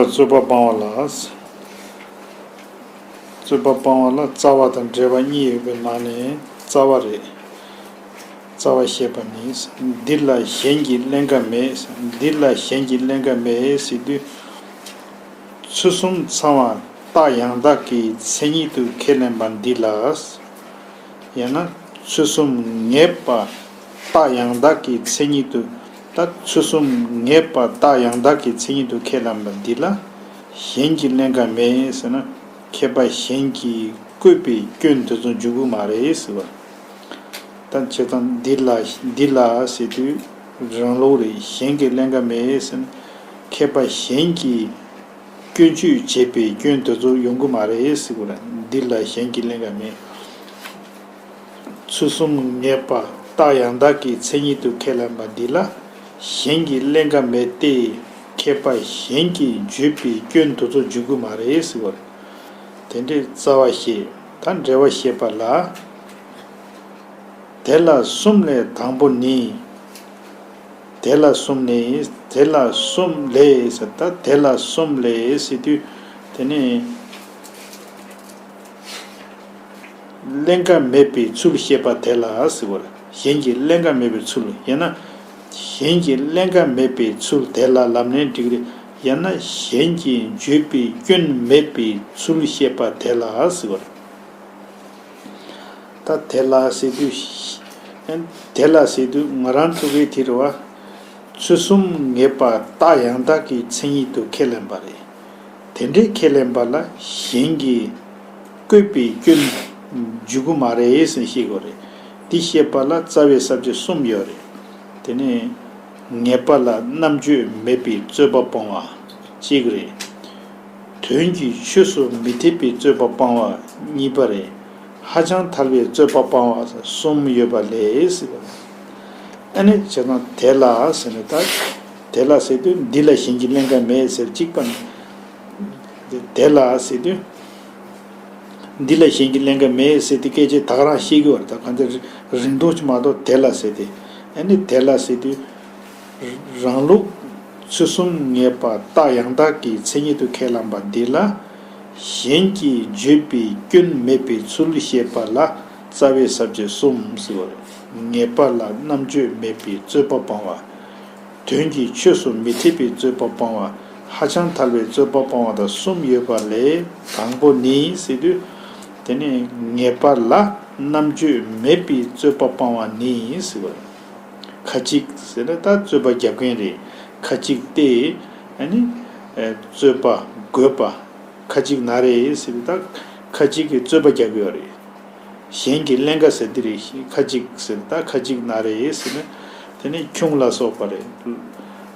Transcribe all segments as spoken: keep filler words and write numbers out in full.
རྩོད་པ་སྤང་བ་ལ། རྩོད་པ་སྤང་བ་ལ་རྩ་བ་དང་འབྲེལ་བ་གཉིས་ཡོད་པའི་ནང་ནས་རྩ་བ་རེད། རྩ་བ་བཤད་པ་ནི། འདི་ལ་གཞན་གྱི་ཀླན་ཀ་མེད། འདི་ལ་གཞན་གྱི་ཀླན་ཀ་མེད་ཟེར་དུས། ཚུལ་གསུམ་ཚང་བ་རྟགས་ཡང་དག་གི་མཚན་ཉིད་དུ་ཁས་ལེན་པ་འདི་ལ། ཡང་ན་ཚུལ་གསུམ་ངེས་པ་རྟགས་ཡང་དག་གི་མཚན་ཉིད་དུ། ད་ཚུལ་གསུམ་ངེས་པ་རྟགས་ཡང་དག་གི་མཚན་ཉིད་དུ་ཁས་ལེན་པ་འདི་ལ་གཞན་གྱི་ཀླན་ཀ་མེད་ཟེར་ན། མཁས་པ་གཞན་གྱིས་བཀོད་པའི་སྐྱོན་དེ་ཚོ་འཇུག་གི་མ་རེད་ཟེར་བ། ད་བྱས་ཙང་འདི་ལ་འདི་ལ་ཟེར་དུས་རང་ལུགས་རེད། གཞན་གྱི་ཀླན་ཀ་མེད་ཟེར་ན། མཁས་པ་གཞན་གྱིས་སྐྱོན་བརྗོད་བྱས་པའི་སྐྱོན་དེ་ཚོ་ཡོང་གི་མ་རེད་ཟེར་གི་རེད། འདི་ལ་གཞན་གྱི་ཀླན་ཀ་མེད། ཚུལ་གསུམ་ངེས་པ་རྟགས་ཡང་དག་གི་མཚན་ཉིད་དུ་ཁས་ལེན་པ་འདི་ལ་གཞན་གྱི་ཀླན་ཀ་མེད་དེ། མཁས་པ་གཞན་གྱིས་བརྗོད་པའི་སྐྱོན་དེ་ཚོ་འཇུག་གི་མ་རེད་ཟེར་གི་རེད། དེ་འདྲའི་རྩ་བ་བཤད། ད་འགྲེལ་བ་བཤད་པ་ལ། དེ་ལ་གསུམ་ལས་དང་པོ་ནི། དེ་ལ་གསུམ་ནི། དེ་ལ་གསུམ་ལས་ཟེར། ད་དེ་ལ་གསུམ་ལས་ཟེར་དུས་དེ་ནི་ཀླན་ཀ་མེད་པའི་ཚུལ་བཤད་པ་དེ་ལ་ཟེར་བ་རེད། གཞན་གྱི་ཀླན་ཀ་མེད་པའི་ཚུལ། ཡང་ན་གཞན་གྱི་ཀླན་ཀ་མེད་པའི་ཚུལ་དེ་ལ་ལབ་ནའི་འགྲིག་རེད། ཡང་ན་གཞན་གྱིས་བརྗོད་པའི་སྐྱོན་མེད་པའི་ཚུལ་བཤད་པ་དེ་ལ་ཟེར་བ་རེད། ད་དེ་ལ་ཟེར་དུས། དེ་ལ་ཟེར་དུས་ང་རང་ཚོ་གིས་དེ་རེད་བ། ཚུལ་གསུམ་ངེས་པ་རྟགས་ཡང་དག་གི་མཚན་ཉིད་དུ་ཁས་ལེན་པ་རེད། དེ་འདྲའི་ཁས་ལེན་པ་ལ་གཞན་གྱིས་བཀོད་པའི་སྐྱོན་འཇུག་གི་མ་རེད་ཟེར་བཤད་དགོས་རེད། འདི་བཤད་པ་ལ་རྩ་བའི་ས་བཅད་གསུམ་ཡོད་རེད། དེ་ནས་ངེས་པ་ལ་རྣམ་དཔྱོད་མེད་པའི་རྩོད་པ་སྤོང་བ་གཅིག་རེད། དོན་གྱི་ཆོས་སུ་མི་འཐད་པའི་རྩོད་པ་སྤང་བ་གཉིས་པ་རེད། ཧ་ཅང་ཐལ་བའི་རྩོད་པ་སྤང་བ་གསུམ་ཡོད་པ་ལས་ཟེར་བ། ཨ་ནི་བྱས་ཙང་དེ་ལ་ཟེར་ནས། ད་དེ་ལ་ཟེར་དུས་འདི་ལ་གཞན་གྱི་ཀླན་ཀ་མེད་ཟེར་གཅིག་པ་ནི། དེ་ལ་ཟེར་དུས་འདི་ལ་གཞན་གྱི་ཀླན་ཀ་མེད་ཟེར་དུས་སྐད་ཆ་ད་ག་རང་བཤད་ཀྱི་ཡོད་རེད། ད་གང་ལྟར་རིང་ཐུང་ཅིག་མ་གཏོགས་དེ་ལ་ཟེར་དེ། ཨ་ནི་དེ་ལ་ཟེར་དུས། རང་ལུགས་ཚུལ་གསུམ་ངེས་པ་རྟགས་ཡང་དག་གི་མཚན་ཉིད་དུ་ཁས་བླངས་པ་འདི་ལ། གཞན་གྱིས་བརྗོད་པའི་སྐྱོན་མེད་པའི་ཚུལ་བཤད་པ་ལ་རྩ་བའི་ས་བཅད་གསུམ་ཟེར་བ་རེད། ངེས་པ་ལ་རྣམ་དཔྱོད་མེད་པའི་རྩོད་པ་སྤང་བ། དོན་གྱི་ཆོས་སུ་མི་འཐད་པའི་རྩོད་པ་སྤང་བ། ཧ་ཅང་ཐལ་བའི་རྩོད་པ་སྤང་བ་དང་གསུམ་ཡོད་པ་ལས། དང་པོ་ནི་ཟེར་དུས། དེ་ནས་ངེས་པ་ལ་རྣམ་དཔྱོད་མེད་པའི་རྩོད་པ་སྤང་བ་ནི་ཟེར་བ་རེད། ཁ་ཅིག་ཟེར་ན་ད་རྩོད་པ་རྒྱབ་མཁན་རེད། ཁ་ཅིག་སྟེ། ཨ་ནི། ཨེ། རྩོད་པ་རྒོད་པ། ཁ་ཅིག་ན་རེ་ཟེར་ན་ད་ཁ་ཅིག་གིས་རྩོད་པ་རྒྱག་གི་ཡོད་རེད། གཞན་གྱི་ཀླན་ཀ་ཟེར་འདི་རེད། ཁ་ཅིག་ཟེར་ད་ཁ་ཅིག་ན་རེ་ཟེར་ན། དེ་ནི་ཁྱུང་ལ་སོགས་པ་རེད།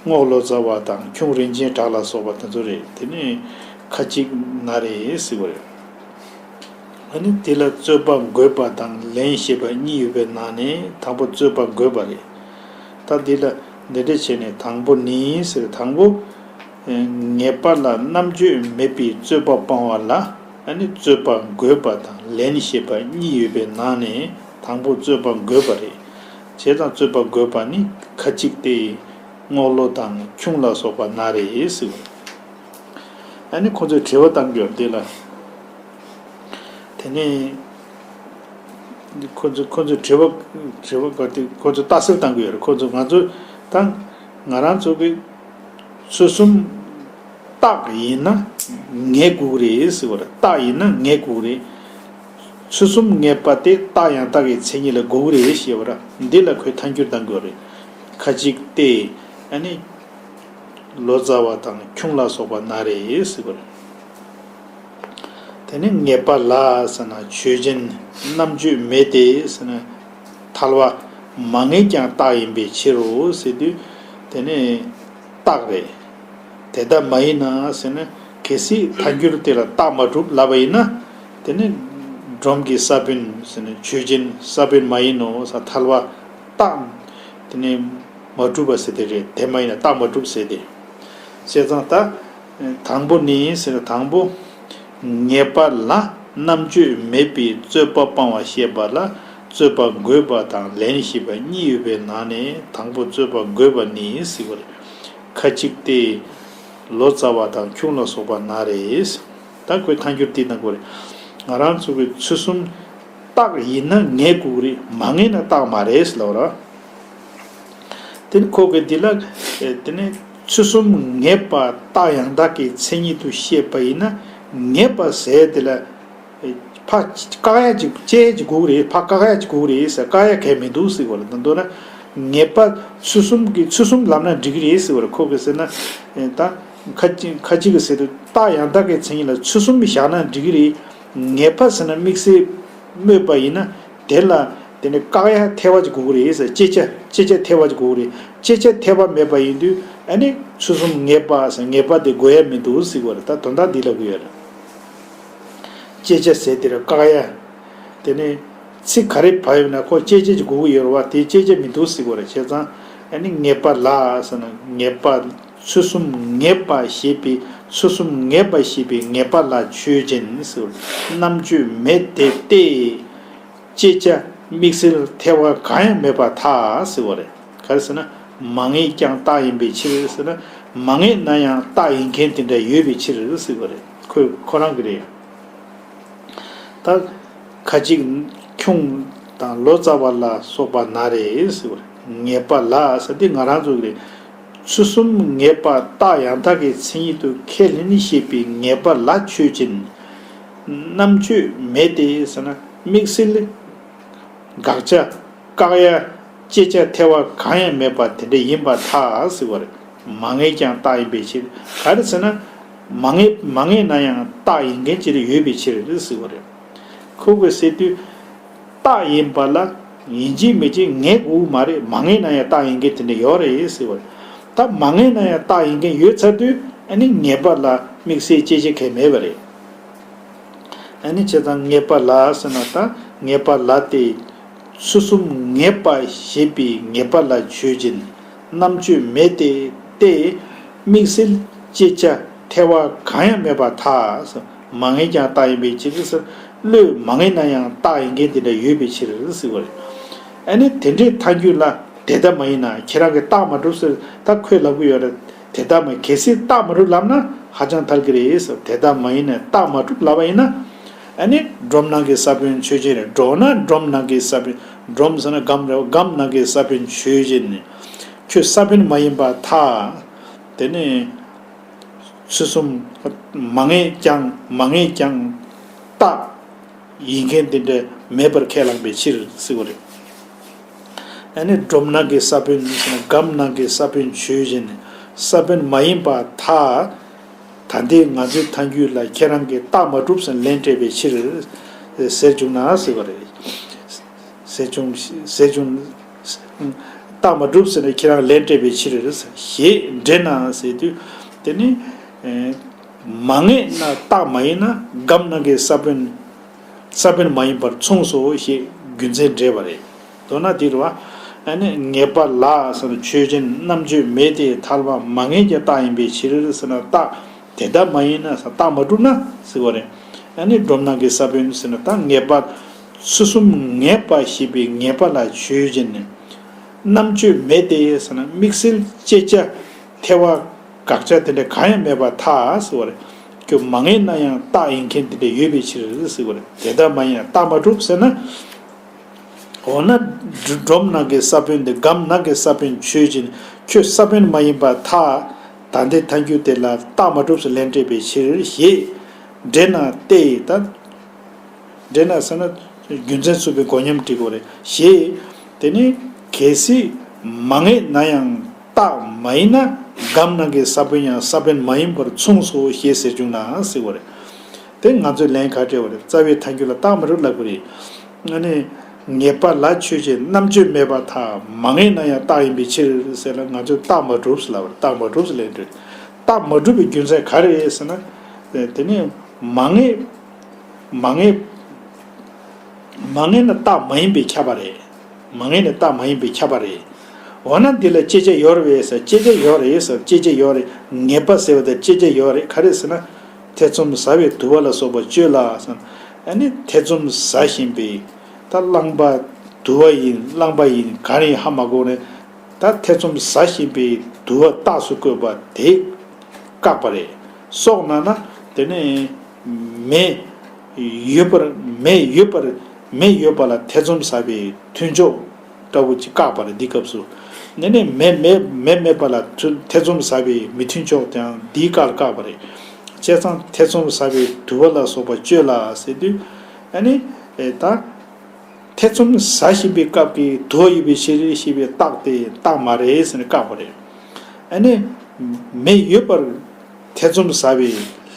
རྔོག་ལོ་ཙཱ་བ་དང་ཁྱུང་རིན་ཆེན་གྲགས་ལ་སོགས་པ་དེ་ཚོ་རེད། དེ་ནི་ཁ་ཅིག་ན་རེ་ཟེར་བ་རེད། ཨ་ནི་དེ་ལ་རྩོད་པ་རྒོད་པ་དང་ལན་ཞེས་པ་གཉིས་ཡོད་པའི་ནང་ནས་དང་པོ་རྩོད་པ་རྒོད་པ་རེད། ད་འདི་ལ་འདི་འདྲ་བྱས་ནས་དང་པོ་ནི་ཟེར། དང་པོ། ངེས་པ་ལ་རྣམ་དཔྱོད་མེད་པའི་རྩོད་པ་སྤང་བ་ལ། ཨ་ནི་རྩོད་པ་རྒོད་པ་དང་ལན་ཞེས་པ་གཉིས་ཡོད་པའི་ནང་ནས་དང་པོ་རྩོད་པ་རྒོད་པ་རེད། བྱས་ཙང་རྩོད་པ་རྒོད་པ་ནི་ཁ་ཅིག་སྟེ། རྔོག་ལོ་དང་ཁྱུང་ལ་སོགས་པ་ན་རེ་ཟེར། ཨ་ནི་ཁོ་ཚོས་དྲི་བ་བཏང་གི་ཡོད་འདི་ལ། དེ་ནས་ཁོ་ཚོ་ཁོ་ཚོ་དྲི་བ་དྲི་བ་ག་དེ་ཁོ་ཚོ་ལྟ་ཚུལ་བཏང་གི་ཡོད་རེད། ཁོ་ཚོ་ང་ཚོ་ད་ང་རང་ཚོ་གི་ཚུལ་གསུམ་རྟགས་ཡིན་ན་ངེས་དགོས་ཀྱི་རེད་ཟེར་བ་རེད། རྟགས་ཡིན་ན་ངེས་དགོས་ཀྱི་རེད། ཚུལ་གསུམ་ངེས་པ་དེ་རྟགས་ཡང་དག་གི་མཚན་ཉིད་ལ་དགོས་ཀྱི་རེད་ཞེས་པ་རེད། འདི་ལ་ཁོས་ཐལ་འགྱུར་བཏང་གི་ཡོད་རེད། ཁ་ཅིག་སྟེ། ཨ་ནི། ལོ་ཙཱ་བ་དང་ཁྱུང་ལ་སོགས་པ་ན་རེ་ཟེར་བ་རེད། དེ་ནི་ངེས་པ་ལ་ཟེར་ན་ཆོས་ཅན། རྣམ་དཔྱོད་མེད་དེ་ཟེར་ན་ཐལ་བ་མ་ངེས་ཀྱང་རྟགས་ཡིན་པའི་ཕྱིར་རོ་ཟེར་དུས་དེ་ནི་རྟགས་རེད། དེ་ལྟ་མ་ཡིན་ན་ཟེར་ན་གལ་སྲིད་ཐལ་འགྱུར་དེ་ལ་རྟགས་མ་གྲུབ་ལབ་པ་ཡིན་ན་དེ་ནི་སྒྲོམ་གྱི་ས་བོན་ཟེར་ན་ཆོས་ཅན། ས་བོན་མ་ཡིན་ནོ་ཟེར་ཐལ་བ་རྟགས་དེ་ནི་མ་གྲུབ་པ་ཟེར་དེ་རེད། དེ་མ་ཡིན་ན་རྟགས་མ་གྲུབ་ཟེར་དེ། བྱས་ཙང་ད། དང་པོ་ནི་ཟེར་ན་དང་པོ། ངེས་པ་ལ་རྣམ་དཔྱོད་མེད་པའི་རྩོད་པ་སྤང་བ་ཞེས་པ་ལ་རྩོད་པ་རྒོད་པ་དང་ལན་ཞེས་པ་གཉིས་ཡོད་པའི་ནང་ནས་དང་པོ་རྩོད་པ་རྒོད་པ་ནི་ཟེར་བ་རེད། ཁ་ཅིག་སྟེ། ལོ་ཙཱ་བ་དང་ཁྱུང་ལ་སོགས་པ་ན་རེ། ད་ཁོའི་ཐལ་འགྱུར་དེ་གནང་དགོས་རེད། ང་རང་ཚོ་གི་ཚུལ་གསུམ་རྟགས་ཡིན་ན་ངེས་དགོས་རེད། མ་ངེས་ན་རྟགས་མ་རེད་ལབ་ར། དེ་ནི་ཁོ་གི་འདི་ལ་དེ་ནི་ཚུལ་གསུམ་ངེས་པ་རྟགས་ཡང་དག་གི་མཚན་ཉིད་དུ་བཤད་པ་ཡིན་ན། ངེས་པ་ཟེར་དེ་ལ་ཕ་བཀག་ཡ་ཅིག་བཅད་ཅིག་དགོས་རེད། ཕ་བཀག་ཡ་ཅིག་དགོས་རེད་ཟེར། བཀག་ཡ་གལ་མི་འདུག་ཟེར་བ་རེད། ད་མདོར་ན་ངེས་པ་ཚུལ་གསུམ་གྱི་ཚུལ་གསུམ་ལབ་ན་འགྲིག་གི་རེད་ཟེར་བ་རེད། ཁོ་གི་ཟེར་ན་ད་ཁ་ཅིག་ཁ་ཅིག་གི་ཟེར་དུས་རྟགས་ཡང་དག་གི་མཚན་ཉིད་ལ་ཚུལ་གསུམ་བཞག་ན་འགྲིག་གི་རེད། ངེས་པ་ཟེར་ན་དམིགས་བསལ་སྨོས་པ་ཡིན་ན། དེ་ལ་དེ་ནི་བཀག་ཡ་ཐལ་བ་ཅིག་དགོས་ཀྱི་རེད་ཟེར། བཅད་བྱ་བཅད་བྱ་ཐལ་བ་ཅིག་དགོས་ཀྱི་རེད། བཅད་བྱ་ཐལ་བ་མེད་པ་ཡིན་དུས་ཨ་ནི་ཚུལ་གསུམ་ངེས་པ་ཟེར་ངེས་པ་དེ་དགོས་ཡ་མི་འདུག་ཟེར་གྱི་ཡོད་རེད། ད་དོན་དག་འདི་ལབ་ཀྱི་ཡོད་རེད། བཅད་བྱ་ཟེར་དེ་རེད། བཀག་ཡ། དེ་ནི་ཚིག་ག་རེ་བབས་ཡོད་ན་ཁོ་བཅད་བྱ་ཅིག་དགོས་ཀྱི་ཡོད་རེད་བ། དེ་བཅད་བྱ་མི་འདུག་ཟེར་གྱི་ཡོད་རེད། བྱས་ཙང་ཨ་ནི་ངེས་པ་ལ་ཟེར་ན་ངེས་པ། ཚུལ་གསུམ་ངེས་པ་ཞེས་པའི་ཚུལ་གསུམ་ངེས་པ་ཞེས་པའི་ངེས་པ་ལ་ཆོས་ཅན་ཟེར། རྣམ་དཔྱོད་མེད་དེ་སྟེ། བཅད་བྱ་དམིགས་བསལ་ཐལ་བ་གང་ཡང་མེད་པར་ཐལ་ཟེར་བ་རེད། ག་རེ་ཟེར་ན། མ་ངེས་ཀྱང་རྟགས་ཡིན་པའི་ཕྱིར་ཟེར་ན། མ་ངེས་ན་ཡང་རྟགས་ཡིན་མཁན་དེ་འདྲ་ཡོད་པའི་ཕྱིར་ཟེར་བ་རེད། ཁོས་ཁོ་རང་གི་རེད། ད་ཁ་ཅིག་ཁྱུང་དང་ལོ་ཙཱ་བ་ལ་སོགས་པ་ན་རེ་ཟེར་བ་རེད། ངེས་པ་ལ་ཟེར་དེ་ང་རང་ཚོ་གི་རེད། ཚུལ་གསུམ་ངེས་པ་རྟགས་ཡང་དག་གི་མཚན་ཉིད་དུ་ཁས་ལེན་ཞེས་པའི་ངེས་པ་ལ་ཆོས་ཅན། རྣམ་དཔྱོད་མེད་དེ་ཟེར་ན་དམིགས་བསལ། དགག་བྱ། བཀག་ཡ། བཅད་བྱ་ཐལ་བ་གང་ཡང་མེད་པ་དེ་འདྲ་ཡིན་པར་ཐལ་ཟེར་བ་རེད། མ་ངེས་ཀྱང་རྟགས་ཡིན་པའི་ཕྱིར། ག་རེ་ཟེར་ན། མ་ངེས་མ་ངེས་ན་ཡང་རྟགས་ཡིན་མཁན་ཅིག་ཡོད་པའི་ཕྱིར་ཟེར་བ་རེད། ཁོ་གིས་ཟེར་དུས། རྟགས་ཡིན་པ་ལ་ཡིན་གཅིག་མིན་གཅིག་ངེས་དགོས་མ་རེད། མ་ངེས་ན་ཡང་རྟགས་ཡིན་མཁན་དེ་འདྲ་ཡོད་རེད་ཟེར་བ་རེད། ད་མ་ངེས་ན་ཡང་རྟགས་ཡིན་མཁན་ཡོད་ཚར་དུས་ཨ་ནི་ངེས་པ་ལ་དམིགས་བསལ་བཅད་བྱ་གང་ཡང་མེད་པ་རེད། ཨ་ནི་བྱས་ཙང་ངེས་པ་ལ་ཟེར་ན་ད་ངེས་པ་ལ་སྟེ། ཚུལ་གསུམ་ངེས་པ་ཞེས་པའི་ངེས་པ་ལ་ཆོས་ཅན། རྣམ་དཔྱོད་མེད་དེ་སྟེ། དམིགས་བསལ་བཅད་བྱ་ཐལ་བ་གང་ཡང་མེད་པར་ཐལ། མ་ངེས་ཀྱང་རྟགས་ཡིན་པའི་ཕྱིར་ཟེར། བློས་མ་ངེས་ན་ཡང་རྟགས་ཡིན་མཁན་དེ་འདྲ་ཡོད་པའི་ཕྱིར་ཟེར་བ་རེད། ཨ་ནི་དེ་འདྲའི་ཐལ་འགྱུར་ལ་དེ་ལྟ་མ་ཡིན་ན་ཁྱེད་རང་གིས་རྟགས་མ་གྲུབ་ཟེར་ད་ཁོས་ལབ་ཀྱི་ཡོད་རེད། དེ་ལྟ་མ་གལ་སྲིད་རྟགས་མ་གྲུབ་ལབ་ན་ཧ་ཅང་ཐལ་གྱི་རེད་ཟེར། དེ་ལྟ་མ་ཡིན་ན་རྟགས་མ་གྲུབ་ལབ་པ་ཡིན་ན། ཨ་ནི་སྒྲོམ་ནང་གི་ས་བོན་ཆོས་ཅན་རེད། འགྲོ་ན་སྒྲོམ་ནང་གི་ས་བོན། སྒྲོམ་ཟེར་ན་སྒམ་རེད། སྒམ་ནང་གི་ས་བོན་ཆོས་ཅན་ནི་ཁྱོད་ས་བོན་མ་ཡིན་པར་ཐལ། དེ་ནི་ཚུལ་གསུམ་མ་ངེས་ཀྱང་མ་ངེས་ཀྱང་རྟགས་ཡིན་མཁན་དེ་འདྲ་མེད་པར་ཁས་བླངས་པའི་ཕྱིར་ཟེར་བ་རེད། ཨ་ནི་སྒྲོམ་ནང་གི་ས་བོན་ཟེར་ན་སྒམ་ནང་གི་ས་བོན་ཆོས་ཅན་ནི་ས་བོན་མ་ཡིན་པར་ཐལ། ད་ལྟའི་ང་ཚོའི་ཐལ་འགྱུར་ལ་ཁྱེད་རང་གིས་རྟགས་མ་གྲུབ་ཟེར་ལན་སྤྲད་པའི་ཕྱིར་ཟེར་བྱུང་ན་ཟེར་བ་རེད། ཟེར་བྱུང་ཟེར་བྱུང་། རྟགས་མ་གྲུབ་ཟེར་ནས་ཁྱེད་རང་ལན་སྤྲད་པའི་ཕྱིར་ཞེས་འགྲེལ་ན་ཟེར་དུས། དེ་ནི་མ་ངེས་ན་རྟགས་མ་ཡིན་ན་སྒམ་ནང་གི་ས་བོན། ས་བོན་མ་ཡིན་པར་མཚུངས་སོ་ཞེས་རྒྱུ་མཚན་འགྲེལ་བ་རེད། མདོར་ན་འདི་རེད་བ། ཨ་ནི་ངེས་པ་ལ་ཟེར་ན་ཆོས་ཅན། རྣམ་དཔྱོད་མེད་དེ་ཐལ་བ་མ་ངེས་ཀྱང་རྟགས་ཡིན་པའི་ཕྱིར་ཟེར་ན་རྟགས་དེ་ལྟ་མ་ཡིན་ན་ཟེར། རྟགས་མ་གྲུབ་ན་ཟེར་བ་རེད། ཨ་ནི་སྒྲོམ་ནང་གི་ས་བོན་ཟེར་ན་ད་ངེས་པ། ཚུལ་གསུམ་ངེས་པ་ཞེས་པའི་ངེས་པ་ལ་ཆོས་ཅན་ནི། རྣམ་དཔྱོད་མེད་དེ་ཟེར་ན་དམིགས་བསལ་བཅད་བྱ་ཐལ་བ་དགག་བྱ་དེ་འདྲ་གང་ཡང་མེད་པར་ཐལ་ཟེར་བ་རེད། ཁྱོད་མ་ངེས་ན་ཡང་རྟགས་ཡིན་མཁན་དེ་འདྲ་ཡོད་པའི་ཕྱིར་ཟེར་བ་རེད། དེ་ལྟ་མ་ཡིན་ན་རྟགས་མ་གྲུབ་ཟེར་ན། འོ་ན་སྒྲོམ་ནང་གི་ས་བོན་དེ་སྒམ་ནང་གི་ས་བོན་ཆོས་ཅན། ཁྱོད་ས་བོན་མ་ཡིན་པར་ཐལ། ད་ལྟའི་ཐལ་འགྱུར་དེ་ལ་རྟགས་མ་གྲུབ་ཟེར་ལན་སྤྲད་པའི་ཕྱིར་ཞེས་འགྲེལ་ན་སྟེ། ད་འགྲེལ་ན་ཟེར་ན་རྒྱུ་མཚན་ཚུད་པའི་མགོ་སྙོམས་འབྲི་དགོས་རེད་ཞེས། དེ་ནི་གལ་སྲིད་མ་ངེས་ན་ཡང་རྟགས་མ་ཡིན་ན་སྒམ་ནང་གི་ས་བོན་ཡང་ས་བོན་མ་ཡིན་པར་མཚུངས་སོ་ཞེས་ཟེར་བྱུང་ན་ཟེར་བ་རེད། དེ་ང་ཚོས་ལན་ག་སྤྲད་པ་རེད། རྩ་བའི་ཐལ་འགྱུར་ལ་རྟགས་མ་གྲུབ་ལབ་དགོས་རེད། ཨ་ནི་ངེས་པ་ལ་ཆོས་ཅན། རྣམ་དཔྱོད་མེད་པར་ཐལ། མ་ངེས་ན་ཡང་རྟགས་ཡིན་པའི་ཕྱིར་ཟེར་ལ་ང་ཚོས་རྟགས་མ་གྲུབ་ཟེར་ལབ་པ་རེད། རྟགས་མ་གྲུབ་ཟེར་ལན་སྤྲད། རྟགས་མ་གྲུབ་པའི་རྒྱུ་མཚན་ག་རེ་རེད་ཟེར་ན། དེ་ནི་མ་ངེས། མ་ངེས། མ་ངེས་ན་རྟགས་མ་ཡིན་པས་ཁྱབ་པ་རེད། མ་ངེས་ན་རྟགས་མ་ཡིན་པས་ཁྱབ་པ་རེད། འོ་ན་འདི་ལ་བཅད་བྱ་ཡོད་རེད་ཟེར། བཅད་བྱ་ཡོད་རེད་ཟེར། བཅད་བྱ་ཡོད་རེད། ངེས་པ་ཟེར་བ་དང་བཅད་བྱ་ཡོད་རེད། ག་རེ་ཟེར་ན། ཐེ་ཚོམ་ཟ་བའི་དུ་བ་ལ་སོགས་པ་གཅོད་ལ་ཟེར། ཨ་ནི་ཐེ་ཚོམ་ཟ་བཞིན་པའི་ད་རླངས་པ་དུ་བ་ཡིན། རླངས་པ་ཡིན་ག་རེ་ཡིན་ཧ་མ་གོ་ནས། ད་ཐེ་ཚོམ་ཟ་བཞིན་པའི་དུ་བ་རྟགས་སུ་བཀོད་པ་དེ། བཀག་པ་རེད། སྲོག་ན་ན་དེ་ནས་མེ་ཡོད་པར་མེ་ཡོད་པར་མེ་ཡོད་པ་ལ་ཐེ་ཚོམ་ཟ་བའི་མཐུན་ཕྱོགས་འདྲ་བོ་ཅིག་བཀག་པ་རེད། འདི་སྐབས་སུ་ནས་ནས་མེ་མེ་མེ་མེད་པ་ལ་ཐེ་ཚོམ་ཟ་བའི་མི་མཐུན་ཕྱོགས་དེའང་འདིའི་བཀག་ལ་བཀག་པ་རེད། བྱས་ཙང་ཐེ་ཚོམ་ཟ་བའི་དུ་བ་ལ་སོགས་པ་གཅོད་ལ་ཟེར་དུས་ཨ་ནི་ད། ཐེ་ཚོམ་ཟ་བཞིན་པའི་སྐབས་ཀྱི་དུ་བ་ཡོད་པའི་ཕྱིར་ཞེས་པའི་རྟགས་དེ་རྟགས་མ་རེད་ཟེར་ནས་བཀག་པ་རེད། ཨ་ནི། མེ་ཡོད་པར་ཐེ་ཚོམ་ཟ་བའི་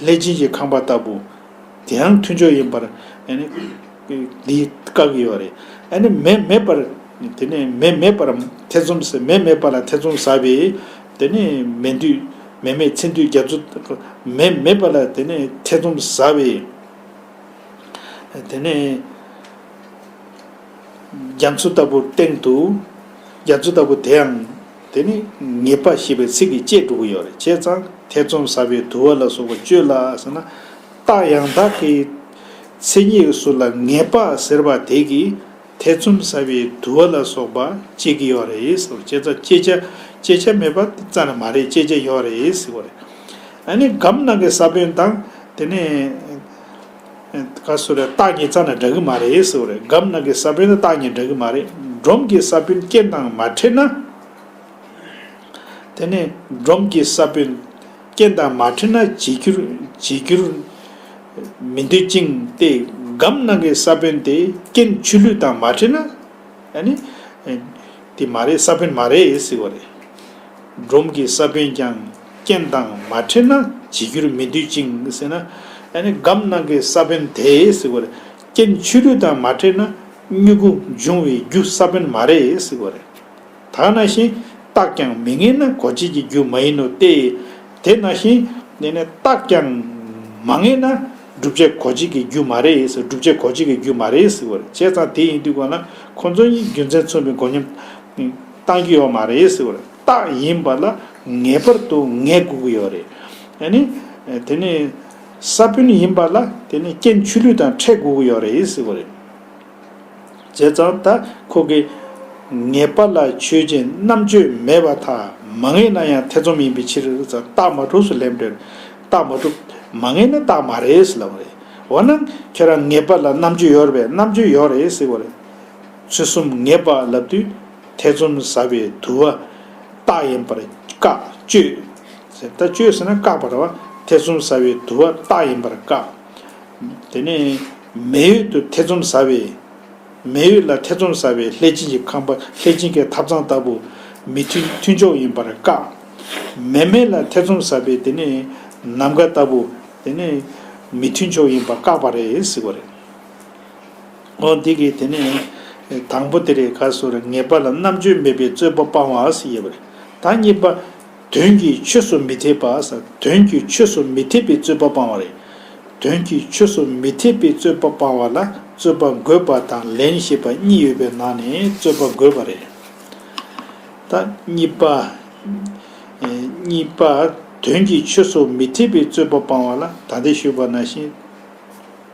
ལྷས་བྱིན་གྱི་ཁང་པ་ལྟ་བུ། དེའང་མཐུན་ཕྱོགས་ཡིན་པར་ཨ་ནི། འདི་བཀག་གི་ཡོད་རེད། ཨ་ནི་མེ་མེད་པར། དེ་ནས་མེ་མེད་པར་ཐེ་ཚོམ་ཟ་མེ་མེད་པ་ལ་ཐེ་ཚོམ་ཟ་བའི། དེ་ནས་མེ་དུས་མེ་མེད་ཚེ་འདུས་རྒྱ་མཚོ། མེ་མེད་པ་ལ་དེ་ནས་ཐེ་ཚོམ་ཟ་བའི། དེ་ནས་རྒྱ་མཚོ་ལྟ་བུའི་སྟེང་དུ། རྒྱ་མཚོ་ལྟ་བུ་དེའང་དེ་ནི་ངེས་པ་ཞེས་པའི་ཚིག་གིས་བཅད་འགྲོ་གི་ཡོད་རེད། བྱས་ཙང་ཐེ་ཚོམ་ཟ་བའི་དུ་བ་ལ་སོགས་པ་གཅོད་ལ་ཟེར་ན། རྟགས་ཡང་དག་གི་མཚན་ཉིད་ཀྱི་ཟུར་ལ་ངེས་པ་ཟེར་བ་དེ་གིས་ཐེ་ཚོམ་ཟ་བའི་དུ་བ་ལ་སོགས་པ་བཅད་ཀྱི་ཡོད་རེད་ཟེར། བྱས་ཙང་བཅད་བྱ་བཅད་བྱ་མེད་པ་རྩ་ནས་མ་རེད། བཅད་བྱ་ཡོད་རེད་ཟེར་བ་རེད། ཨ་ནི་སྒམ་ནང་གི་ས་བོན་དང་དེ་ནས། ག་སོ་རེད། རྟགས་གཉིས་རྩ་ནས་འདྲ་གི་མ་རེད་ཟེར་བ་རེད། སྒམ་ནང་གི་ས་བོན་དང་རྟགས་གཉིས་འདྲ་གི་མ་རེད། སྒྲོམ་གྱི་ས་བོན་རྐྱེན་དང་མ་འཕྲད་ན། དེ་ནས་སྒྲོམ་གྱི་ས་བོན་རྐྱེན་དང་མ་འཕྲད་ན་བྱེད་འགྱུར་བྱེད་འགྱུར་མི་འདོད་ཅིང་སྟེ། སྒམ་ནང་གི་ས་བོན་དེ་རྐྱེན་ཆུ་ལུད་དང་མ་འཕྲད་ན། ཨ་ནི། དེ་མ་རེད། ས་བོན་མ་རེད་ཟེར་བ་རེད། སྒྲོམ་གྱི་ས་བོན་ཀྱང་རྐྱེན་དང་མ་འཕྲད་ན་བྱེད་འགྱུར་མི་འདོད་ཅིང་ཟེར་ན། ཨ་ནི་སྒམ་ནང་གི་ས་བོན་དེ་ཟེར་བ་རེད། རྐྱེན་ཆུ་ལུད་དང་མ་འཕྲད་ན་མྱུ་གུ་འབྱུང་བའི་རྒྱུ་ས་བོན་མ་རེད་ཟེར་བ་རེད། ད་ནང་བཞིན་རྟགས་ཀྱང་མི་ངེས་ན་གོ་བྱེད་ཀྱི་རྒྱུ་མ་ཡིན་ནོ་སྟེ། དེ་ནང་བཞིན་ནས་ནས་རྟགས་ཀྱང་མ་ངེས་ན་བསྒྲུབ་བྱ་གོ་བྱེད་ཀྱི་རྒྱུ་མ་རེད་ཟེར། བསྒྲུབ་བྱ་གོ་བྱེད་ཀྱི་རྒྱུ་མ་རེད་ཟེར་བ་རེད། བྱས་ཙང་དེ་ཡིན་དུས་གོ་ན་ཁོ་ཚོ་གཉིས་རྒྱུ་མཚན་མཚུངས་པའི་མགོ་སྙོམས་བཏང་གི་ཡོད་མ་རེད་ཟེར་བ་རེད། རྟགས་ཡིན་པ་ལ་ངེས་པར་དུ་ངེས་དགོས་ཀྱི་ཡོད་རེད། ཨ་ནི། དེ་ནས་ས་བོན་ཡིན་པ་ལ་དེ་ནས་རྐྱེན་ཆུ་ལུད་དང་འཕྲད་དགོས་ཀྱི་ཡོད་རེད་ཟེར་བ་རེད། བྱས་ཙང་ད་ཁོ་གི་ངེས་པ་ལ་ཆོས་ཅན་རྣམ་གཅོད་མེད་པར་ཐལ། མ་ངེས་ན་ཡང་ཐེ་ཚོམ་ཡིན་པའི་ཕྱིར་ཟེར། རྟགས་མ་གྲུབ་སུ་ལན་སྤྲད། རྟགས་མ་གྲུབ། མ་ངེས་ན་རྟགས་མ་རེད་ཟེར་ལབ་པ་རེད། འོ་ན་ཁྱེད་རང་ངེས་པ་ལ་རྣམ་གཅོད་ཡོད་རེད་པས། རྣམ་གཅོད་ཡོད་རེད་ཟེར་བ་རེད། ཚུལ་གསུམ་ངེས་པ་ལབ་དུས་ཐེ་ཚོམ་ཟ་བའི་དུ་བ་རྟགས་ཡིན་པར་བཀག་གཅོད་ཟེར། ད་གཅོད་ཟེར་ན་བཀག་པ་རེད་པ། ཐེ་ཚོམ་ཟ་བའི་དུ་བ་རྟགས་ཡིན་པར་བཀག་དེ་ནས་མེ་ཡོད་དུ་ཐེ་ཚོམ་ཟ་བའི། མེ་ཡོད་ལ་ཐེ་ཚོམ་ཟ་བའི་ལྷས་བྱིན་གྱི་ཁང་པ་ལྷས་བྱིན་གྱི་ཐབ་ཚང་ལྟ་བུ་མི་མཐུན་མཐུན་ཕྱོགས་ཡིན་པར་བཀག་མེ་མེད་ལ་ཐེ་ཚོམ་ཟ་བའི་དེ་ནས་ནམ་མཁའ་ལྟ་བུ་དེ་ནས་མི་མཐུན་ཕྱོགས་ཡིན་པར་བཀག་པ་རེད་ཟེར་བ་རེད། འོ་འདི་གིས་དེ་ནས་དང་པོ་དེ་རེད། ག་སོ་རེད། ངེས་པ་ལ་རྣམ་གཅོད་མེད་པའི་རྩོད་པ་སྤང་བ་ཟེར་ཡོད་པ་རེད། ད་གཉིས་པ། དོན་གྱི་ཆོས་སུ་མི་འཐད་པ་ཟེར། དོན་གྱི་ཆོས་སུ་མི་འཐད་པའི་རྩོད་པ་སྤང་བ་རེད། དོན་གྱི་ཆོས་སུ་མི་འཐད་པའི་རྩོད་པ་སྤང་བ་ལ་རྩོད་པ་འགོད་པ་དང་ལན་ཞེས་པ་གཉིས་ཡོད་པའི་ནང་ནས་རྩོད་པ་འགོད་པ་རེད། ད་གཉིས་པ། ཨེ། གཉིས་པ། དོན་གྱི་ཆོས་སུ་མི་འཐད་པའི་རྩོད་པ་སྤང་བ་ལ་ད་ལྟ་ཞུས་པ་ནང་བཞིན།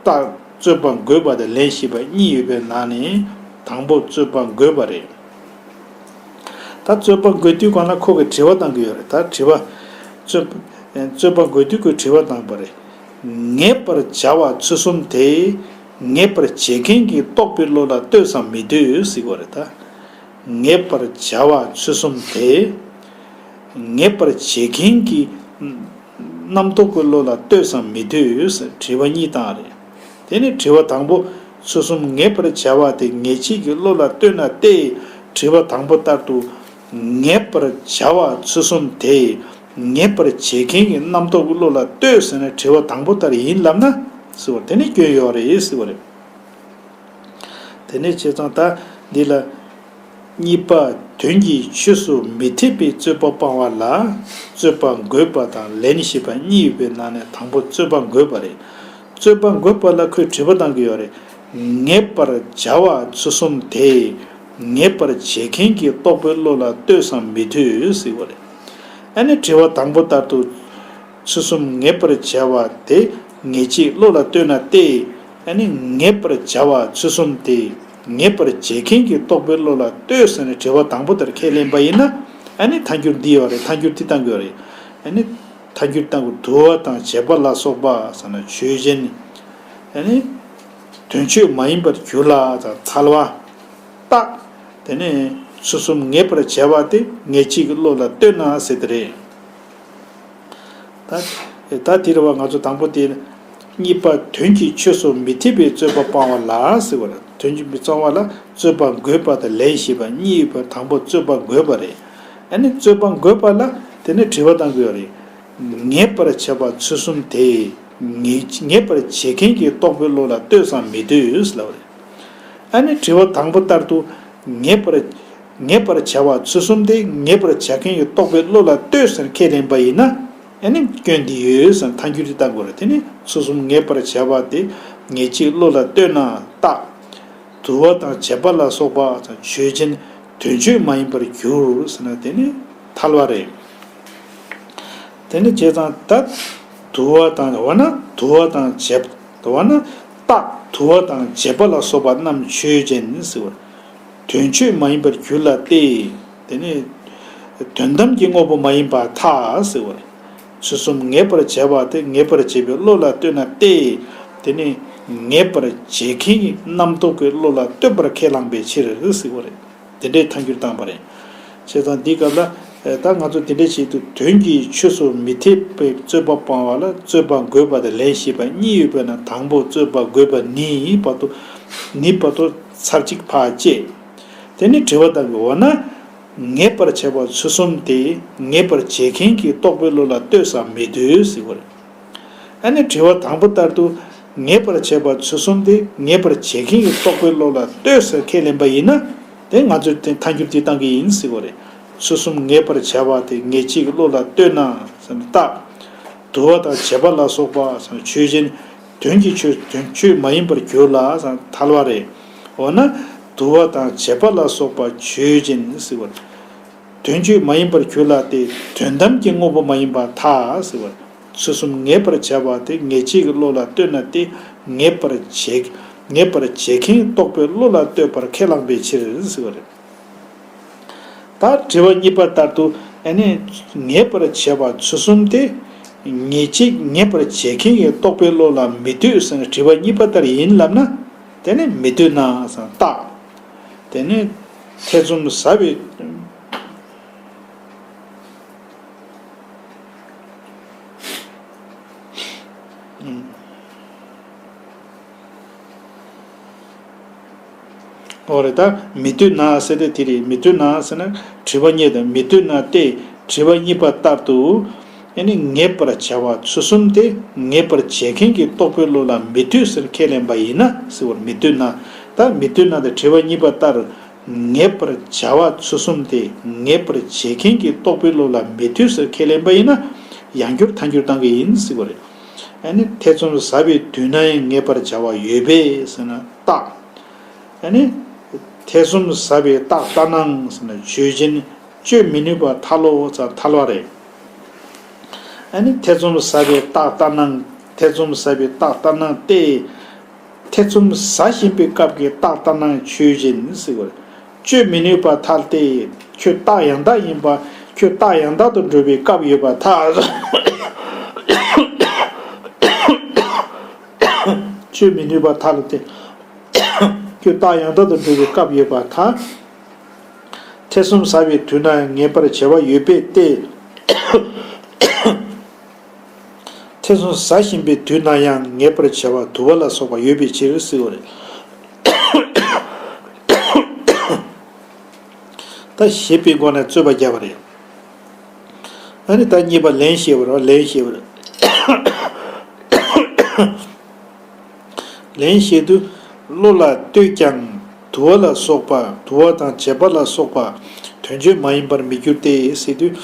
རྟགས་རྩོད་པ་འགོད་པ་དང་ལན་ཞེས་པ་གཉིས་ཡོད་པའི་ནང་ནས་དང་པོ་རྩོད་པ་འགོད་པ་རེད། ད་རྩོད་པ་འགོད་དུས་གང་ལ་ཁོ་གིས་དྲི་བ་བཏང་གི་ཡོད་རེད། ད་དྲི་བ། རྩོད་རྩོད་པ་འགོད་དུས་ཁོས་དྲི་བ་བཏང་པ་རེད། ངེས་པར་བྱ་བ་ཚུལ་གསུམ་དེ་ངེས་པར་བྱེད་མཁན་གྱི་རྟོག་པའི་བློ་ལ་ལྟོས་སམ་མི་ལྟོས་ཟེར་བ་རེད་ད། ངེས་པར་བྱ་བ་ཚུལ་གསུམ་དེ་ངེས་པར་བྱེད་མཁན་གྱི་རྣམ་རྟོག་གི་བློ་ལ་ལྟོས་སམ་མི་ལྟོས་ཟེར་དྲི་བ་གཉིས་བཏང་རེད། དེ་ནས་དྲི་བ་དང་པོ། ཚུལ་གསུམ་ངེས་པར་བྱ་བ་དེ་ངེས་བྱེད་ཀྱི་བློ་ལ་ལྟོས་ན་སྟེ། དྲི་བ་དང་པོ་ལྟར་དུ། ངེས་པར་བྱ་བ་ཚུལ་གསུམ་དེ་ངེས་པར་བྱེད་མཁན་གྱི་རྣམ་རྟོག་གི་བློ་ལ་ལྟོས་ཟེར་ནས་དྲི་བ་དང་པོ་ལྟར་ཡིན་ལབ་ན་ཟེར་བ་དེ་ནི་སྐྱོན་ཡོད་རེད་ཟེར་བ་རེད། དེ་ནས་བྱས་ཙང་ད་འདི་ལ། གཉིས་པ། དོན་གྱི་ཆོས་སུ་མི་འཐད་པའི་རྩོད་པ་སྤང་བ་ལ་རྩོད་པ་འགོད་པ་དང་ལན་ཞེས་པ་གཉིས་ཡོད་པའི་ནང་ནས་དང་པོ་རྩོད་པ་འགོད་པ་རེད། རྩོད་པ་འགོད་པ་ལ་ཁོས་དྲི་བ་བཏང་གི་ཡོད་རེད། ངེས་པར་བྱ་བ་ཚུལ་གསུམ་དེ་ངེས་པར་བྱེད་མཁན་གྱི་རྟོག་པའི་བློ་ལ་ལྟོས་སམ་མི་ལྟོས་ཟེར་བ་རེད། ཨ་ནི་དྲི་བ་དང་པོ་ལྟར་དུ། ཚུལ་གསུམ་ངེས་པར་བྱ་བ་དེ་ངེས་བྱེད་བློ་ལ་ལྟོས་ན་སྟེ། ཨ་ནི་ངེས་པར་བྱ་བ་ཚུལ་གསུམ་དེ་ངེས་པར་བྱེད་མཁན་གྱི་རྟོག་པའི་བློ་ལ་ལྟོས་ཟེར་ནས་དྲི་བ་དང་པོ་དེར་ཁས་ལེན་པ་ཡིན་ན། ཨ་ནི་ཐལ་འགྱུར་འདི་ཡོད་རེད། ཐལ་འགྱུར་འདི་བཏང་གི་ཡོད་རེད། ཨ་ནི་ ཐལ་འགྱུར་བཏང་དགོས། དུ་བ་དང་བྱེད་པ་ལ་སོགས་པ་ཟེར་ན་ཆོས་ཅན། ཨ་ནི་དོན་ཆོས་མ་ཡིན་པར་གྱུར་ལ་ཐལ་བ། རྟགས། དེ་ནས་ཚུལ་གསུམ་ངེས་པར་བྱ་བ་དེ་ངེས་བྱེད་ཀྱི་བློ་ལ་ལྟོས་ན་ཟེར་དེ་རེད། ད་ད་དེ་རེད་བ། ང་ཚོ་དང་པོ་དེ། གཉིས་པ་དོན་གྱི་ཆོས་སུ་མི་འཐད་པའི་རྩོད་པ་སྤང་བ་ལ་ཟེར་བ་རེད། དོན་གྱི་མི་སྤང་བ་ལ་རྩོད་པ་འགོད་པ་དང་ལན་ཞེས་པ་གཉིས་ཡོད་པ། དང་པོ་རྩོད་པ་འགོད་པ་རེད། ཨ་ནི་རྩོད་པ་འགོད་པ་ལ་དེ་ནས་དྲི་བ་བཏང་དགོས་པ་རེད། ངེས་པར་བྱ་བ་ཚུལ་གསུམ་དེ་ངེས་ངེས་པར་བྱེད་མཁན་གྱི་རྟོག་པའི་བློ་ལ་ལྟོས་སམ་མི་ལྟོས་ལབ་པ་རེད། ཨ་ནི་དྲི་བ་དང་པོ་ལྟར་དུ་ངེས་པར་ངེས་པར་བྱ་བ་ཚུལ་གསུམ་དེ་ངེས་པར་བྱ་མཁན་གྱི་རྟོག་པའི་བློ་ལ་ལྟོས་ཟེར་ཁས་ལེན་པ་ཡིན་ན། ཨ་ནི་སྐྱོན་འདི་ཡོད་ཟེར་ཐལ་འགྱུར་འདི་བཏང་དགོས་རེད། དེ་ནི་ཚུལ་གསུམ་ངེས་པར་བྱ་བ་དེ་ངེས་བྱེད་བློ་ལ་ལྟོས་ན་རྟགས། དུ་བ་དང་བྱེད་པ་ལ་སོགས་པ་ཆོས་ཅན། དོན་ཆོས་མ་ཡིན་པར་གྱུར་ཟེར་ན་དེ་ནི་ཐལ་བ་རེད། དེ་ནི་བྱས་ཙང་ད་དུ་བ་དང་འོ་ན་དུ་བ་དང་བྱེད་པ་འོ་ན་རྟགས་དུ་བ་དང་བྱེད་པ་ལ་སོགས་པ་རྣམས་ཆོས་ཅན་ཟེར་བ། དོན་ཆོས་མ་ཡིན་པར་གྱུར་ལ་སྟེ། དེ་ནི་དོན་དམ་གྱི་དངོས་པོ་མ་ཡིན་པར་ཐལ་ཟེར་བ་རེད། ཚུལ་གསུམ་ངེས་པར་བྱ་བ་དེ་ངེས་པར་བྱེད་པའི་བློ་ལ་ལྟོས་ན་སྟེ། དེ་ནི་ངེས་པར་བྱེད་མཁན་གྱི་རྣམ་རྟོག་གི་བློ་ལ་ལྟོས་པར་ཁས་བླངས་པའི་ཕྱིར་ཟེར་བ་རེད། དེ་འདྲའི་ཐལ་འགྱུར་བཏང་བ་རེད། བྱས་ཙང་འདིའི་སྐབས་ལ་ད་ང་ཚོ་དེ་འདྲའི་ཆེད་དུ་དོན་གྱི་ཆོས་སུ་མི་འཐད་པའི་རྩོད་པ་སྤང་བ་ལ་རྩོད་པ་འགོད་པ་དང་ལན་ཞེས་པ་གཉིས་ཡོད་པས་ན། དང་པོ་རྩོད་པ་འགོད་པ་ནི་བར་དུ་ནི་བར་དུ་ཚར་གཅིག་ཕར་བཅད། དེ་ནི་དྲི་བ་བཏང་གི་འོ་ན། ངེས་པར་བྱ་བ་ཚུལ་གསུམ་དེ་ངེས་པར་བྱེད་མཁན་གྱི་རྟོག་པའི་བློ་ལ་ལྟོས་སམ་མི་ལྟོས་ཟེར་བ་རེད། ཨ་ནི་དྲི་བ་དང་པོ་ལྟར་དུ་ངེས་པར་བྱ་བ་ཚུལ་གསུམ་དེ་ངེས་པར་བྱེད་མཁན་གྱི་རྟོག་པའི་བློ་ལ་ལྟོས་ཟེར་ཁས་ལེན་པ་ཡིན་ན། དེ་ང་ཚོས་དེ་ཐལ་འགྱུར་དེ་བཏང་གི་ཡིན་ཟེར་བ་རེད། ཚུལ་གསུམ་ངེས་པར་བྱ་བ་དེ་ངེས་བྱེད་ཀྱི་བློ་ལ་ལྟོས་ན་ཟེར་ན་རྟགས། དུ་བ་དང་བྱེད་པ་ལ་སོགས་པ་ཆོས་ཅན། དོན་གྱི་ཆོས་དོན་ཆོས་མ་ཡིན་པར་གྱུར་ལ་ཐལ་བ་རེད། འོ་ན་དུ་བ་དང་བྱེད་པ་ལ་སོགས་པ་ཆོས་ཅན་ཟེར་བ་རེད། དོན་ཆོས་མ་ཡིན་པར་གྱུར་ལ་སྟེ། དོན་དམ་གྱི་དངོས་པོ་མ་ཡིན་པར་ཐལ་ཟེར་བ། ཚུལ་གསུམ་ངེས་པར་བྱ་བ་དེ་ངེས་བྱེད་ཀྱི་བློ་ལ་ལྟོས་ན་སྟེ། ངེས་པར་བྱེད་ངེས་པར་བྱེད་མཁན་རྟོག་པའི་བློ་ལ་ལྟོས་པར་ཁས་བླངས་པའི་ཕྱིར་ཟེར་བ་རེད། ད་དྲི་བ་གཉིས་པ་ལྟར་དུ་ཨ་ནི་ངེས་པར་བྱ་བ་ཚུལ་གསུམ་དེ་ངེས་བྱེད་ངེས་པར་བྱེད་མཁན་གྱི་རྟོག་པའི་བློ་ལ་མི་ལྟོས་ཟེར་ན་དྲི་བ་གཉིས་པ་ལྟར་ཡིན་ལབ་ན། དེ་ནི་མི་ལྟོས་ན་ཟེར་རྟགས། དེ་ནི་ཐེ་ཚོམ་ཟ་བའི། འོ་རེད། ད་མི་ལྟོས་ན་ཟེར་ཏེ་དེ་རེད། མི་ལྟོས་ན་ཟེར་ན་དྲི་བ་གཉིས་དང་མི་ལྟོས་ན་སྟེ། དྲི་བ་གཉིས་པ་ལྟར་དུ། ཨ་ནི་ངེས་པར་བྱ་བ་ཚུལ་གསུམ་དེ་ངེས་པར་བྱེད་མཁན་གྱི་རྟོག་པའི་བློ་ལ་མི་ལྟོས་ཟེར་ཁས་ལེན་པ་ཡིན་ན་ཟེར་བར། མི་ལྟོས་ན། ད་མི་ལྟོས་ན་དེ་དྲི་བ་གཉིས་པ་ལྟར། ངེས་པར་བྱ་བ་ཚུལ་གསུམ་དེ་ངེས་པར་བྱེད་མཁན་གྱི་རྟོག་པའི་བློ་ལ་མི་ལྟོས་ཟེར་ཁས་ལེན་པ་ཡིན་ན། ཡང་བསྐྱར་ཐལ་འགྱུར་བཏང་གི་ཡིན་ཟེར་བ་རེད། ཨ་ནི་ཐེ་ཚོམ་ཟ་བའི་དུས་ན་ཡང་ངེས་པར་བྱ་བ་ཡོད་པས་ཟེར་ན་རྟགས། ཨ་ནི་ཐེ་ཚོམ་ཟ་བའི་རྟགས་ལྟར་སྣང་ཟེར་ན་ཆོས་ཅན། གཅོད་མི་ནུས་པ་ཐལ་ལོ་ཟེར་ཐལ་བ་རེད། ཨ་ནི་ཐེ་ཚོམ་ཟ་བའི་རྟགས་ལྟར་སྣང་། ཐེ་ཚོམ་ཟ་བའི་རྟགས་ལྟར་སྣང་སྟེ། ཐེ་ཚོམ་ཟ་བཞིན་པའི་སྐབས་ཀྱི་རྟགས་ལྟར་སྣང་ཆོས་ཅན་ཟེར་བ་རེད། གཅོད་མི་ནུས་པ་ཐལ་ཏེ། ཁྱོད་རྟགས་ཡང་དག་ཡིན་པ། ཁྱོད་རྟགས་ཡང་དག་ཏུ་འགྲོ་བའི་སྐབས་ཡོད་པར་ཐལ། གཅོད་མི་ནུས་པ་ཐལ་ཏེ། ཁྱོད་རྟགས་ཡང་དག་ཏུ་འགྲོ་བའི་སྐབས་ཡོད་པར་ཐལ། ཐེ་ཚོམ་ཟ་བའི་དུས་ན་ངེས་པར་བྱ་བ་ཡོད་པས་ཏེ། ཐེ་ཚོམ་ཟ་བཞིན་པའི་དུས་ན་ཡང་ངེས་པར་བྱ་བ་དུ་བ་ལ་སོགས་པ་ཡོད་པའི་ཕྱིར་ཟེར་བ་རེད། ད་ཞེས་པའི་སྒོ་ནས་རྩོད་པ་བརྒྱབ་པ་རེད། ཨ་ནི་ད་གཉིས་པ་ལན་བཤད་པ་རེད། ལན་བཤད་པ་རེད། ལན་བཤད་དུས། བློ་ལ་ལྟོས་ཀྱང་དུ་བ་ལ་སོགས་པ། དུ་བ་དང་བྱེད་པ་ལ་སོགས་པ་དོན་ཆོས་མ་ཡིན་པར་མི་འགྱུར་ཏེ་ཟེར་དུས།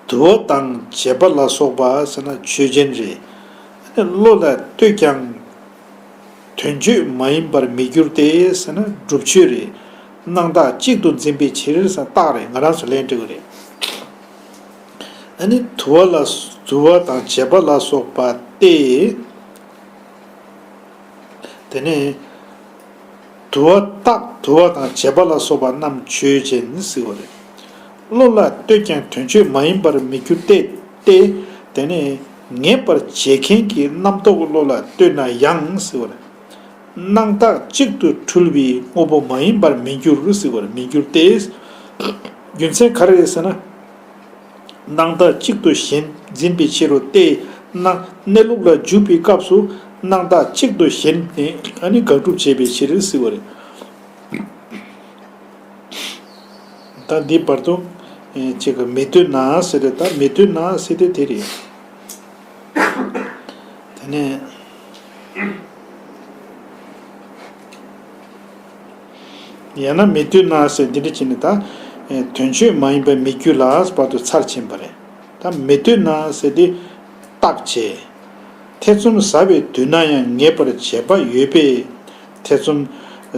དུ་བ་དང་བྱེད་པ་ལ་སོགས་པ་ཟེར་ན་ཆོས་ཅན་རེད། བློ་ལ་ལྟོས་ཀྱང་དོན་ཆོས་མ་ཡིན་པར་མི་འགྱུར་ཏེ་ཟེར་ན་སྒྲུབ་ཆོས་རེད། སྣང་བཏགས་གཅིག་ཏུ་འཛིན་པའི་ཕྱིར་ཟེར་རྟགས་རེད། ང་རང་ཚོ་ལན་འབྲི་དགོས་རེད། ཨ་ནི་དུ་བ་ལ་དུ་བ་དང་བྱེད་པ་ལ་སོགས་པ་སྟེ། དེ་ནས་དུ་བ་རྟགས་དུ་བ་དང་བྱེད་པ་ལ་སོགས་པ་རྣམས་ཆོས་ཅན་ཟེར་བ་རེད། བློ་ལ་ལྟོས་ཀྱང་དོན་ཆོས་མ་ཡིན་པར་མི་འགྱུར་ཏེ། སྟེ། དེ་ནས་ངེས་པར་བྱེད་མཁན་གྱི་རྣམ་རྟོག་བློ་ལ་ལྟོས་ན་ཡང་ཟེར་བ་རེད། སྣང་བཏགས་གཅིག་ཏུ་འཁྲུལ་པའི་དངོས་པོ་མ་ཡིན་པར་མི་འགྱུར་ཟེར་བ་རེད། མི་འགྱུར་ཏེ། རྒྱུ་མཚན་ག་རེ་རེད་ཟེར་ན། སྣང་བཏགས་གཅིག་ཏུ་ཞེན་འཛིན་པའི་ཕྱིར་རོ་སྟེ། སྣང་གནས་ལུགས་ལ་འཇུག་པའི་སྐབས་སུ་སྣང་བཏགས་གཅིག་ཏུ་ཞེན་ནས་ཨ་ནི་དགག་སྒྲུབ་བྱེད་པའི་ཕྱིར་ཟེར་བ་རེད། ད་འདི་བར་དུ་ཨེ་གཅིག་གི་མི་ལྟོས་ན་ཟེར་ཏེ། ད་མི་ལྟོས་ན་ཟེར་ཏེ་དེ་རེད། དེ་ནས་ཡང་ན་མི་ལྟོས་ན་ཟེར་འདི་འདྲ་བྱས་ནས། ད་ཨེ་དོན་ཆོས་མ་ཡིན་པ་མི་འགྱུར་ལ་བར་དུ་ཚར་ཕྱིན་པ་རེད། ད་མི་ལྟོས་ན་ཟེར་ཏེ་བརྟག་བྱས། ཐེ་ཚོམ་ཟ་བའི་དུས་ན་ཡང་ངེས་པར་བྱེད་པ་ཡོད་པས། ཐེ་ཚོམ་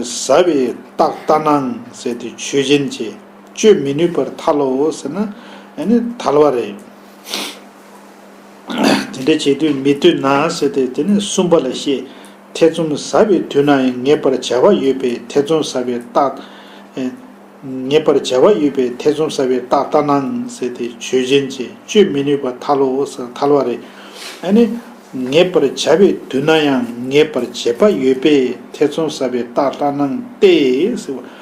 ཟ་བའི་རྟགས་ལྟར་སྣང་ཟེར་ཏེ་ཆོས་ཅན་བྱས། གཅོད་མི་ནུས་པར་ཐལ་ལོ་ཟེར་ན། ཨ་ནི་ཐལ་བ་རེད། དེ་འདྲ་བྱེད་དུས་མི་ལྟོས་ན་ཟེར་ཏེ་དེ་ནི་གསུམ་པ་ལ་བཤད། ཐེ་ཚོམ་ཟ་བའི་དུས་ན་ཡང་ངེས་པར་བྱ་བ་ཡོད་པས། ཐེ་ཚོམ་ཟ་བའི་རྟགས། ཨེ་ངེས་པར་བྱ་བ་ཡོད་པས། ཐེ་ཚོམ་ཟ་བའི་རྟགས་ལྟར་སྣང་ཟེར་ཏེ་ཆོས་ཅན་བྱས། གཅོད་མི་ནུས་པར་ཐལ་ལོ་ཟེར་ཐལ་བ་རེད། ཨ་ནི་ངེས་པར་བྱ་བའི་དུས་ན་ཡང་ངེས་པར་བྱེད་པ་ཡོད་པས། ཐེ་ཚོམ་ཟ་བའི་རྟགས་ལྟར་སྣང་སྟེ་ཟེར་བ།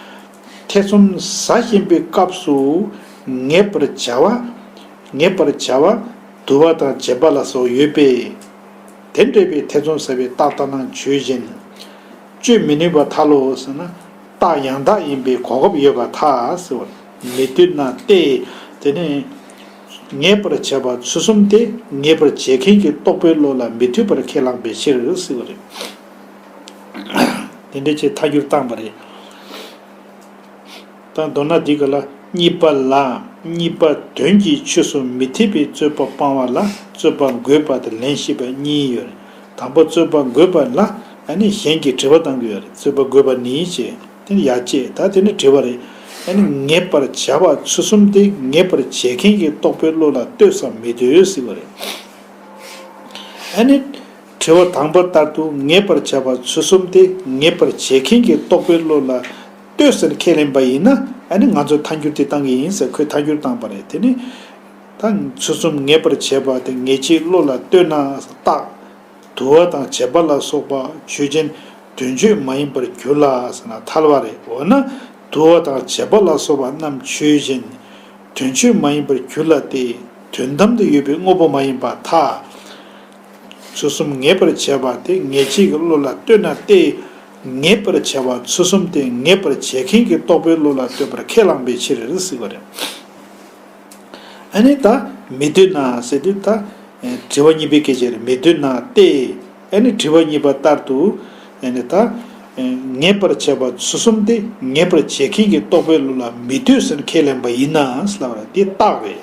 ཐེ་ཚོམ་ཟ་བཞིན་པའི་སྐབས་སུ་ངེས་པར་བྱ་བ། ངེས་པར་བྱ་བ་དུ་བ་དང་བྱེད་པ་ལ་སོགས་ཡོད་པས། དེ་འདྲ་བའི་ཐེ་ཚོམ་ཟ་བའི་རྟགས་ལྟར་སྣང་ཆོས་ཅན། གཅོད་མི་ནུས་པར་ཐལ་ལོ་ཟེར་ན། རྟགས་ཡང་དག་ཡིན་པའི་གོ་སྐབས་ཡོད་པར་ཐལ་ཟེར་བ་རེད། མི་ལྟོས་ན་སྟེ། དེ་ནས་ངེས་པར་བྱ་བ་ཚུལ་གསུམ་དེ་ངེས་པར་བྱེད་མཁན་གྱི་རྟོག་པའི་བློ་ལ་མི་ལྟོས་པར་ཁས་བླངས་པའི་ཕྱིར་ཟེར་བ་རེད། དེ་འདྲ་བྱས་ཐལ་འགྱུར་བཏང་པ་རེད། ད་མདོར་ན་འདི་ག་ལ། གཉིས་པ་ལ། གཉིས་པ་དོན་གྱི་ཆོས་སུ་མི་འཐད་པའི་རྩོད་པ་སྤང་བ་ལ་རྩོད་པ་འགོད་པ་དང་ལན་ཞིབ་པ་གཉིས་ཡོད་རེད། དང་པོ་རྩོད་པ་འགོད་པ་ལ་ཨ་ནི་གཞན་གྱིས་དྲི་བ་བཏང་གི་ཡོད་རེད། རྩོད་པ་འགོད་པ་ནི་ཞེས་དེ་ནི་ཡ་བཅད། ད་དེ་ནི་དྲི་བ་རེད། ཨ་ནི་ངེས་པར་བྱ་བ་ཚུལ་གསུམ་དེ་ངེས་པར་བྱེད་མཁན་གྱི་རྟོག་པའི་བློ་ལ་ལྟོས་སམ་མི་ལྟོས་ཟེར་བ་རེད། ཨ་ནི། དྲི་བ་དང་པོ་ལྟར་དུ་ངེས་པར་བྱ་བ་ཚུལ་གསུམ་དེ་ངེས་པར་བྱེད་མཁན་གྱི་རྟོག་པའི་བློ་ལ་ལྟོས་ཟེར་ཁས་ལེན་པ་ཡིན་ན། ཨ་ནི་ང་ཚོས་ཐལ་འགྱུར་དེ་བཏང་གི་ཡིན་ཟེར། ཁོས་ཐལ་འགྱུར་བཏང་པ་རེད། དེ་ནི་ད་ཚུལ་གསུམ་ངེས་པར་བྱེད་པ་དེ་ངེས་བྱེད་བློ་ལ་ལྟོས་ན་རྟགས། དུ་བ་དང་བྱེད་པ་ལ་སོགས་པ་ཆོས་ཅན། དོན་ཆོས་མ་ཡིན་པར་འགྱུར་ལ་ཟེར་ན་ཐལ་བ་རེད། འོ་ན་དུ་བ་དང་བྱེད་པ་ལ་སོགས་པ་རྣམས་ཆོས་ཅན། དོན་ཆོས་མ་ཡིན་པར་འགྱུར་ལ་སྟེ། དོན་དམ་དུ་ཡོད་པའི་དངོས་པོ་མ་ཡིན་པར་ཐལ། ཚུལ་གསུམ་ངེས་པར་བྱེད་པ་དེ་ངེས་བྱེད་ཀྱི་བློ་ལ་ལྟོས་ན་སྟེ། ངེས་པར་བྱ་བ་ཚུལ་གསུམ་དེ་ངེས་པར་བྱེད་མཁན་གྱི་རྟོག་པའི་བློ་ལ་ལྟོས་པར་ཁས་བླངས་པའི་ཕྱིར་ཟེར་བ་རེད། ཨ་ནི་ད་མི་ལྟོས་ན་ཟེར་དུས་ད་དྲི་བ་གཉིས་པའི་སྐད་ཆ་རེད། མི་ལྟོས་ན་སྟེ། ཨ་ནི་དྲི་བ་གཉིས་པ་ལྟར་དུ། ཨ་ནི་ད་ངེས་པར་བྱེད་པ་ཚུལ་གསུམ་དེ་ངེས་པར་བྱེད་མཁན་གྱི་རྟོག་པའི་བློ་ལ་མི་ལྟོས་ཟེར་ཁས་ལེན་པ་ཡིན་ན་ཟེར་ལབ་པ་རེད། འདི་རྟགས་རེད།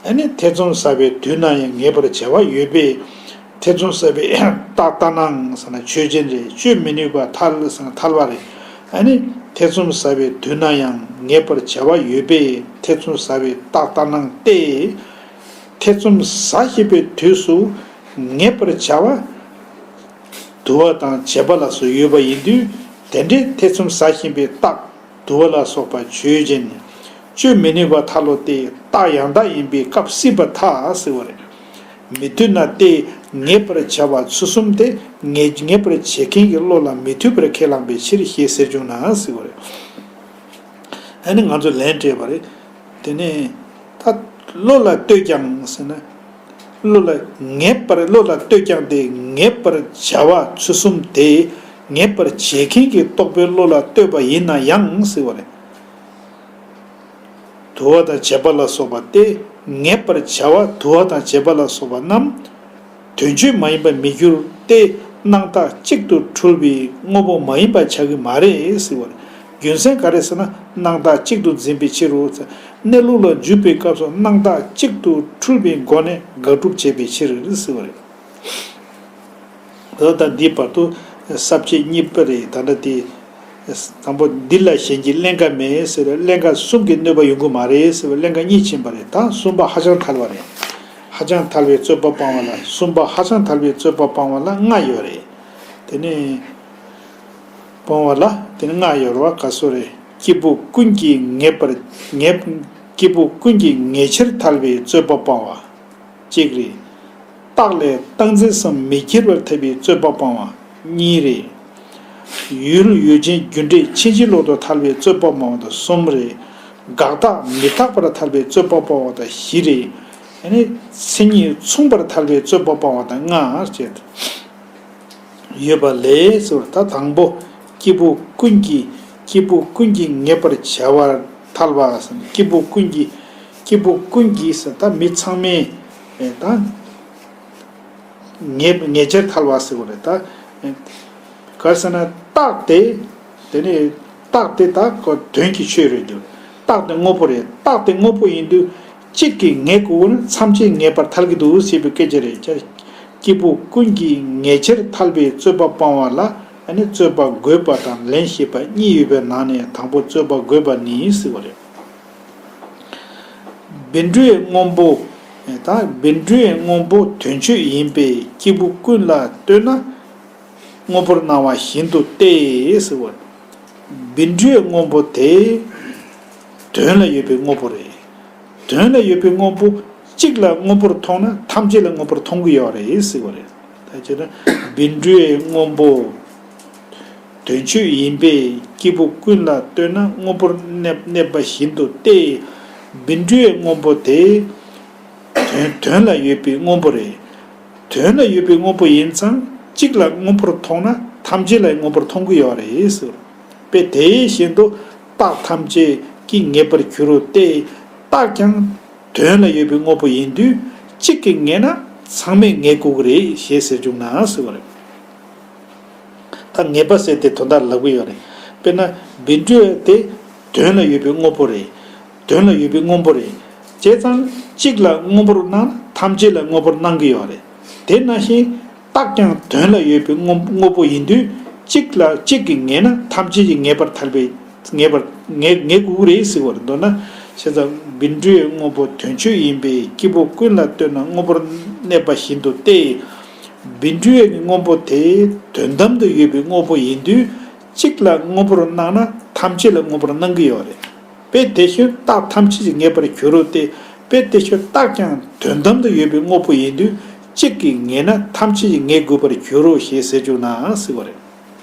ཨ་ནི་ཐེ་ཚོམ་ཟ་བའི་དུས་ན་ཡང་ངེས་པར་བྱ་བ་ཡོད་པས། ཐེ་ཚོམ་ཟ་བའི་རྟགས་ལྟར་སྣང་ཟེར་ན་ཆོས་ཅན་རེད། གཅོད་མི་ནུས་པར་ཐལ་ཟེར་ན་ཐལ་བ་རེད། ཨ་ནི་ཐེ་ཚོམ་ཟ་བའི་དུས་ན་ཡང་ངེས་པར་བྱ་བ་ཡོད་པས་ཐེ་ཚོམ་ཟ་བའི་རྟགས་ལྟར་སྣང་སྟེ། ཐེ་ཚོམ་ཟ་བཞིན་པའི་དུས་སུ་ངེས་པར་བྱ་བ་དུ་བ་དང་བྱེད་པ་ལ་སོགས་ཡོད་པ་ཡིན་དུས། དེ་འདྲའི་ཐེ་ཚོམ་ཟ་བཞིན་པའི་རྟགས་དུ་བ་ལ་སོགས་པ་ཆོས་ཅན། གཅོད་མི་ནུས་པར་ཐལ་ལོ་སྟེ། རྟགས་ཡང་དག་ཡིན་པའི་སྐབས་སྲིད་པར་ཐལ་ཟེར་བ་རེད། མི་ལྟོས་ན་སྟེ། ངེས་པར་བྱ་བ་ཚུལ་གསུམ་དེ་ངེས་ངེས་པར་བྱེད་མཁན་གྱི་བློ་ལ་མི་ལྟོས་པར་ཁས་བླངས་པའི་ཕྱིར་ཞེས་ཟེར་བྱུང་ན་ཟེར་བ་རེད། ཨ་ནི་ང་ཚོས་ལན་སྤྲད་པ་རེད། དེ་ནས་ད་བློ་ལ་ལྟོས་ཀྱང་ཟེར་ན། བློ་ལ་ངེས་པར་བློ་ལ་ལྟོས་ཀྱང་སྟེ། ངེས་པར་བྱ་བ་ཚུལ་གསུམ་དེ་ངེས་པར་བྱེད་མཁན་གྱི་རྟོག་པའི་བློ་ལ་ལྟོས་པ་ཡིན་ན་ཡང་ཟེར་བ་རེད། དུ་བ་དང་བྱེད་པ་ལ་སོགས་པ་སྟེ། ངེས་པར་བྱ་བ་དུ་བ་དང་བྱེད་པ་ལ་སོགས་པ་རྣམས་དོན་ཆོས་མ་ཡིན་པར་མི་འགྱུར་ཏེ། སྣང་བཏགས་གཅིག་ཏུ་འཁྲུལ་པའི་དངོས་པོ་མ་ཡིན་པ་ཆགས་ཀྱི་མ་རེད་ཟེར་བ་རེད། རྒྱུ་མཚན་ག་རེ་ཟེར་ན། སྣང་བཏགས་གཅིག་ཏུ་འཛིན་པའི་ཕྱིར་རོ། གནས་ལུགས་ལ་འཇུག་པའི་སྐབས་སུ་སྣང་བཏགས་གཅིག་ཏུ་འཁྲུལ་པའི་སྒོ་ནས་དགག་སྒྲུབ་བྱེད་པའི་ཕྱིར་ཟེར་བ་རེད། ད་ལྟ་འདིའི་བར་དུ་ས་བཅད་གཉིས་པ་རེད། ད་ལྟ་དེ་དང་པོ་འདི་ལ་གཞན་གྱི་ཀླན་ཀ་མེད་ཟེར་བའི་ཀླན་ཀ་གསུམ་གྱི་གནོད་པ་ཡོང་གི་མ་རེད་ཟེར་བའི་ཀླན་ཀ་གཉིས་ཕྱིན་པ་རེད། ད་གསུམ་པ་ཧ་ཅང་ཐལ་བ་རེད། ཧ་ཅང་ཐལ་བའི་རྩོད་པ་སྤང་བ་ལ། གསུམ་པ་ཧ་ཅང་ཐལ་བའི་རྩོད་པ་སྤང་བ་ལ་ལྔ་ཡོད་རེད། དེ་ནས་སྤོང་བ་ལ་དེ་ནི་ལྔ་ཡོད་རེད་པ། ག་སོ་རེད། སྐྱེས་བུ་ཀུན་གྱིས་ངེས་པར་ངེས། སྐྱེས་བུ་ཀུན་གྱིས་ངེས་ཕྱིར་ཐལ་བའི་རྩོད་པ་སྤང་བ། གཅིག་རེད། རྟགས་ལས་རྟག་འཛིན་གསུམ་མི་འཁྱེར་བར་ཐལ་བའི་རྩོད་པ་སྤང་བ་གཉིས་རེད། ཡུལ་ཡུལ་ཅན་རྒྱུ་འབྲས་ཕྱིན་ཅི་ལོག་ཏུ་ཐལ་བའི་རྩོད་པ་སྤང་བ་དང་གསུམ་རེད། དགག་རྟགས་མི་རྟག་པར་ཐལ་བའི་རྩོད་པ་སྤང་བ་དང་བཞི་རེད། ཨ་ནི་མཚན་ཉིད་མཚུངས་པར་ཐལ་བའི་རྩོད་པ་སྤང་བ་དང་ལྔ་བཅས། ཡོད་པ་ལས་ཟེར་བ་ད་དང་པོ། སྐྱེས་བུ་ཀུན་གྱི་སྐྱེས་བུ་ཀུན་གྱིས་ངེས་པར་བྱ་བར་ཐལ་བ་ཟེར། སྐྱེས་བུ་ཀུན་གྱི་སྐྱེས་བུ་ཀུན་གྱིས་ཟེར་ད་མི་ཚང་མས་ཨེ་ད་ངེས་ངེས་བྱར་ཐལ་བ་ཟེར་བ་རེད་ད། ཨེ་ག་རེ་ཟེར་ན་རྟགས་དེ་དེ་ནི་རྟགས་དེ་ད་ཁོ་དོན་གྱི་ཆོས་རེད་འདུག་རྟགས་དེ་དངོས་པོ་རེད། རྟགས་དེ་དངོས་པོ་ཡིན་དུས། གཅིག་གིས་ངེས་དགོས་ན་ཐམས་ཅད་ངེས་པར་ཐལ་གྱི་འདུག་ཟེར་བའི་སྐད་ཆ་རེད། སྐྱེས་བུ་ཀུན་གྱིས་ངེས་བྱར་ཐལ་བའི་རྩོད་པ་སྤང་བ་ལ་ཨ་ནི་རྩོད་པ་དགོས་པ་དང་ལན་ཞེས་པ་གཉིས་ཡོད་པའི་ནང་ནས་དང་པོ་རྩོད་པ་དགོས་པ་ནི་ཟེར་བ་རེད། བཻ་ཌཱུརྱའི་སྔོན་པོ། ད་བཻ་ཌཱུརྱའི་སྔོན་པོ་དོན་ཆོས་ཡིན་པས་སྐྱེས་བུ་ཀུན་ལ་ལྟོས་ན་དངོས་པོར་སྣང་བ་བཞིན་དུ་སྟེ་ཟེར་བ། བཻ་ཌཱུརྱའི་སྔོན་པོ་དེ་དོན་ལ་ཡོད་པའི་དངོས་པོ་རེད། དོན་ལ་ཡོད་པའི་དངོས་པོ་གཅིག་ལ་དངོས་པོར་མཐོང་ན་ཐམས་ཅད་ལ་དངོས་པོར་མཐོང་གི་ཡོད་རེད་ཟེར་བ་རེད། ད་བྱས་ན་བཻ་ཌཱུརྱའི་སྔོན་པོ་དོན་ཆོས་ཡིན་པས་སྐྱེས་བུ་ཀུན་ལ་ལྟོས་ན་དངོས་པོར་གནས་གནས་པ་བཞིན་དུ་སྟེ། བཻ་ཌཱུརྱའི་སྔོན་པོ་དེ་དོན་དོན་ལ་ཡོད་པའི་དངོས་པོ་རེད། དོན་ལ་ཡོད་པའི་དངོས་པོ་ཡིན་ཙང་གཅིག་ལ་དངོས་པོར་མཐོང་ན་ཐམས་ཅད་ལ་དངོས་པོར་མཐོང་གི་ཡོད་རེད་ཟེར། དཔེ་དེ་བཞིན་དུ་རྟགས་ཐམས་ཅད་ཀྱིས་ངེས་པར་འགྱུར་རོ་སྟེ། རྟགས་ཀྱང་དོན་ལ་ཡོད་པའི་དངོས་པོ་ཡིན་དུས་གཅིག་གིས་ངེས་ན་ཚང་མས་ངེས་དགོས་ཀྱི་རེད་ཞེས་ཟེར་བྱུང་ན་ཟེར་བ་རེད། ད་ངེས་པ་ཟེར་དེ་དོན་དག་ལབ་ཀྱི་ཡོད་རེད། དཔེར་ན་བཻ་ཌཱུརྱ་དེ་དོན་ལ་ཡོད་པའི་དངོས་པོ་རེད། དོན་ལ་ཡོད་པའི་དངོས་པོ་རེད། བྱས་ཙང་གཅིག་ལ་དངོས་པོར་སྣང་ན་ཐམས་ཅད་ལ་དངོས་པོར་སྣང་གི་ཡོད་རེད། དེ་ནང་བཞིན་རྟགས་ཀྱང་དོན་ལ་ཡོད་པའི་དངོས་དངོས་པོ་ཡིན་དུས་གཅིག་ལ་གཅིག་གིས་ངེས་ན་ཐམས་ཅད་ཀྱིས་ངེས་པར་ཐལ་བའི་ངེས་པར་ངེས་ངེས་དགོས་ཀྱི་རེད་ཟེར་བ་རེད། མདོར་ན་བྱས་ཙང་བཻ་ཌཱུརྱའི་སྔོན་པོ་དོན་ཆོས་ཡིན་པས་སྐྱེས་བུ་ཀུན་ལ་ལྟོས་ན་དངོས་པོར་གནས་པ་བཞིན་དུ་སྟེ། བཻ་ཌཱུརྱ་གི་སྔོན་པོ་དེ་དོན་དམ་དུ་ཡོད་པའི་དངོས་པོ་ཡིན་དུས་གཅིག་ལ་དངོས་པོར་སྣང་ན་ཐམས་ཅད་ལ་དངོས་པོར་སྣང་གི་ཡོད་རེད། དཔེ་དེ་བཞིན་རྟགས་ཐམས་ཅད་ཀྱིས་ངེས་པར་འགྱུར་རོ་སྟེ། དཔེ་དེ་བཞིན་རྟགས་ཀྱང་དོན་དམ་དུ་ཡོད་པའི་དངོས་པོ་ཡིན་དུས་གཅིག་གིས་ངེས་ན་ཐམས་ཅད་ཀྱིས་ངེས་དགོས་པར་འགྱུར་རོ་ཞེས་ཟེར་བྱུང་ན་ཟེར་བ་རེད།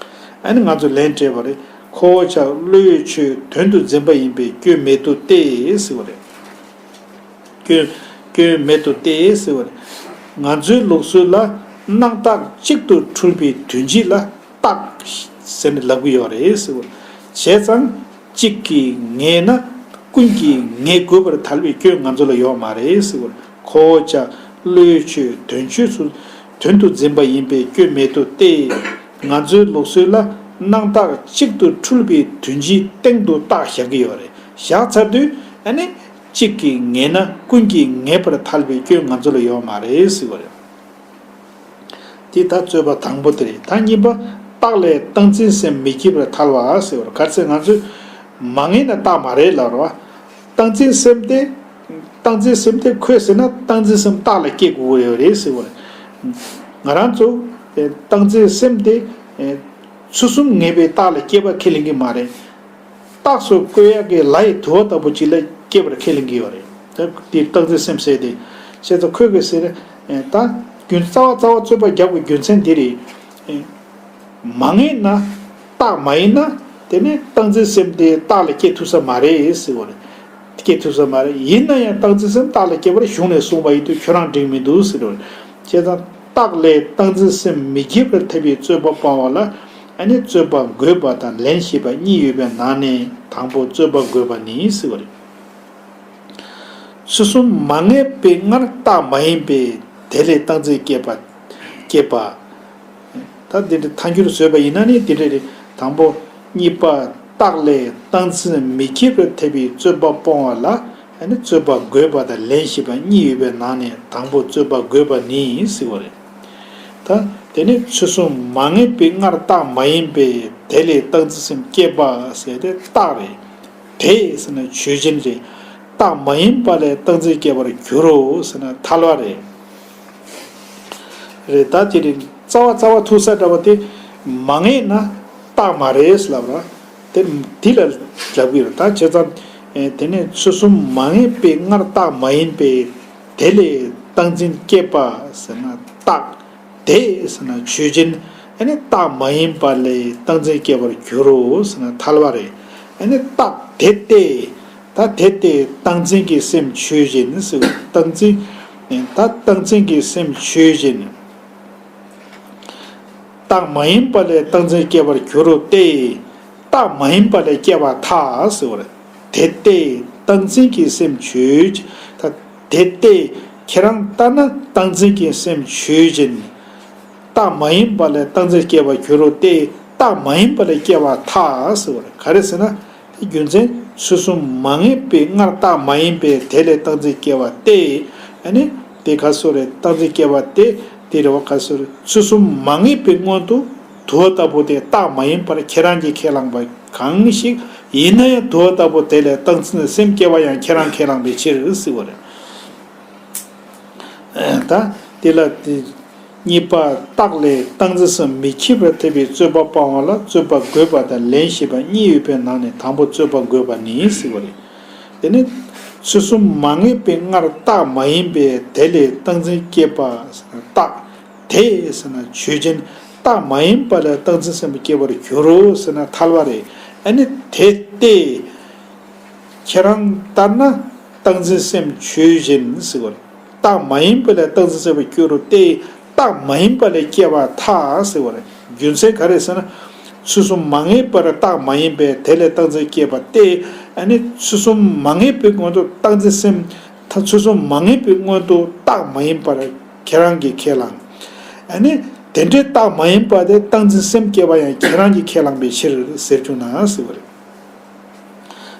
ཨ་ནི་ང་ཚོས་ལན་སྤྲད་པ་རེད། ཁོ་བོ་ཅག་བློའི་ཆོས་དོན་དུ་འཛིན་པ་ཡིན་པས་སྐྱོན་མེད་དོ་སྟེ་ཟེར་བ་རེད། སྐྱོན་སྐྱོན་མེད་དོ་སྟེ་ཟེར་བ་རེད། ང་ཚོའི་ལུགས་སྲོལ་ལ་སྣང་རྟགས་གཅིག་ཏུ་འཁྲུལ་པའི་དོན་སྤྱི་ལ་རྟགས་ཟེར་ནས་ལབ་ཀྱི་ཡོད་རེད་ཟེར་བ་རེད། བྱས་ཙང་གཅིག་གིས་ངེས་ན་ཀུན་གྱིས་ངེས་དགོས་པར་ཐལ་བའི་སྐྱོན་ང་ཚོ་ལ་ཡོད་མ་རེད་ཟེར་བ་རེད། ཁོ་བོ་ཅག་བློའི་ཆོས་དོན་ཆོས་སུ་དོན་དུ་འཛིན་པ་ཡིན་པས་སྐྱོན་མེད་དོ་སྟེ། ང་ཚོའི་ལུགས་སྲོལ་ལ་སྣང་རྟགས་གཅིག་ཏུ་འཁྲུལ་པའི་དོན་སྤྱིའི་སྟེང་དུ་རྟགས་བཞག་གི་ཡོད་རེད། བཞག་ཚར་དུས་ཨ་ནི་གཅིག་གིས་ངེས་ན་ཀུན་གྱིས་ངེས་པར་ཐལ་བའི་སྐྱོན་ང་ཚོ་ལ་ཡོད་མ་རེད་ཟེར་བ་རེད། དེ་ད་རྩོད་པ་དང་པོ་དེ་རེད། ད་གཉིས་པ། རྟགས་ལས་རྟག་འཛིན་སེམས་མི་སྐྱེ་བར་ཐལ་བ་ཟེར་བ་རེད། ག་རེ་ཟེར་ང་ཚོས་མ་ངེས་ན་རྟགས་མ་རེད་ལབ་རེད་བ། རྟག་འཛིན་སེམས་དེ། རྟག་འཛིན་སེམས་དེ་ཁོས་ཟེར་ན་རྟག་འཛིན་སེམས་རྟགས་ལ་སྐྱེ་དགོས་ཀྱི་ཡོད་རེད་ཟེར་བ་རེད། ང་རང་ཚོ་རྟག་འཛིན་སེམས་དེ་ཚུལ་གསུམ་ངེས་པའི་རྟགས་ལ་སྐྱེ་བ་ཁས་ལེན་གྱི་མ་རེད། རྟགས་སུ་བཀོད་ཡག་གི་ལ་ཡི་དུ་བ་ལྟ་བུ་ཅིག་ལ་སྐྱེ་བར་ཁས་ལེན་གྱི་ཡོད་རེད། ད་དེ་རྟག་འཛིན་སེམས་ཟེར་ཏེ། བྱས་ཙང་ཁོས་གི་ཟེར། ད་རྒྱུ་རྩ་བ་རྩ་བ་རྩོད་པ་རྒྱག་པའི་རྒྱུ་མཚན་དེ་རེད། མ་ངེས་ན་རྟགས་མ་ཡིན་ན་དེ་ནི་རྟག་འཛིན་སེམས་དེ་རྟགས་ལ་སྐྱེ་ཐུབ་ས་མ་རེད་ཟེར་བ་རེད། སྐྱེ་ཐུབ་ས་མ་རེད། ཡིན་ན་ཡང་རྟག་འཛིན་སེམས་རྟགས་ལ་སྐྱེ་བར་གཞུང་ནས་གསུངས་པ་ཡིན་དུས་ཁྱོད་རང་འགྲིག་མི་འདུག་ཟེར་བ་རེད། བྱས་ཙང་རྟགས་ལས་རྟག་འཛིན་སེམས་མི་སྐྱེ་བར་ཐལ་བའི་རྩོད་པ་སྤང་བ་ལ། ཨ་ནི་རྩོད་པ་དགོས་པ་དང་ལན་ཞེས་པ་གཉིས་ཡོད་པའི་ནང་ནས་དང་པོ་རྩོད་པ་དགོས་པ་ནི་ཟེར་བ་རེད། ཚུལ་གསུམ་མ་ངེས་པའི་སྔར་རྟགས་མ་ཡིན་པས་དེ་ལས་རྟག་འཛིན་སྐྱེས་པ། སྐྱེས་པ། ད་འདི་འདྲ་ཐལ་འགྱུར་བཟོས་པ་ཡིན་ན་ནི་འདི་འདྲ་རེད། དང་པོ། གཉིས་པ། རྟགས་ལས་རྟག་འཛིན་མི་སྐྱེ་བར་ཐལ་བའི་རྩོད་པ་སྤོང་བ་ལ། ཨ་ནི་རྩོད་པ་དགོས་པ་དང་ལན་ཞེས་པ་གཉིས་ཡོད་པའི་ནང་ནས་དང་པོ་རྩོད་པ་དགོས་པ་ནི་ཟེར་བ་རེད། ད་དེ་ནི་ཚུལ་གསུམ་མ་ངེས་པའི་སྔར་རྟགས་མ་ཡིན་པས་དེ་ལས་རྟག་འཛིན་སེམས་སྐྱེས་པ་ཟེར་ཏེ་རྟགས་རེད། དེ་ཟེར་ན་ཆོས་ཅན་རེད། རྟགས་མ་ཡིན་པ་ལས་རྟག་འཛིན་སྐྱེ་བར་འགྱུར་རོ་ཟེར་ན་ཐལ་བ་རེད། རེད། ད་དེ་རིང་རྩ་བ་རྩ་བ་ཐུག་ས་འདྲ་བ་དེ་མ་ངེས་ན་རྟགས་མ་རེད་ལབ་ར། དེ་དེ་ལ་ལབ་ཀྱི་རེད། ད་བྱས་ཙང་དེ་ནས་ཚུལ་གསུམ་མ་ངེས་པའི་སྔར་རྟགས་མ་ཡིན་པས་དེ་ལས་ རྟག་འཛིན་སྐྱེས་པ་ཟེར་ན་རྟག་དེ་ཟེར་ན་ཆོས་ཅན། ཨ་ནི་རྟག་མ་ཡིན་པ་ལས་རྟག་འཛིན་སྐྱེ་བར་འགྱུར་རོ་ཟེར་ན་ཐལ་བ་རེད། ཨ་ནི་རྟག་དེ་སྟེ། ད་དེ་སྟེ་རྟག་འཛིན་གྱི་སེམས་ཆོས་ཅན་ཟེར་བ་རྟག་འཛིན། ད་རྟག་འཛིན་གྱི་སེམས་ཆོས་ཅན། རྟག་མ་ཡིན་པ་ལས་རྟག་འཛིན་སྐྱེ་བར་འགྱུར་རོ་སྟེ། རྟག་མ་ཡིན་པ་ལས་སྐྱེ་བར་ཐལ་ཟེར་བ་རེད། དེ་སྟེ་རྟག་འཛིན་གྱི་སེམས་ཆོས་ཅན། ད་དེ་སྟེ་ཁྱེད་རང་ལྟར་ན་རྟག་འཛིན་གྱི་སེམས་ཆོས་ཅན། རྟག་མ་ཡིན་པ་ལས་རྟག་འཛིན་སྐྱེ་བར་འགྱུར་རོ་སྟེ། རྟག་མ་ཡིན་པ་ལས་སྐྱེ་བར་ཐལ་ཟེར་བ་རེད། ག་རེ་ཟེར་ན། རྒྱུ་མཚན་ཚུལ་གསུམ་མ་ངེས་པའི་སྔར་རྟག་མ་ཡིན་པས་དེ་ལས་རྟག་འཛིན་སྐྱེ་བ་སྟེ། ཨ་ནི་དེ་ག་སོ་རེད། རྟག་འཛིན་སྐྱེ་བ་སྟེ། དེ་རེད་བ། ག་སོ་རེད། ཚུལ་གསུམ་མ་ངེས་པའི་སྔོན་དུ་དུ་བ་ལྟ་བུ་དེ་རྟག་མ་ཡིན་པར་ཁྱེད་རང་གིས་ཁས་བླངས་པ་གང་ཞིག་ཡིན་ན་ཡང་དུ་བ་ལྟ་བུ་དེ་ལས་རྟག་འཛིན་སེམས་སྐྱེ་བ་ཡང་ཁྱེད་རང་ཁས་བླངས་པའི་ཕྱིར་ཟེར་བ་རེད། ད་དེ་ལ་དེ། གཉིས་པ་རྟག་ལས་རྟག་འཛིན་སེམས་མི་སྐྱེ་བར་ཐལ་བའི་རྩོད་པ་སྤང་བ་ལ་རྩོད་པ་དགོས་པ་དང་ལན་བཞི་པ་གཉིས་ཡོད་པའི་ནང་ནས་དང་པོ་རྩོད་པ་དགོས་པ་ནི་ཟེར་བ་རེད། དེ་ནི་ཚུལ་གསུམ་མ་ངེས་པའི་སྔར་རྟག་མ་ཡིན་པས་དེ་ལས་རྟག་འཛིན་སྐྱེས་པ་ཟེར་ན་རྟག་དེ་ཟེར་ན་ཆོས་ཅན། རྟག་མ་ཡིན་པ་ལས་རྟག་འཛིན་སེམས་སྐྱེ་བར་འགྱུར་རོ་ཟེར་ན་ཐལ་བ་རེད། ཨ་ནི་དེ་སྟེ། ཁྱེད་རང་ལྟར་ན་རྟག་འཛིན་སེམས་ཆོས་ཅན་ཟེར་བ་རེད། རྟག་མ་ཡིན་པ་ལས་རྟག་འཛིན་སེམས་སྐྱེ་བར་འགྱུར་རོ་སྟེ། རྟག་མ་ཡིན་པ་ལས་སྐྱེ་བར་ཐལ་ཟེར་བ་རེད། རྒྱུ་མཚན་ག་རེ་ཟེར་ན། ཚུལ་གསུམ་མ་ངེས་པར་རྟག་མ་ཡིན་པས་དེ་ལས་རྟག་འཛིན་སྐྱེས་པ་སྟེ། ཨ་ནི་ཚུལ་གསུམ་མ་ངེས་པའི་སྔོན་དུ་རྟག་འཛིན་སེམས། ད་ཚུལ་གསུམ་མ་ངེས་པའི་སྔོན་དུ་རྟག་མ་ཡིན་པར་ཁྱེད་རང་གིས་ཁས་བླངས། ཨ་ནི་དེ་འདྲའི་རྟག་མ་ཡིན་པ་དེ་རྟག་འཛིན་སེམས་སྐྱེ་བ་ཡང་ཁྱེད་རང་གིས་ཁས་བླངས་པའི་ཕྱིར་ཟེར་བྱུང་ན་ཟེར་བ་རེད།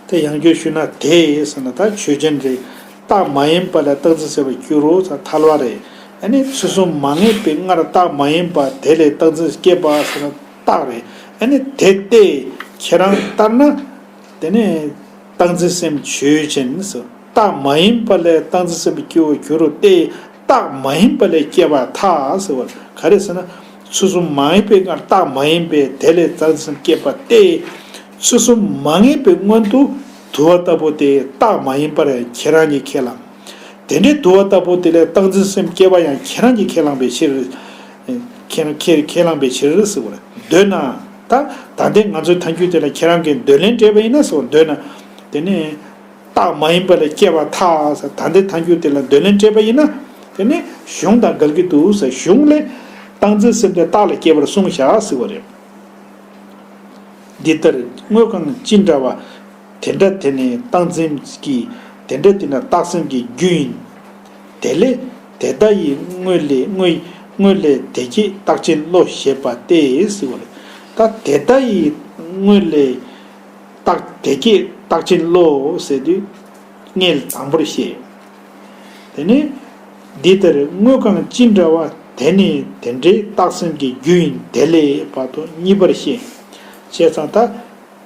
དེ་ཡང་བསྐྱར་ཞུས་ན་དེ་ཟེར་ན་ད་ཆོས་ཅན་རེད། རྟག་མ་ཡིན་པ་ལས་རྟག་འཛིན་སེམས་སྐྱེ་བར་འགྱུར་རོ་ཟེར་ཐལ་བ་རེད། ཨ་ནི་ཚུལ་གསུམ་མ་ངེས་པའི་སྔར་རྟག་མ་ཡིན་པ་དེ་ལས་རྟག་འཛིན་སྐྱེས་པ་ཟེར་ན་རྟག་རེད། ཨ་ནི་དེ་སྟེ་ཁྱེད་རང་ལྟར་ན། དེ་ནས་རྟག་འཛིན་སེམས་ཆོས་ཅན་ཟེར། རྟག་མ་ཡིན་པ་ལས་རྟག་འཛིན་སེམས་སྐྱེ་བར་འགྱུར་རོ་སྟེ། རྟག་མ་ཡིན་པ་ལས་སྐྱེ་བར་ཐལ་ཟེར་བ་ག་རེ་ཟེར་ན། ཚུལ་གསུམ་མ་ངེས་པའི་སྔར་རྟག་མ་ཡིན་པས་དེ་ལས་རྟག་འཛིན་སེམས་སྐྱེས་པ་སྟེ། ཚུལ་གསུམ་མ་ངེས་པའི་སྔོན་དུ་དུ་བ་ལྟ་བུ་དེ་རྟག་མ་ཡིན་པར་ཁྱེད་རང་གིས་ཁས་བླངས། དེ་འདྲའི་དུ་བ་ལྟ་བུ་དེ་ལས་རྟག་འཛིན་སེམས་སྐྱེ་བ་ཡང་ཁྱེད་རང་གིས་ཁས་བླངས་པའི་ཕྱིར། ཁྱེད་རང་ཁས་ཁས་བླངས་པའི་ཕྱིར་ཟེར་བ་རེད། འདོད་ན། ད་ད་ལྟའི་ང་ཚོའི་ཐལ་འགྱུར་དེ་ལ་ཁྱེད་རང་གིས་འདོད་ལན་སྤྲད་པ་ཡིན་ན་ཟེར་བ། འདོད་ན། དེ་ནས་རྟག་མ་ཡིན་པ་ལས་སྐྱེ་བར་ཐལ་ཟེར། ད་ལྟའི་ཐལ་འགྱུར་དེ་ལ་འདོད་ལན་སྤྲད་པ་ཡིན་ན། དེ་ནས་གཞུང་དང་འགལ་གྱི་འདུག་ཟེར། གཞུང་ལས་རྟག་འཛིན་སེམས་དེ་རྟག་ལས་སྐྱེ་བར་གསུངས་བཞག་ཟེར་བ་རེད། འདི་ལྟར་དངོས་གང་ཅི་འདྲ་བ། དེ་འདྲ་དེ་ནི་རྟག་འཛིན་གྱི། དེ་འདྲ་དེ་ནི་རྟག་འཛིན་གྱི་རྒྱུ་ཡིན། དེ་ལས་དེ་ལྟ་ཡི་དངོས་ལས་དངོས། དངོས་ལས་དེ་སྐྱེ་རྟགས་ཅན་བློ་ཞེས་པ་སྟེ་ཟེར་བ་རེད། ད་དེ་ལྟ་ཡི་དངོས་ལས་རྟགས་དེ་སྐྱེ་རྟགས་ཅན་བློ་ཟེར་དུས་ངས་དང་པོར་བཤད། དེ་ནས་འདི་ལྟར་དངོས་གང་ཅི་འདྲ་བ། དེ་ནི་དེ་འདྲའི་རྟག་འཛིན་གྱི་རྒྱུ་ཡིན། དེ་ལས་བར་དུ་གཉིས་པར་བཤད། བྱས་ཙང་ད།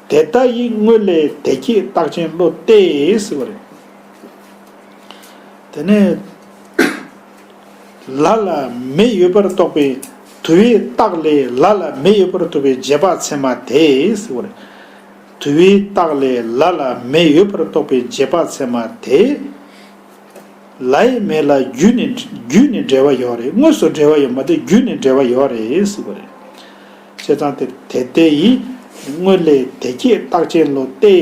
དེ་ལྟ་ཡི་དངོས་ལས་དེ་སྐྱེ་རྟགས་ཅན་བློ་སྟེ་ཟེར་བ་རེད། དེ་ནས་ལ་ལ་མེ་ཡོད་པར་རྟོགས་པའི་དུ་བའི་རྟགས་ལས་ལ་ལ་མེ་ཡོད་པར་རྟོགས་པའི་རྗེས་དཔག་ཚད་མ་དེ་ཟེར་བ་རེད། དུ་བའི་རྟགས་ལས་ལ་ལ་མེ་ཡོད་པར་རྟོགས་པའི་རྗེས་དཔག་ཚད་མ་དེ། ལ་ཡི་མེ་ལ་བརྒྱུད་ནས་བརྒྱུད་ནས་འབྲེལ་བ་ཡོད་རེད། དངོས་སུ་འབྲེལ་བ་ཡོད་མ་རེད། བརྒྱུད་ནས་འབྲེལ་བ་ཡོད་རེད་ཟེར་བ་རེད། བྱས་ཙང་དེ་དེ་ལྟ་ཡི་དངོས་ལས་དེ་སྐྱེ་རྟགས་ཅན་བློ་སྟེ།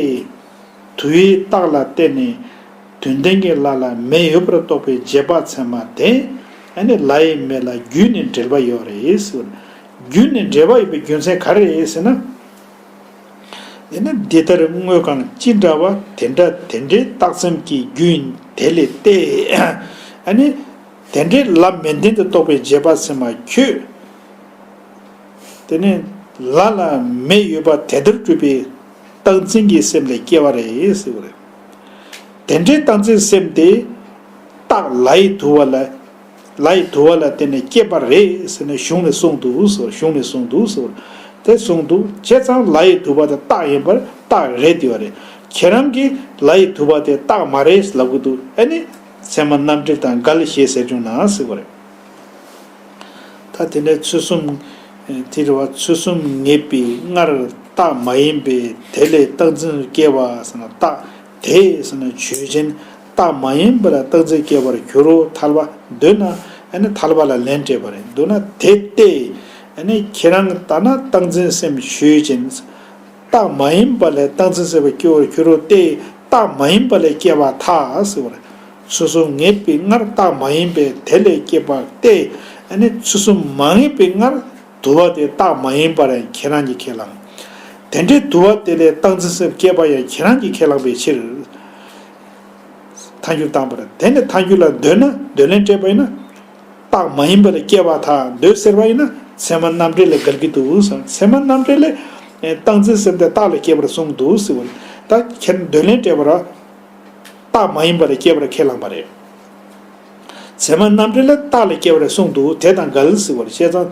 དུ་བའི་རྟགས་ལ་བརྟེན་ནས་དོན་ལྡན་གྱི་ལ་ལ་མེ་ཡོད་པར་རྟོགས་པའི་རྗེས་དཔག་ཚད་མ་དེ། ཨ་ནི་ལ་ཡི་མེ་ལ་བརྒྱུད་ནས་འབྲེལ་བ་ཡོད་རེད་ཟེར། བརྒྱུད་ནས་འབྲེལ་བ་ཡོད་པའི་རྒྱུ་མཚན་ག་རེ་རེད་ཟེར་ན། དེ་ནི་འདི་ལྟར་དངོས་གང་ཅི་འདྲ་བ། དེ་འདྲ་དེ་འདྲའི་རྟགས་ཚད་ཀྱི་རྒྱུ་ཡིན་དེ་ལས་ཏེ། ཨ་ནི་དེ་འདྲའི་ལ་མེ་ལྡན་དུ་རྟོགས་པའི་རྗེས་དཔག་ཚད་མ་ཁྱོད། དེ་ནི་ལ་ལ་མེ་ཡོད་པ་དེ་ལྟར་གྲུབ་པའི་རྟག་འཛིན་གྱི་སེམས་ལས་སྐྱེ་བ་རེད་ཟེར་བ་རེད། དེ་འདྲའི་རྟག་འཛིན་སེམས་དེ་རྟགས་ལ་ཡི་དུ་བ་ལ། ལ་ཡི་དུ་བ་ལ་བརྟེན་ནས་སྐྱེས་པ་རེད་ཟེར་ནས་གཞུང་ནས་གསུངས་འདུག་ཟེར། གཞུང་ནས་གསུངས་འདུག་ཟེར། དེ་གསུངས་འདུག། བྱས་ཙང་ལ་ཡི་དུ་བ་དེ་རྟགས་ཡིན་པར་རྟགས་རེད་དེ་བ་རེད། ཁྱེད་རང་གིས་ལ་ཡི་དུ་བ་དེ་རྟགས་མ་རེད་ལབ་གི་འདུག། ཨ་ནི་ཚད་མ་རྣམ་འགྲེལ་དང་འགལ་ཞེས་ཟེར་བྱུང་ན་ཟེར་བ་རེད། ད་དེ་ནས་ཚུལ་གསུམ། དེ་རེད་བ། ཚུལ་གསུམ་ངེས་པའི་སྔར་རྟགས་མ་ཡིན་པས་དེ་ལས་རྟག་འཛིན་སྐྱེ་བ་ཟེར་ན་རྟགས་དེ་ཟེར་ན་ཆོས་ཅན། རྟགས་མ་ཡིན་པ་ལ་རྟག་འཛིན་སྐྱེ་བར་འགྱུར་རོ། ཐལ་བ་འདོད་ན་ཨ་ནི་ཐལ་བ་ལ་ལན་སྤྲད་པ་རེད། འདོད་ན་དེ་སྟེ། ཨ་ནི་ཁྱེད་རང་ལྟར་ན་རྟག་འཛིན་སེམས་ཞུས་ཅིང་། རྟགས་མ་ཡིན་པ་ལས་རྟག་འཛིན་སེམས་སྐྱེ་བར་འགྱུར་རོ་སྟེ། རྟགས་མ་ཡིན་པ་ལས་སྐྱེ་བ་ཐལ་ཟེར་བ་རེད། ཚུལ་གསུམ་ངེས་པའི་སྔར་རྟགས་མ་ཡིན་པས་དེ་ལས་སྐྱེས་པ་སྟེ། ཨ་ནི་ཚུལ་གསུམ་མ་ངེས་པའི་སྔར་དུ་བ་དེ་རྟགས་མ་ཡིན་པར་ཡང་ཁྱེད་རང་གིས་ཁས་བླངས། དེ་འདྲའི་དུ་བ་དེ་ལས་རྟག་འཛིན་སེམས་སྐྱེས་པ་ཡང་ཁྱེད་རང་གིས་ཁས་བླངས་པའི་ཕྱིར། ཐལ་འགྱུར་བཏང་པ་རེད། དེ་ནས་ཐལ་འགྱུར་ལ་འདོད་ན་འདོད་ལན་སྤྲད་པ་ཡིན་ན། རྟགས་མ་ཡིན་པ་ལས་སྐྱེ་བ་ཐལ། འདོད་ཟེར་བ་ཡིན་ན་ཚད་མ་རྣམ་འགྲེལ་ལས་འགལ་གྱི་འདུག་ཟེར། ཚད་མ་རྣམ་འགྲེལ་ལས་རྟག་འཛིན་སེམས་དེ་རྟགས་ལས་སྐྱེ་བར་གསུངས་འདུག་ཟེར་བ་རེད། ད་ཁྱེད་འདོད་ལན་སྤྲད་པ་ར། རྟགས་མ་ཡིན་པ་ལས་སྐྱེ་བར་ཁས་བླངས་པ་རེད། ཚད་མ་རྣམ་འགྲེལ་ལས་རྟགས་ལས་སྐྱེ་བར་གསུངས་འདུག། དེ་དང་འགལ་ཟེར་བ་རེད། བྱས་ཙང་།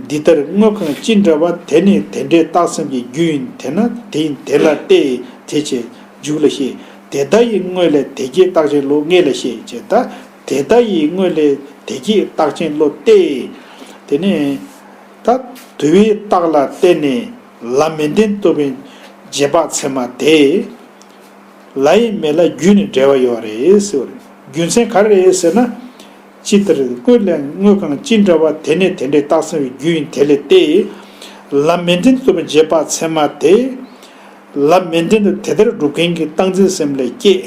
འདི་ལྟར་དངོས་གང་ཅི་འདྲ་བ། དེ་ནི་དེ་འདྲའི་རྟགས་སེམས་ཀྱི་རྒྱུ་ཡིན། དེས་ན་དེ་ཡིན་དེ་ལ་སྟེ། དེ་བྱས་འཇུག་ལ་བཤད། དེ་ལྟ་ཡི་དངོས་ལས་དེ་སྐྱེ་རྟགས་ཅན་བློ་ངེས་ལ་བཤད་ཅེས། ད་དེ་ལྟ་ཡི་དངོས་ལས་དེ་སྐྱེ་རྟགས་ཅན་བློ་སྟེ། དེ་ནས་ད་དུ་བའི་རྟགས་ལ་བརྟེན་ནས་ལ་མི་ལྡན་རྟོགས་པའི་རྗེས་དཔག་ཚད་མ་དེ། ལ་ཡི་མེ་ལ་རྒྱུ་ནི་འབྲེལ་བ་ཡོད་རེད་ཟེར་བ་རེད། རྒྱུ་མཚན་ག་རེ་རེད་ཟེར་ན། ཅི་ལྟར་དངོས་ལས་དངོས་གང་ཅི་འདྲ་བ། དེ་ནི་དེ་འདྲའི་རྟགས་སེམས་རྒྱུ་ཡིན་དེ་ལས་ཏེ། ལ་མི་ལྡན་དུ་རྟོགས་པའི་རྗེས་དཔག་ཚད་མ་དེ། ལ་མི་ལྡན་དུ་དེ་ལྟར་སྒྲུབ་མཁན་གྱི་རྟག་འཛིན་སེམས་ལས་སྐྱེ།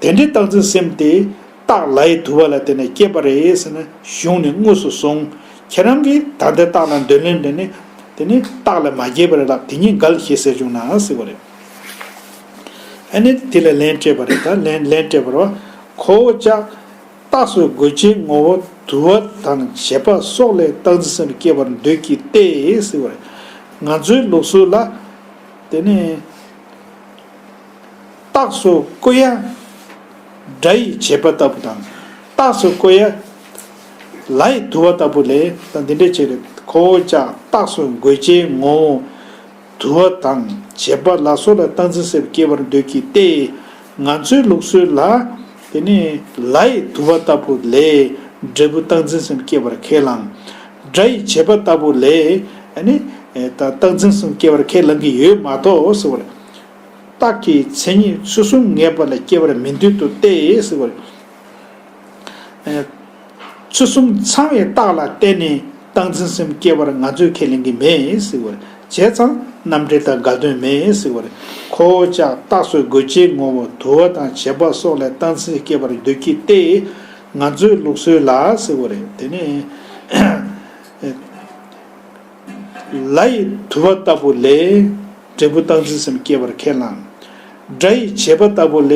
དེ་འདྲའི་རྟག་འཛིན་སེམས་དེ། རྟགས་ལ་ཡི་དུ་བ་ལ་བརྟེན་ནས་སྐྱེས་པ་རེད་ཟེར་ན་གཞུང་ནས་དངོས་སུ་གསུངས། ཁྱེད་རང་གིས་ད་ལྟའི་རྟགས་ལ་འདོད་ལན་འདྲ་ནི། དེ་ནི་རྟགས་ལ་མ་སྐྱེས་པ་རེད་ལབ། དེ་གཉིས་འགལ་ཞེས་ཟེར་བྱུང་ན་ཟེར་བ་རེད། ཨ་ནི་དེ་ལ་ལན་སྤྲད་པ་རེད། ད་ལན་ལན་སྤྲད་པ་རེད་བ། ཁོ་བོ་ཅག་རྟགས་སུ་དགོད་བྱའི་ངོ་བོ་དུ་བ་དང་བྱེད་པ་སོགས་ལས་རྟག་འཛིན་སེམས་སྐྱེ་བར་འདོད་ཀྱི་སྟེ་ཟེར་བ་རེད། ང་ཚོའི་ལུགས་སྲོལ་ལ། དེ་ནི། རྟགས་སུ་བཀོད་ཡ། སྒྲ་ཡི་བྱེད་པ་ལྟ་བུ་དང་། རྟགས་སུ་བཀོད་ཡ། ལ་ཡི་དུ་བ་ལྟ་བུ་ལས་ད་འདི་འདྲའི་ཆེད་རེད། ཁོ་བོ་ཅག་རྟགས་སུ་དགོད་བྱའི་ངོ་བོ། དུ་བ་དང་བྱེད་པ་ལ་སོགས་ལ་རྟག་འཛིན་སེམས་སྐྱེ་བར་འདོད་ཀྱི་སྟེ། ང་ཚོའི་ལུགས་སྲོལ་ལ། དེ་ནི་ལ་ཡི་དུ་བ་ལྟ་བུ་ལས་འབྲས་བུ་རྟག་འཛིན་སེམས་སྐྱེ་བར་ཁས་བླངས། སྒྲ་ཡི་བྱེད་པ་ལྟ་བུ་ལས་ཨ་ནི་ད་རྟག་འཛིན་སེམས་སྐྱེ་བར་ཁས་བླངས་ཀྱི་ཡོད་མ་གཏོགས་ཟེར་བ་རེད། རྟགས་ཀྱི་མཚན་ཉིད་ཚུལ་གསུམ་ངེས་པ་ལ་སྐྱེ་བར་མི་འདོད་དོ་སྟེ་ཟེར་བ་རེད། ཚུལ་གསུམ་ཚང་བའི་རྟགས་ལ་བརྟེན་ནས་རྟག་འཛིན་སེམས་སྐྱེ་བར་ང་ཚོས་ཁས་ལེན་གྱི་མེད་ཟེར་བ་རེད། བྱས་ཙང་རྣམ་འགྲེལ་དང་འགལ་དོན་མེད་ཟེར་བ་རེད། ཁོ་བོ་ཅག་རྟགས་སུ་དགོད་བྱའི་ངོ་བོ་དུ་བ་དང་བྱེད་པ་སོགས་ལས་རྟག་འཛིན་སྐྱེ་བར་འདོད་ཀྱི་སྟེ། ང་ཚོའི་ལུགས་སྲོལ་ལ་ཟེར་བ་རེད། དེ་ནས། ལ་ཡི་དུ་བ་ལྟ་བུ་ལས་འབྲས་བུ་རྟག་འཛིན་སེམས་སྐྱེ་བར་ཁས་བླངས། སྒྲ་ཡི་བྱེད་པ་ལྟ་བུ་ལས་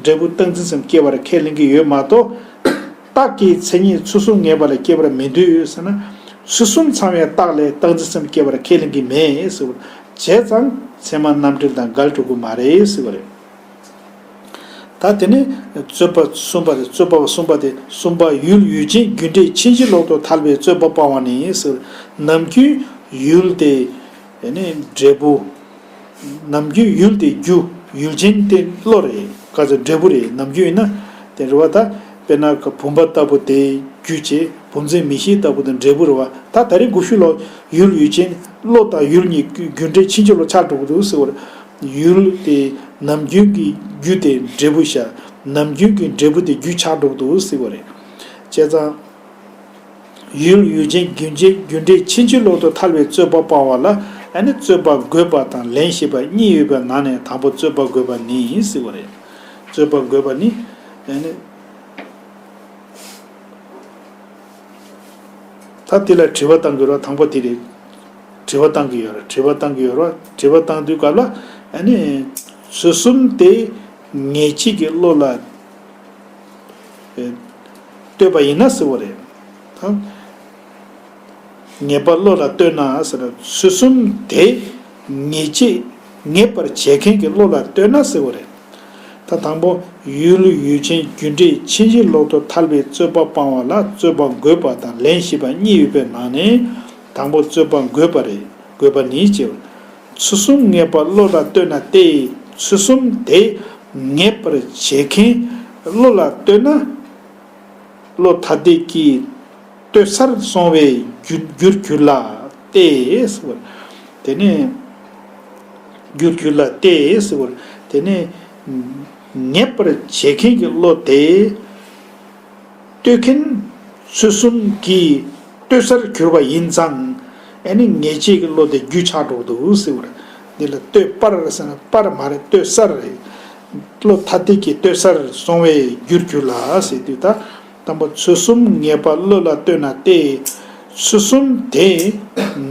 འབྲས་བུ་རྟག་འཛིན་སེམས་སྐྱེ་བར་ཁས་ལེན་གྱི་ཡོད་མ་གཏོགས། རྟགས་ཀྱི་མཚན་ཉིད་ཚུལ་གསུམ་ངེས་པ་ལ་སྐྱེ་བར་མི་འདོད་ཟེར་ན། ཚུལ་གསུམ་ཚང་བའི་རྟགས་ལས་རྟག་འཛིན་སེམས་སྐྱེ་བར་ཁས་ལེན་གྱི་མེད་ཟེར་བ། བྱས་ཙང་ཚད་མ་རྣམ་འགྲེལ་དང་འགལ་འགྲོ་གི་མ་རེད་ཟེར་བ་རེད། ད་དེ་ནས་རྩོད་པ་གསུམ་པ་དེ། རྩོད་པ་གསུམ་པ་དེ། གསུམ་པ་ཡུལ་ཡུལ་ཅན་རྒྱུ་འབྲས་ཕྱིན་ཅི་ལོག་ཏུ་ཐལ་བའི་རྩོད་པ་སྤང་བ་ནི་ཟེར། ནམ་རྒྱུན་ཡུལ་དེ་ནི་འབྲས་བུ། ནམ་རྒྱུན་ཡུལ་དེ་རྒྱུ། ཡུལ་ཅན་དེ་བློ་རེད། ག་ཚོད་འབྲས་བུ་རེད། ནམ་རྒྱུན་ཡིན་ན་དེ་རེད་བ། ད་དཔེར་ན་བུམ་པ་ལྟ་བུ་དེ་རྒྱུ་བྱས། བུམ་འཛིན་མིག་ཤེས་ལྟ་བུ་དེ་འབྲས་བུ་རེད་བ། ད་ད་རེས་འགོ་ཤུགས་ལོག་ཡུལ་ཡུལ་ཅན་བློ་དང་ཡུལ་གཉིས་རྒྱུ་འབྲས་ཕྱིན་ཅི་ལོག་ཆགས་འགྲོ་གི་འདུག་ཟེར་བ་རེད། ཡུལ་དེ་ནམ་རྒྱུན་གྱི་རྒྱུ་དེ་འབྲས་བུ་ཤར། ནམ་རྒྱུན་གྱི་འབྲས་བུ་དེ་རྒྱུ་ཆགས་འགྲོ་གི་འདུག་ཟེར་བ་རེད། བྱས་ཙང་། ཡུལ་ཡུལ་ཅན་རྒྱུ་འབྲས་རྒྱུ་འབྲས་ཕྱིན་ཅི་ལོག་ཏུ་ཐལ་བའི་རྩོད་པ་སྤང་བ་ལ་ཨ་ནི་རྩོད་པ་དགོས་པ་དང་ལན་ཞེས་པ་གཉིས་ཡོད་པའི་ནང་ནས་དང་པོ་རྩོད་པ་དགོས་པ་ནི་ཟེར་བ་རེད། རྩོད་པ་དགོས་པ་ནི་ཨ་ནི། ད་དེ་ལ་དྲི་བ་བཏང་དགོས་ར། དང་པོ་དེ་རེད། དྲི་བ་བཏང་གི་ཡོད་ར། དྲི་བ་བཏང་གི་ཡོད་ར། དྲི་བ་བཏང་དུས་སྐབས་ལ་ཨ་ནི་ཚུལ་གསུམ་དེ་ངེས་བྱེད་ཀྱི་བློ་ལ་ཨེ་ལྟོས་པ་ཡིན་ན་ཟེར་བ་རེད། ད་ངེས་པ་བློ་ལ་ལྟོས་ན་ཟེར་ན་ཚུལ་གསུམ་དེ་ངེས་བྱེད་ངེས་པར་བྱེད་མཁན་གྱི་བློ་ལ་ལྟོས་ན་ཟེར་བ་རེད། ད་དང་པོ་ཡུལ་ཡུལ་ཅན་རྒྱུ་འབྲས་ཕྱིན་ཅི་ལོག་ཏུ་ཐལ་བའི་རྩོད་པ་སྤང་བ་ལ་རྩོད་པ་དགོས་པ་དང་ལན་ཞེས་པ་གཉིས་ཡོད་པའི་ནང་ནས་དང་པོ་རྩོད་པ་དགོས་པ་རེད། དགོས་པ་ནི་ཅེས། ཚུལ་གསུམ་ངེས་པ་བློ་ལ་ལྟོས་ན་སྟེ། ཚུལ་གསུམ་དེ་ངེས་པར་བྱེད་མཁན་བློ་ལ་ལྟོས་ན། བློ་ཐ་དད་ཀྱིས་ལྟོས་སར་སོང་བའི་རྒྱུར་རྒྱུར་གྱུར་ལ་སྟེ་ཟེར་བ། དེ་ནས་རྒྱུར་གྱུར་ལ་སྟེ་ཟེར་བ། དེ་ནས་ ངེས་པར་བྱེད་མཁན་གྱི་བློ་དེ། ལྟོས་མཁན་ཚུལ་གསུམ་གྱིས་ལྟོས་སར་གྱུར་པ་ཡིན་ཙང་། ཨ་ནི་ངེས་བྱེད་ཀྱི་བློ་དེ་རྒྱུ་ཆགས་འགྲོ་གི་འདུག་ཟེར་བ་རེད། འདི་ལ་ལྟོས་པར་ཟེར་ན་པར་མ་རེད། ལྟོས་སར་རེད། བློ་ཐ་དད་ཀྱིས་ལྟོས་སར་སོང་བའི་རྒྱུར་གྱུར་ལ་ཟེར་དུས་ད། དང་པོ་ཚུལ་གསུམ་ངེས་པ་བློ་ལ་ལྟོས་ན་སྟེ། ཚུལ་གསུམ་དེ་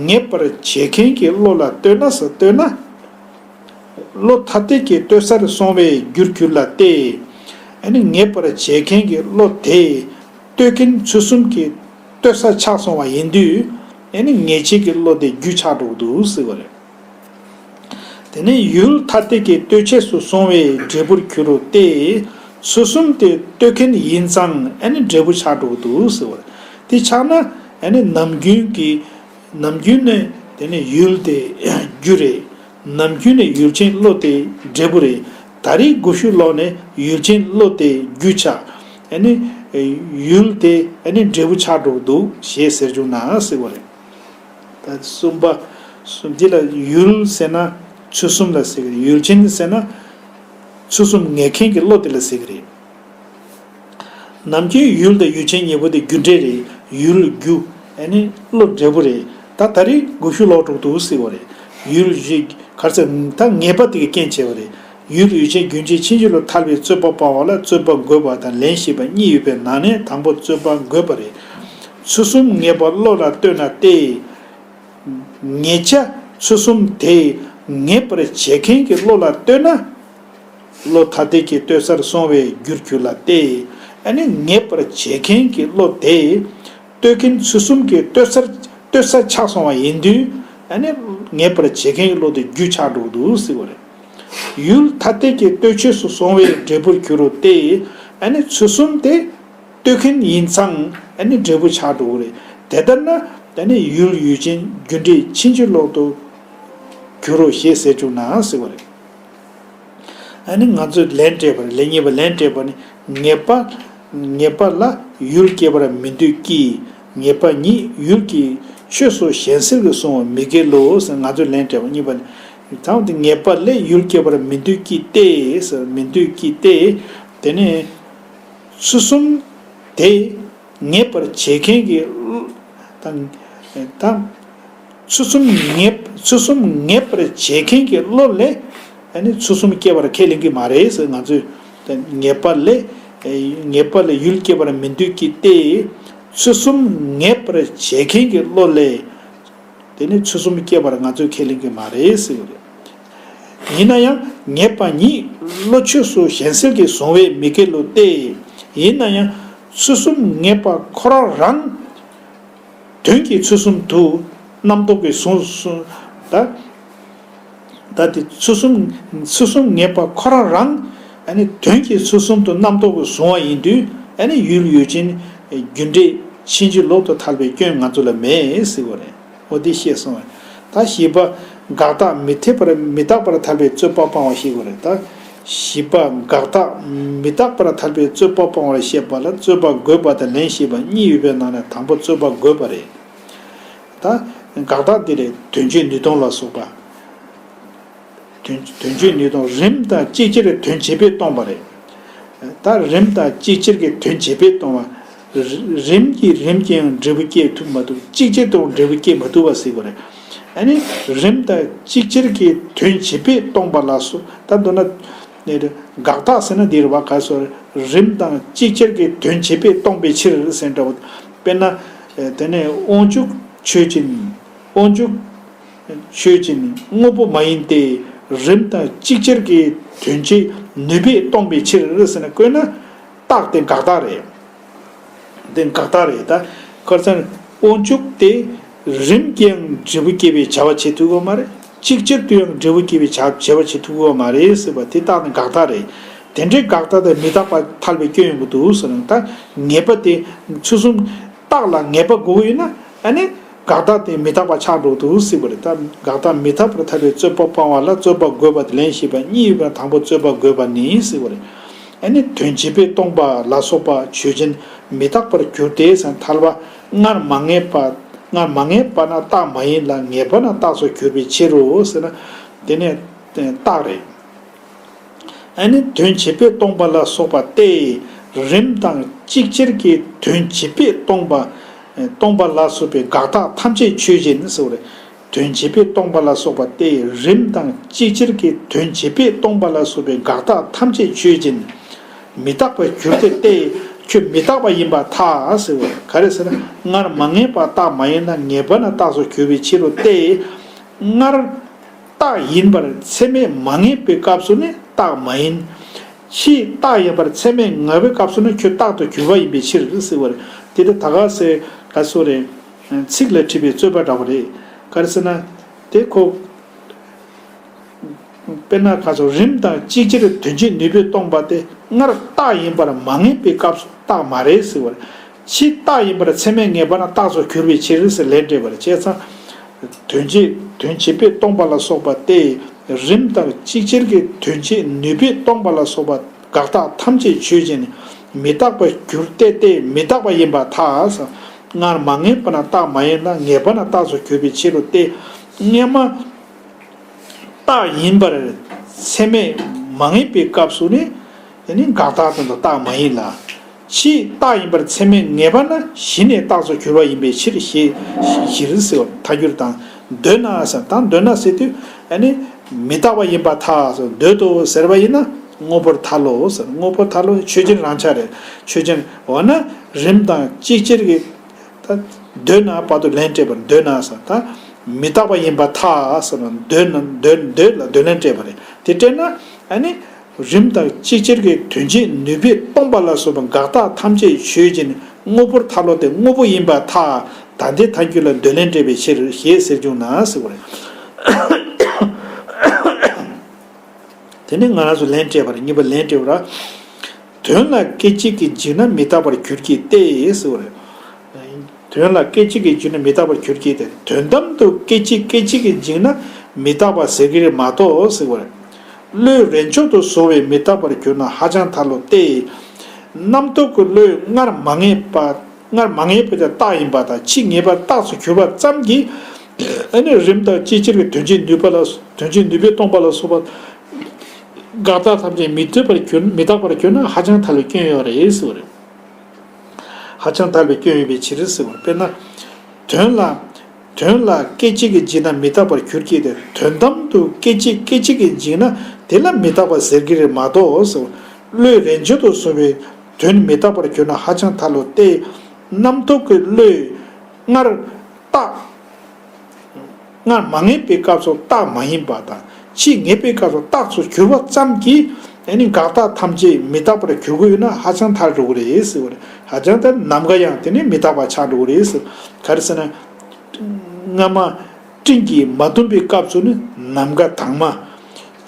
ངེས་པར་བྱེད་མཁན་གྱི་བློ་ལ་ལྟོས་ན་ཟེར་ལྟོས་ན། བློ་ཐ་དད་ཀྱིས་ལྟོས་སར་སོང་བའི་རྒྱུར་གྱུར་ལ་སྟེ། ཨ་ནི་ངེས་པར་བྱེད་མཁན་གྱི་བློ་དེ་ལྟོས་མཁན་ཚུལ་གསུམ་གྱིས་ལྟོས་ས་ཆགས་སོང་བ་ཡིན་དུས། ཨ་ནི་ངེས་བྱེད་ཀྱི་བློ་དེ་རྒྱུ་ཆགས་འགྲོ་གི་འདུག་ཟེར་བ་རེད། དེ་ནས་ཡུལ་ཐ་དད་ཀྱི་ལྟོས་ཆོས་སུ་སོང་བའི་འབྲས་བུར་གྱུར་རོ་སྟེ། ཚུལ་གསུམ་དེ་ལྟོས་མཁན་ཡིན་ཙང་ཨ་ནི་འབྲས་བུ་ཆགས་འགྲོ་གི་འདུག་ཟེར་བ་རེད། དེ་ཆགས་ན་ཨ་ནི་ནམ་རྒྱུན་གྱི། ནམ་རྒྱུན་ནས་དེ་ནས་ཡུལ་དེ་རྒྱུ་རེད། ནམ་རྒྱུན་ནས་ཡུལ་ཅན་བློ་དེ་འབྲས་བུ་རེད། ད་རེས་དགུ་ཤུ་ལོག་ནས་ཡུལ་ཅན་བློ་དེ་རྒྱུ་ཆགས། ཨ་ནི་ཡུལ་དེ་ཨ་ནི་འབྲས་བུ་ཆགས་འགྲོ་གི་འདུག་ཞེས་ཟེར་བྱུང་ན་ཟེར་བ་རེད། ད་གསུམ་པ། གསུམ་འདི་ལ་ཡུལ་ཟེར་ན་ཚུལ་གསུམ་ལ་ཟེར་གི་རེད། ཡུལ་ཅན་ཟེར་ན་ཚུལ་གསུམ་ངེས་མཁན་གྱི་བློ་དེ་ལ་ཟེར་གི་རེད། ནམ་རྒྱུན་ཡུལ་དང་ཡུལ་ཅན་གཉིས་པོ་དེ་རྒྱུ་འབྲས་རེད། ཡུལ་རྒྱུ། ཨ་ནི་བློ་འབྲས་བུ་རེད། ད་ད་རེས་དགུ་ཤུ་ལོག་འགྲོ་འདུག་ཟེར་བ་རེད། ཡུལ་ཡུལ་ག་རེ་ཟེར། ད་ངེས་པ་དེ་གིས་རྐྱེན་བྱས་པ་རེད། ཡུལ་ཡུལ་ཅན་རྒྱུན་ཅན་ཕྱིན་ཅི་ལོག་ཐལ་བའི་རྩོད་པ་སྤང་བ་ལ་རྩོད་པ་དགོས་པ་དང་ལན་ཞེས་པ་གཉིས་ཡོད་པའི་ནང་ནས་དང་པོ་རྩོད་པ་དགོས་པ་རེད། ཚུལ་གསུམ་ངེས་པ་བློ་ལ་ལྟོས་ན་སྟེ། ངེས་བྱ་ཚུལ་གསུམ་དེ་ངེས་པར་བྱེད་མཁན་གྱི་བློ་ལ་ལྟོས་ན། བློ་ཐ་དད་ཀྱིས་ལྟོས་སར་སོང་བའི་རྒྱུར་གྱུར་ལ་སྟེ། ཨ་ནི་ངེས་པར་བྱེད་མཁན་གྱི་བློ་དེ་ལྟོས་མཁན་ཚུལ་གསུམ་གྱིས་ལྟོས་སར་ལྟོས་ས་ཆགས་སོང་བ་ཡིན་དུས། ཨ་ནི་ངེས་པར་བྱེད་མཁན་གྱི་བློ་དེ་རྒྱུ་ཆགས་འགྲོ་གི་འདུག་ཟེར་བ་རེད། ཡུལ་ཐ་དད་ཀྱིས་ལྟོས་ཆོས་སུ་སོང་བའི་འབྲས་བུར་གྱུར་རོ་སྟེ། ཨ་ནི་ཚུལ་གསུམ་དེ་ལྟོས་མཁན་ཡིན་ཙང་ཨ་ནི་འབྲས་བུ་ཆགས་འགྲོ་གི་རེད། དེ་ལྟར་ན་ཨ་ནི་ཡུལ་ཡུལ་ཅན་རྒྱུ་འབྲས་ཕྱིན་ཅི་ལོག་ཏུ་གྱུར་རོ་ཞེས་ཟེར་བྱུང་ན་ཟེར་བ་རེད། ཨ་ནི་ང་ཚོས་ལན་སྤྲད་པ་རེད། ལན་གཉིས་པ་ལན་སྤྲད་པ་ནི་ངེས་པ། ངེས་པ་ལ་ཡུལ་སྐྱེ་བར་མི་འདོད་ཀྱི། ངེས་པ་ཉིད་ཡུལ་གྱི་ཆོས་སུ་གཞན་སེལ་གྱིས་གཟུང་བར་མི་འགལ་ལོ་ཟེར། ང་ཚོས་ལན་སྤྲད་པ་གཉིས་པ་ནི། དང་དེ་ངེས་པ་ལས་ཡུལ་སྐྱེ་བར་མི་འདོད་ཀྱི་སྟེ་ཟེར། མི་འདོད་ཀྱི་སྟེ། དེ་ནས་ཚུལ་གསུམ་དེ་ངེས་པར་བྱེད་མཁན་གྱི་དང་དང་། ཚུལ་གསུམ་ངེས། ཚུལ་གསུམ་ངེས་པར་བྱེད་མཁན་གྱི་བློ་ལས་ཨ་ནི་ཚུལ་གསུམ་སྐྱེ་བར་ཁས་ལེན་གྱི་མ་རེད་ཟེར། ང་ཚོས་ངེས་པ་ལས། ངེས་པ་ལས་ཡུལ་སྐྱེ་བར་མི་འདོད་ཀྱི་སྟེ། ཚུལ་གསུམ་ངེས་པར་བྱེད་མཁན་གྱི་བློ་ལས། དེ་ནི་ཚུལ་གསུམ་སྐྱེ་བར་ང་ཚོས་ཁས་ལེན་གྱི་མ་རེད་ཟེར་གྱི་རེད། ཡིན་ན་ཡང་ངེས་པ་ཉིད་བློ་ཆོས་སུ་གཞན་སེལ་གྱིས་གཟུང་བས་མི་འགལ་ལོ་སྟེ། ཡིན་ན་ཡང་ཚུལ་གསུམ་ངེས་པ་ཁོ་རང་རང་དོན་གྱི་ཚུལ་གསུམ་དུ་རྣམ་རྟོག་གིས་བཟུང་བཟུང་ད། ད་དེ་ཚུལ་གསུམ། ཚུལ་གསུམ་ངེས་པ་ཁོ་རང་རང་ཨ་ནི་དོན་གྱི་ཚུལ་གསུམ་དུ་རྣམ་རྟོག་གིས་བཟུང་བ་ཡིན་དུས། ཨ་ནི་ཡུལ་ཡུལ་ཅན་རྒྱུ་འབྲས་ཕྱིན་ཅི་ལོག་ཏུ་ཐལ་བའི་སྐྱོན་ང་ཚོ་ལ་མེད་ཟེར་བ་རེད། འོ་དེ་བཤད་སོང་བས། ད་བཞི་པ། དགག་རྟགས་མི་འཐད་པར་མི་རྟག་པར་ཐལ་བའི་རྩོད་པ་སྤང་བ་ཞིག་དགོས་རེད། ད་བཞི་པ། དགག་རྟགས་མི་རྟག་པར་ཐལ་བའི་རྩོད་པ་སྤང་བར་བཤད་པ་ལ་རྩོད་པ་དགོས་པ་དང་ལན་ཞེས་པ་གཉིས་ཡོད་པའི་ནང་ནས་དང་པོ་རྩོད་པ་དགོས་པ་རེད། ད་དགག་རྟགས་འདི་ལས་དོན་སྤྱིའི་ནུས་སྟོབས་ལ་སོགས་པ། དོན་དོན་སྤྱིའི་ནུས་སྟོབས་རིམ་དང་ཅིག་ཅར་དོན་བྱེད་པས་སྟོང་པ་རེད། ད་རིམ་དང་ཅིག་ཅར་གྱི་དོན་བྱེད་པས་སྟོང་བ། རི་རིམ་གྱིས་རིམ་གྱིས་ཡང་འབྲས་བུ་སྐྱེ་ཐུབ་མ་ཐུབ། ཅིག་ཅར་དུ་འབྲས་བུ་སྐྱེ་མ་ཐུབ་པ་ཟེར་དགོས་རེད། ཨ་ནི་རིམ་དང་ཅིག་ཅར་གྱི་དོན་བྱེད་པས་སྟོང་པ་ལ་སོགས། ད་མདོར་ན་ནི་དགག་རྟགས་ཟེར་ན་འདི་རེད་བ། ག་སོ་རིམ་དང་ཅིག་ཅར་གྱི་དོན་བྱེད་པས་སྟོང་པའི་ཕྱིར་ཟེར་འདྲ་བོ། དཔེར་ན་དེ་ནས་དབང་ཕྱུག་ཆོས་ཅན། དབང་ཕྱུག་ཆོས་ཅན་དངོས་པོ་མ་ཡིན་ཏེ། རིམ་དང་ཅིག་ཅར་གྱི་དོན་བྱེད་ནུས་པས་སྟོང་པའི་ཕྱིར་ཟེར་ན། བཀོད་ན་རྟགས་དེ་དགག་རྟགས་རེད། དེ་དགག་རྟགས་རེད། ད་ཁར་སང་དབང་ཕྱུག་དེ་རིམ་གྱིས་ཡང་འབྲས་བུ་སྐྱེ་བའི་བྱ་བ་བྱེད་ཐུབ་ཀྱི་ཡོད་མ་རེད། ཅིག་ཅར་དུ་ཡང་འབྲས་བུ་སྐྱེ་བའི་བྱ་བྱ་བ་བྱེད་ཐུབ་ཀྱི་ཡོད་མ་རེད་ཟེར་བ་དེ་རྟགས་དེ་དགག་རྟགས་རེད། དེ་འདྲའི་དགག་རྟགས་དེ་མི་རྟག་པ་ཐལ་བའི་སྐྱོན་ཡོང་གི་འདུག་ཟེར་ན། ད་ངེས་པ་དེ་ཚུལ་གསུམ་རྟགས་ལ་ངེས་པ་དགོས་ཀྱི་ཡོད་ན། ཨ་ནི་དགག་རྟགས་དེ་མི་རྟག་པ་ཆགས་འགྲོ་འདུག་ཟེར་བ་རེད། ད་དགག་རྟགས་མི་རྟག་པར་ཐལ་བའི་རྩོད་པ་སྤང་བ་ལ་རྩོད་པ་དགོས་པ་དང་ལན་ཞེས་པ་གཉིས་ཡོད་པའི་དང་པོ་རྩོད་པ་དགོས་པ་ནི་ཟེར་བ་རེད། ཨ་ནི་དོན་བྱེད་པས་སྟོང་པ་ལ་སོགས་པ་ཆོས་ཅན་མི་རྟག་པར་གྱུར་ཏེ་ཟེར་ཐལ་བ་སྔར་མ་ངེས་པ། སྔར་མ་ངེས་པ་ན་རྟགས་མ་ཡིན་ལ་ངེས་པ་ན་རྟགས་སུ་གྱུར་པའི་ཕྱིར་རོ་ཟེར་ན། དེ་ནས་རྟགས་རེད། ཨ་ནི་དོན་བྱེད་པས་སྟོང་པ་ལ་སོགས་པ་སྟེ། རིམ་དང་ཅིག་ཅར་གྱིས་དོན་བྱེད་པས་སྟོང་པ་སྟོང་པ་ལ་སོགས་པའི་དགག་རྟགས་ཐམས་ཅད་ཆོས་ཅན་ཟེར་བ་རེད། དོན་བྱེད་པས་སྟོང་པ་ལ་སོགས་པ་སྟེ། རིམ་དང་ཅིག་ཅར་གྱིས་དོན་བྱེད་པས་སྟོང་པ་ལ་སོགས་པའི་དགག་རྟགས་ཐམས་ཅད་ཆོས་ཅན། མི་རྟག་པར་གྱུར་ཏེ་སྟེ། ཁྱོད་མི་རྟག་པ་ཡིན་པར་ཐལ་ཟེར་བ་རེད། ག་རེ་ཟེར་ན། སྔར་མ་ངེས་པ་རྟག་མ་ཡིན་ལ། ངེས་པ་ན་རྟགས་སུ་གྱུར་པའི་ཕྱིར་རོ་སྟེ། སྔར་རྟག་ཡིན་པར་ཚད་མས་མ་ངེས་པའི་སྐབས་སུ་ནི་རྟག་མ་ཡིན། ཕྱིས་རྟག་ཡིན་པར་ཚད་མས་ངེས་པའི་སྐབས་སུ་ནི་ཁྱོད་རྟག་ཏུ་གྱུར་པ་ཡིན་པའི་ཕྱིར་ཟེར་བ་རེད། དེ་ལྟར་ད་ག་ཟེ་ག་སོ་རེད། ཚིག་ལ་བྲིས་པའི་རྩོད་པ་འདྲ་བོ་རེད། ག་རེ་ཟེར་ན། དེ་ཁོ། དཔེར་ན་ག་ཚོད་རིམ་དང་ཅིག་ཅར་དོན་བྱེད་ནུས་པས་སྟོང་པ་སྟེ། སྔར་རྟག་ཡིན་པར་མ་ངེས་པའི་སྐབས་སུ་རྟག་མ་རེད་ཟེར་བ་རེད། ཕྱིས་རྟག་ཡིན་པར་ཚད་མས་ངེས་པ་ན་རྟགས་སུ་གྱུར་པའི་ཕྱིར་ཟེར་ལན་སྤྲད་པ་རེད། བྱས་ཙང་། དོན་བྱེད་དོན་བྱེད་པས་སྟོང་པ་ལ་སོགས་པ་སྟེ། རིམ་དང་ཅིག་ཅར་གྱིས་དོན་བྱེད་ནུས་པས་སྟོང་པ་ལ་སོགས་པ་དགག་རྟགས་ཐམས་ཅད་ཆོས་ཅན། མི་རྟག་པར་གྱུར་ཏེ་སྟེ་མི་རྟག་པ་ཡིན་པར་ཐལ། སྔར་མ་ངེས་པ་ན་རྟག་མ་ཡིན་ལ། ངེས་པ་ན་རྟགས་སུ་གྱུར་པའི་ཕྱིར་རོ་སྟེ། སྔ་མ་རྟག་ཡིན་པར་ཚད་མས་མ་ངེས་པའི་སྐབས་སུ་ནི། དེ་ནི་དགག་རྟགས་དེ་ཚོ་རྟག་མ་ཡིན་ལ། ཕྱིས་རྟག་ཡིན་པར་ཚད་མས་ངེས་པ་ན་གཞི་ནས་རྟགས་སུ་གྱུར་པ་ཡིན་པའི་ཕྱིར། ཞེས་གཞིར་ཟེར་བ་ཐལ་འགྱུར་དང་། འདོད་ན་ཟེར་དང་། འདོད་ན་ཟེར་དུས་ཨ་ནི་མི་རྟག་པ་ཡིན་པར་ཐལ་ཟེར། འདོད་དོ་ཟེར་བ་ཡིན་ན་དངོས་པོར་ཐལ་ལོ་ཟེར། དངོས་པོར་ཐལ་ལོ། ཆོས་ཅན་རང་ཆ་རེད། ཆོས་ཅན། འོ་ན་རིམ་དང་ཅིག་ཅར་གྱིས། ད་འདོད་ན་བར་དུ་ལན་སྤྲད་པར། འདོད་ན་ཟེར་ད་མི་རྟག་པ་ཡིན་པར་ཐལ་ཟེར་ན། འདོད་ན་འདོད་འདོད་ལ་འདོད་ལན་སྤྲད་པ་རེད། དེ་སྤྲད་ན་ཨ་ནི། རིམ་དང་ཅིག་ཅར་གྱིས་དོན་བྱེད་ནུས་པས་སྟོང་པ་ལ་སོགས་པའི་དགག་རྟགས་ཐམས་ཅད་ཆོས་ཅན། དངོས་པོར་ཐལ་ལོ་སྟེ་དངོས་པོ་ཡིན་པར་ཐལ། ད་ལྟའི་ཐལ་འགྱུར་ལ་འདོད་ལན་སྤྲད་པའི་ཕྱིར། ཞེས་ཟེར་བྱུང་ན་ཟེར་བ་རེད། དེ་ནས་ང་རང་ཚོ་ལན་སྤྲད་པ་རེད། གཉིས་པ་ལན་སྤྲད་པ་ར། དོན་ལ་སྐད་ཅིག་གིས་འཇིག་ན་མི་རྟག་པར་གྱུར་གྱི་སྟེ་ཟེར་བ་རེད། དོན་ལ་སྐད་ཅིག་གིས་འཇིག་ན་མི་རྟག་པར་གྱུར་གྱི་སྟེ། དོན་དམ་དུ་སྐད་ཅིག་སྐད་ཅིག་གིས་འཇིག་ན་མི་རྟག་པ་ཟེར་གྱི་རེད་མ་གཏོགས་ཟེར་བ་རེད། བློས་རན་ཆོག་ཏུ་བཟོ་བས་མི་རྟག་པར་གྱུར་ན་ཧ་ཅང་ཐལ་ལོ་སྟེ། རྣམ་རྟོག་གི་བློས་སྔར་མ་ངེས་པ། སྔར་མ་ངེས་པ་དེ་རྟག་ཡིན་པ་དང་། ཕྱིས་ངེས་པ་རྟགས་སུ་གྱུར་པ་ཙམ་གྱིས། ཨ་ནི་རིམ་དང་ཅིག་ཅར་གྱི་དོན་བྱེད་ནུས་པ་ལ། དོན་བྱེད་ནུས་པས་སྟོང་པ་ལ་སོགས་པ་དགག་རྟགས་ཐམས་ཅད་མི་རྟག་པར་གྱུར། མི་རྟག་པར་གྱུར་ན་ཧ་ཅང་ཐལ་བའི་སྐྱོན་ཡོད་རེད་ཟེར་བ་རེད། ཧ་ཅང་ཐལ་བའི་སྐྱོན་ཡོད་པའི་ཕྱིར་ཟེར་བ་རེད། དཔེར་ན། དོན་ལ། དོན་ལ་སྐད་ཅིག་གིས་འཇིག་ན་མི་རྟག་པར་གྱུར་གྱི་སྟེ། དོན་དམ་དུ་སྐད་ཅིག་སྐད་ཅིག་གིས་འཇིག་ན་དེ་ལ་མི་རྟག་པ་ཟེར་གྱི་རེད་མ་གཏོགས་ཟེར་བ། བློས་རན་ཆོག་ཏུ་བཟོ་བས་དོན་མི་རྟག་པར་གྱུར་ན་ཧ་ཅང་ཐལ་ལོ་སྟེ། རྣམ་རྟོག་གི་བློས་སྔར་རྟག་སྔར་མ་ངེས་པའི་སྐབས་སུ་རྟག་མ་ཡིན་པ་དང་། ཕྱིས་ངེས་པའི་སྐབས་སུ་རྟགས་སུ་གྱུར་པ་ཙམ་གྱིས་ཨ་ནི་དགག་རྟགས་ཐམས་ཅད་མི་རྟག་པར་གྱུར་གྱི་ཡོད་ན་ཧ་ཅང་ཐལ་འགྲོ་གི་རེད་ཟེར་བ་རེད། ཧ་ཅང་ཐལ། ནམ་མཁའ་ཡང་དེ་ནི་མི་རྟག་པ་ཆགས་འགྲོ་གི་རེད་ཟེར། ག་རེ་ཟེར་ན། སྔ་མ་སྤྲིན་གྱིས་མ་བཏུམ་པའི་སྐབས་སུ་ནི་ནམ་མཁའ་དྭངས་མ།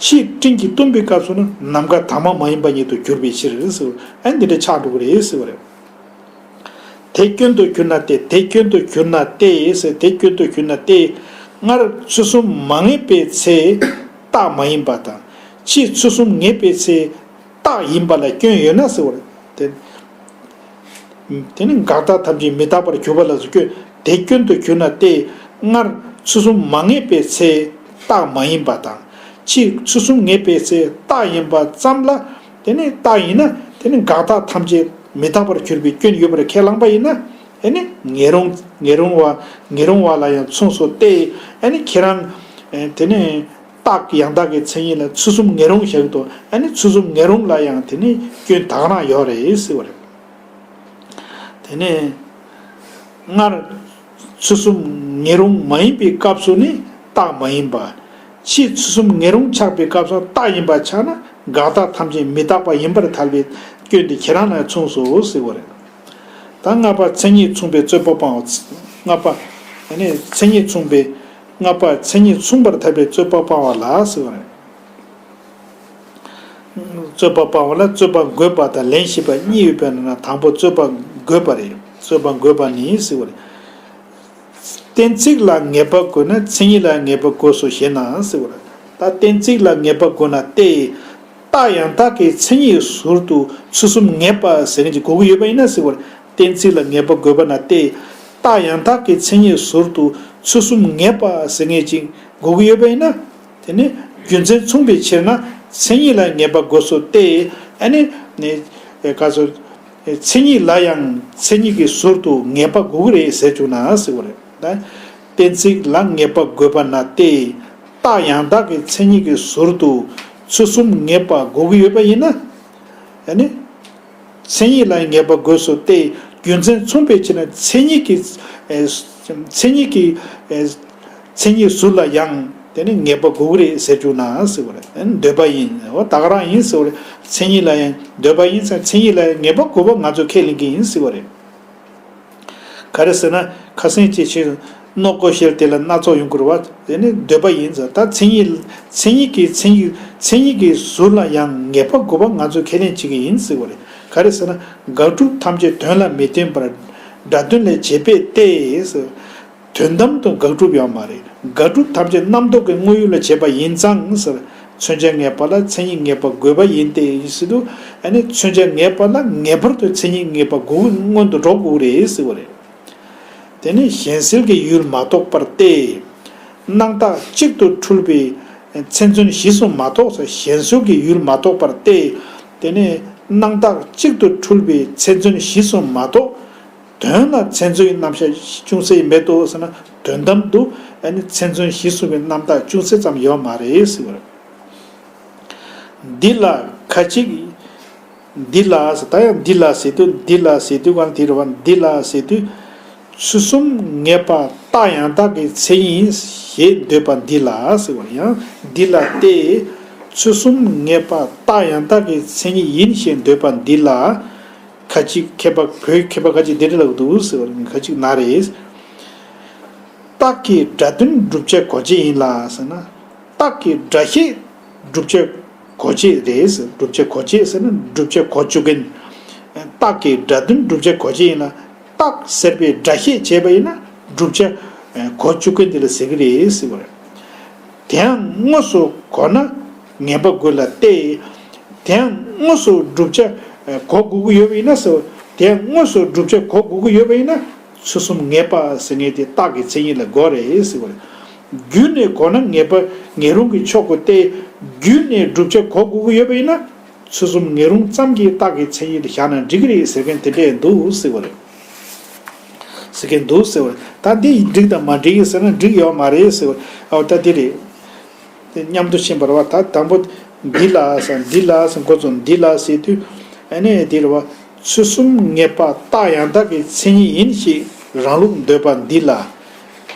ཕྱིས་སྤྲིན་གྱིས་བཏུམ་པའི་སྐབས་སུ་ནི་ནམ་མཁའ་དྭངས་མ་མ་ཡིན་པ་ཉིད་དུ་གྱུར་པའི་ཕྱིར་ཟེར། ཨ་ནི་འདི་འདྲ་ཆགས་འགྲོ་གི་རེད་ཟེར་བ་རེད། དེ་སྐྱོན་དུ་གྱུར་ན་སྟེ། དེ་སྐྱོན་དུ་གྱུར་ན་སྟེ་ཟེར། དེ་སྐྱོན་དུ་གྱུར་ན་སྟེ། སྔར་ཚུལ་གསུམ་མ་ངེས་པའི་ཚེ་རྟག་མ་ཡིན་པ་དང་། ཕྱིས་ཚུལ་གསུམ་ངེས་པའི་ཚེ་རྟག་ཡིན་པ་ལ་སྐྱོན་ཡོད་ན་ཟེར་བ་རེད། དེ་དེ་ནི་དགག་རྟགས་ཐམས་ཅད་མི་རྟག་པར་གྱུར་པ་ལ་སོགས་སྐྱོན། དེ་སྐྱོན་དུ་གྱུར་ན་སྟེ། སྔར་ཚུལ་གསུམ་མ་ངེས་པའི་ཚེ་རྟག་མ་ཡིན་པ་དང་། ཕྱིས་ཚུལ་གསུམ་ངེས་པའི་ཚེ་རྟག་ཡིན་པ་ཙམ་ལ། དེ་ནི་རྟག་ཡིན་ན་དེ་ནི་དགག་རྟགས་ཐམས་ཅད་མི་རྟག་པར་གྱུར་པའི་སྐྱོན་ཡོད་པར་ཁས་བླངས་པ་ཡིན་ན། ཨ་ནི་ངེས་རུང་ངེས་རུང་བ་ངེས་རུང་བ་ལ་ཡང་མཚུངས་སོ་སྟེ། ཨ་ནི་ཁྱེད་རང་དེ་ནི་རྟག་ཡང་དག་གི་མཚན་ཉིད་ལ་ཚུལ་གསུམ་ངེས་རུང་བཞག་གི་འདུག་ཨ་ནི་ཚུལ་གསུམ་ངེས་རུང་ལ་ཡང་དེ་ནི་སྐྱོན་དག་རང་ཡོད་རེད་ཟེར་བ་རེད། དེ་ནས་སྔར་ཚུལ་གསུམ་ངེས་རུང་མ་ཡིན་པའི་སྐབས་སུ་ནི་རྟག་མ་ཡིན་པ། ཕྱིས་ཚུལ་གསུམ་ངེས་རུང་ཆགས་པའི་སྐབས་སུ་རྟག་ཡིན་པ་ཆགས་ན་དགག་རྟགས་ཐམས་ཅད་མི་རྟག་པ་ཡིན་པར་ཐལ་བའི་སྐྱོན་དེ་ཁྱེད་རང་ལ་མཚུངས་སོ་ཟེར་བ་རེད། ད་ལྔ་པ་མཚན་ཉིད་མཚུངས་པའི་རྩོད་པ་སྤང་བ། ལྔ་པ། དེ་ནས་མཚན་ཉིད་མཚུངས་པའི། ལྔ་པ་མཚན་ཉིད་མཚུངས་པར་ཐལ་བའི་རྩོད་པ་སྤང་བ་ལ་ཟེར་བ་རེད། རྩོད་པ་སྤང་བ་ལ་རྩོད་པ་འགོད་པ་དང་ལན་ཞིབ་པ་གཉིས་ཡོད་པའི་ནང་ན་དང་པོ་རྩོད་པ་འགོད་པ་རེད། རྩོད་པ་འགོད་པ་ནི་ཟེར་བ་རེད། གཏན་ཚིགས་ལ་ངེས་པ་དགོས་ན་མཚན་ཉིད་ལ་ངེས་པ་དགོས་སོ་ཞེ་ན་ཟེར་བ་རེད། ད་གཏན་ཚིགས་ལ་ངེས་པ་དགོས་ན་སྟེ། རྟགས་ཡང་དག་གི་མཚན་ཉིད་ཟུར་དུ་ཚུལ་གསུམ་ངེས་པ་ཟེར་མཁན་ཅིག་དགོས་ཀྱི་ཡོད་པ་ཡིན་ན་ཟེར་བ་རེད། གཏན་ཚིགས་ལ་ངེས་པ་དགོས་པ་ན་སྟེ། རྟགས་ཡང་དག་གི་མཚན་ཉིད་ཟུར་དུ་ཚུལ་གསུམ་ངེས་པ་ཟེར་མཁན་ཅིག་དགོས་ཀྱི་ཡོད་པ་ཡིན་ན། དེ་ནི་ རྒྱུ་མཚན་མཚུངས་པའི་ཕྱིར་ན་མཚན་ཉིད་ལ་ངེས་པ་དགོས་སོ་སྟེ། ཨ་ནི་ནི་ག་ཚོད། མཚན་ཉིད་ལ་ཡང་མཚན་ཉིད་ཀྱི་ཟུར་དུ་ངེས་པ་དགོས་ཀྱི་རེད་ཟེར་བཅུག་ན་ཟེར་བ་རེད་ད། གཏན་ཚིགས་ལ་ངེས་པ་དགོས་པ་ན་སྟེ། རྟགས་ཡང་དག་གི་མཚན་ཉིད་ཀྱི་ཟུར་དུ་ཚུལ་གསུམ་ངེས་པ་དགོས་ཀྱི་ཡོད་པ་ཡིན་ན། ཨ་ནི། མཚན་ཉིད་ལ་ངེས་པ་དགོས་སོ་སྟེ། རྒྱུ་མཚན་མཚུངས་པའི་ཕྱིར་ན་མཚན་ཉིད་ཀྱི། ཨེ། མཚན་ཉིད་ཀྱི། ཨེ། མཚན་ཉིད་ཟུར་ལ་ཡང་དེ་ནི་ངེས་པ་དགོས་ཀྱི་རེད་ཟེར་བཅུག་ན་ཟེར་བ་རེད། ཨ་ནི་འདོད་པ་ཡིན། འོ་ད་ག་རང་ཡིན་ཟེར་བ་རེད། མཚན་ཉིད་ལ་ཡང་འདོད་པ་ཡིན་ཟེར། མཚན་ཉིད་ལ་ཡང་ངེས་པ་དགོས་པ་ང་ཚོས་ཁས་ལེན་གྱི་ཡིན་ཟེར་བ་རེད། ག་རེ་ཟེར་ན། ཁ་སང་ཅིག་ཕྱིར་རྣོ་ཀོ་ཤེལ་དེ་ལ་སྣ་ཚོགས་ཡོང་གི་རེད་བ། དེ་ནི་འདོད་པ་ཡིན་ཟེར། ད་མཚན་ཉིད། མཚན་ཉིད་ཀྱི། མཚན་ཉིད། མཚན་ཉིད་ཀྱི་ཟུར་ལ་ཡང་ངེས་པ་དགོས་པ་ང་ཚོས་ཁས་ལེན་བྱེད་ཀྱི་ཡིན་ཟེར་བ་རེད། ག་རེ་ཟེར་ན། དགག་སྒྲུབ་ཐམས་ཅད་དོན་ལ་མི་བརྟེན་པར་སྒྲ་དོན་ལས་བྱེད་པས་ཏེ་ཟེར། དོན་དམ་དུ་དགག་སྒྲུབ་ཡོད་མ་རེད། དགག་སྒྲུབ་ཐམས་ཅད་རྣམ་རྟོག་གི་དངོས་ཡུལ་ལ་བྱེད་པ་ཡིན་ཙང་ཟེར། མཚོན་བྱ་ངེས་པ་ལ་མཚན་ཉིད་ངེས་པ་དགོས་པ་ཡིན་ཏེ་ཟེར་དུས། ཨ་ནི་མཚོན་བྱ་ངེས་པ་ལ་ངེས་པར་དུ་མཚན་ཉིད་ངེས་པ་དགོས། སྔོན་དུ་འགྲོ་དགོས་རེད་ཟེར་བ་རེད། དེ་ནི་གཞན་སེལ་གྱི་ཡུལ་མ་རྟོགས་པར་ཏེ། སྣང་བཏགས་གཅིག་ཏུ་འཁྲུལ་པའི་མཚན་མཚོན་གཞི་གསུམ་མ་རྟོགས་སོ། གཞན་སེལ་གྱི་ཡུལ་མ་རྟོགས་པར་ཏེ། དེ་ནི་སྣང་བཏགས་གཅིག་ཏུ་འཁྲུལ་པའི་མཚན་མཚོན་གཞི་གསུམ་མ་རྟོགས། དོན་ལ་མཚན་མཚོན་གྱི་རྣམ་གཞག་ཅུང་ཟད་མེད་དོ་ཟེར་ན། དོན་དམ་དུ་ཨ་ནི་མཚན་མཚོན་གཞི་གསུམ་གྱི་རྣམ་བཏགས་ཅུང་ཟད་ཙམ་ཡོད་མ་རེད་ཟེར་བ་རེད། འདི་ལ་ཁ་ཅིག་འདི་ལ་ཟེར། ད་ཡང་འདི་ལ་ཟེར་དུས། འདི་ལ་ཟེར་དུས་གང་དེ་རེད་བ། འདི་ལ་ཟེར་དུས། ཚུལ་གསུམ་ངེས་པ་རྟགས་ཡང་དག་གི་མཚན་ཉིད་ཡིན་ཞེས་འདོད་པ་འདི་ལ་ཟེར་བ་རེད། ཡང་འདི་ལ་སྟེ། ཚུལ་གསུམ་ངེས་པ་རྟགས་ཡང་དག་གི་མཚན་ཉིད་ཡིན་ཞེས་འདོད་པ་འདི་ལ། ཁ་ཅིག་མཁས་པ། བོད་མཁས་པ་ཁ་ཅིག་འདི་འདྲ་ལབ་འདུག་ཟེར་བ་རེད། ཁ་ཅིག་ན་རེ། རྟགས་ཀྱི་སྒྲ་དོན་བསྒྲུབ་བྱ་གོ་བྱེད་ཡིན་ལ་ཟེར་ན། རྟགས་ཀྱི་སྒྲ་ཤེས་བསྒྲུབ་བྱ་གོ་བྱེད་རེད་ཟེར། བསྒྲུབ་བྱ་གོ་བྱེད་ཟེར་ན་བསྒྲུབ་བྱ་གོ་བཅུག་མཁན། རྟགས་ཀྱི་སྒྲ་དོན་བསྒྲུབ་བྱ་གོ་བྱེད་ཡིན་ལ། རྟགས་ཟེར་བའི་སྒྲ་ཤེས་བྱས་པ་ཡིན་ན་བསྒྲུབ་བྱ་གོ་བཅུག་མཁན་དེ་ལ་ཟེར་གྱི་རེད་ཟེར་བ་རེད། དེའང་དངོས་སུ་གོ་ན་ངེས་པ་དགོས་ལ་སྟེ། དེའང་དངོས་སུ་བསྒྲུབ་བྱ་གོ་དགོས་ཀྱི་ཡོད་པ་ཡིན་ན་ཟེར། དེའང་དངོས་སུ་བསྒྲུབ་བྱ་གོ་དགོས་ཀྱི་ཡོད་པ་ཡིན་ན། ཚུལ་གསུམ་ངེས་པ་ཟེར་མཁན་དེ་རྟགས་ཀྱི་མཚན་ཉིད་ལ་གོ་རེད་ཟེར་བ་རེད། རྒྱུད་ནས་གོ་ན་ངེས་པ་ངེས་རུང་གི་ཕྱོགས་གོ་སྟེ། རྒྱུད་ནས་བསྒྲུབ་བྱ་གོ་དགོས་ཀྱི་ཡོད་པ་ཡིན་ན། ཚུལ་གསུམ་ངེས་རུང་ཙམ་གྱིས་རྟགས་ཀྱི་མཚན་ཉིད་དུ་བཞག་ན་འགྲིག་གི་རེད་ཟེར་མཁན་དེ་འདྲས་འདུག་ཟེར་བ་རེད། ཟེར་མཁན་འདུག་ཟེར་བ་རེད། ད་འདི་འགྲིག་དང་མ་འགྲིག་ཟེར་ན་འགྲིག་ཡོད་མ་རེད་ཟེར་བ་རེད། ཨོ་ད་འདི་རེད། དེ་མཉམ་དུ་ཕྱིན་པ་རེད་བ། ད་དང་པོ་འདི་ལ་ཟེར། འདི་ལ་ཟེར། འགོ་ཚུགས་འདི་ལ་ཟེར་དུས། ཨ་ནི་འདི་རེད་བ། ཚུལ་གསུམ་ངེས་པ་རྟགས་ཡང་དག་གི་མཚན་ཉིད་ཡིན་ཞེས་རང་ལུགས་འདོད་པ་འདི་ལ།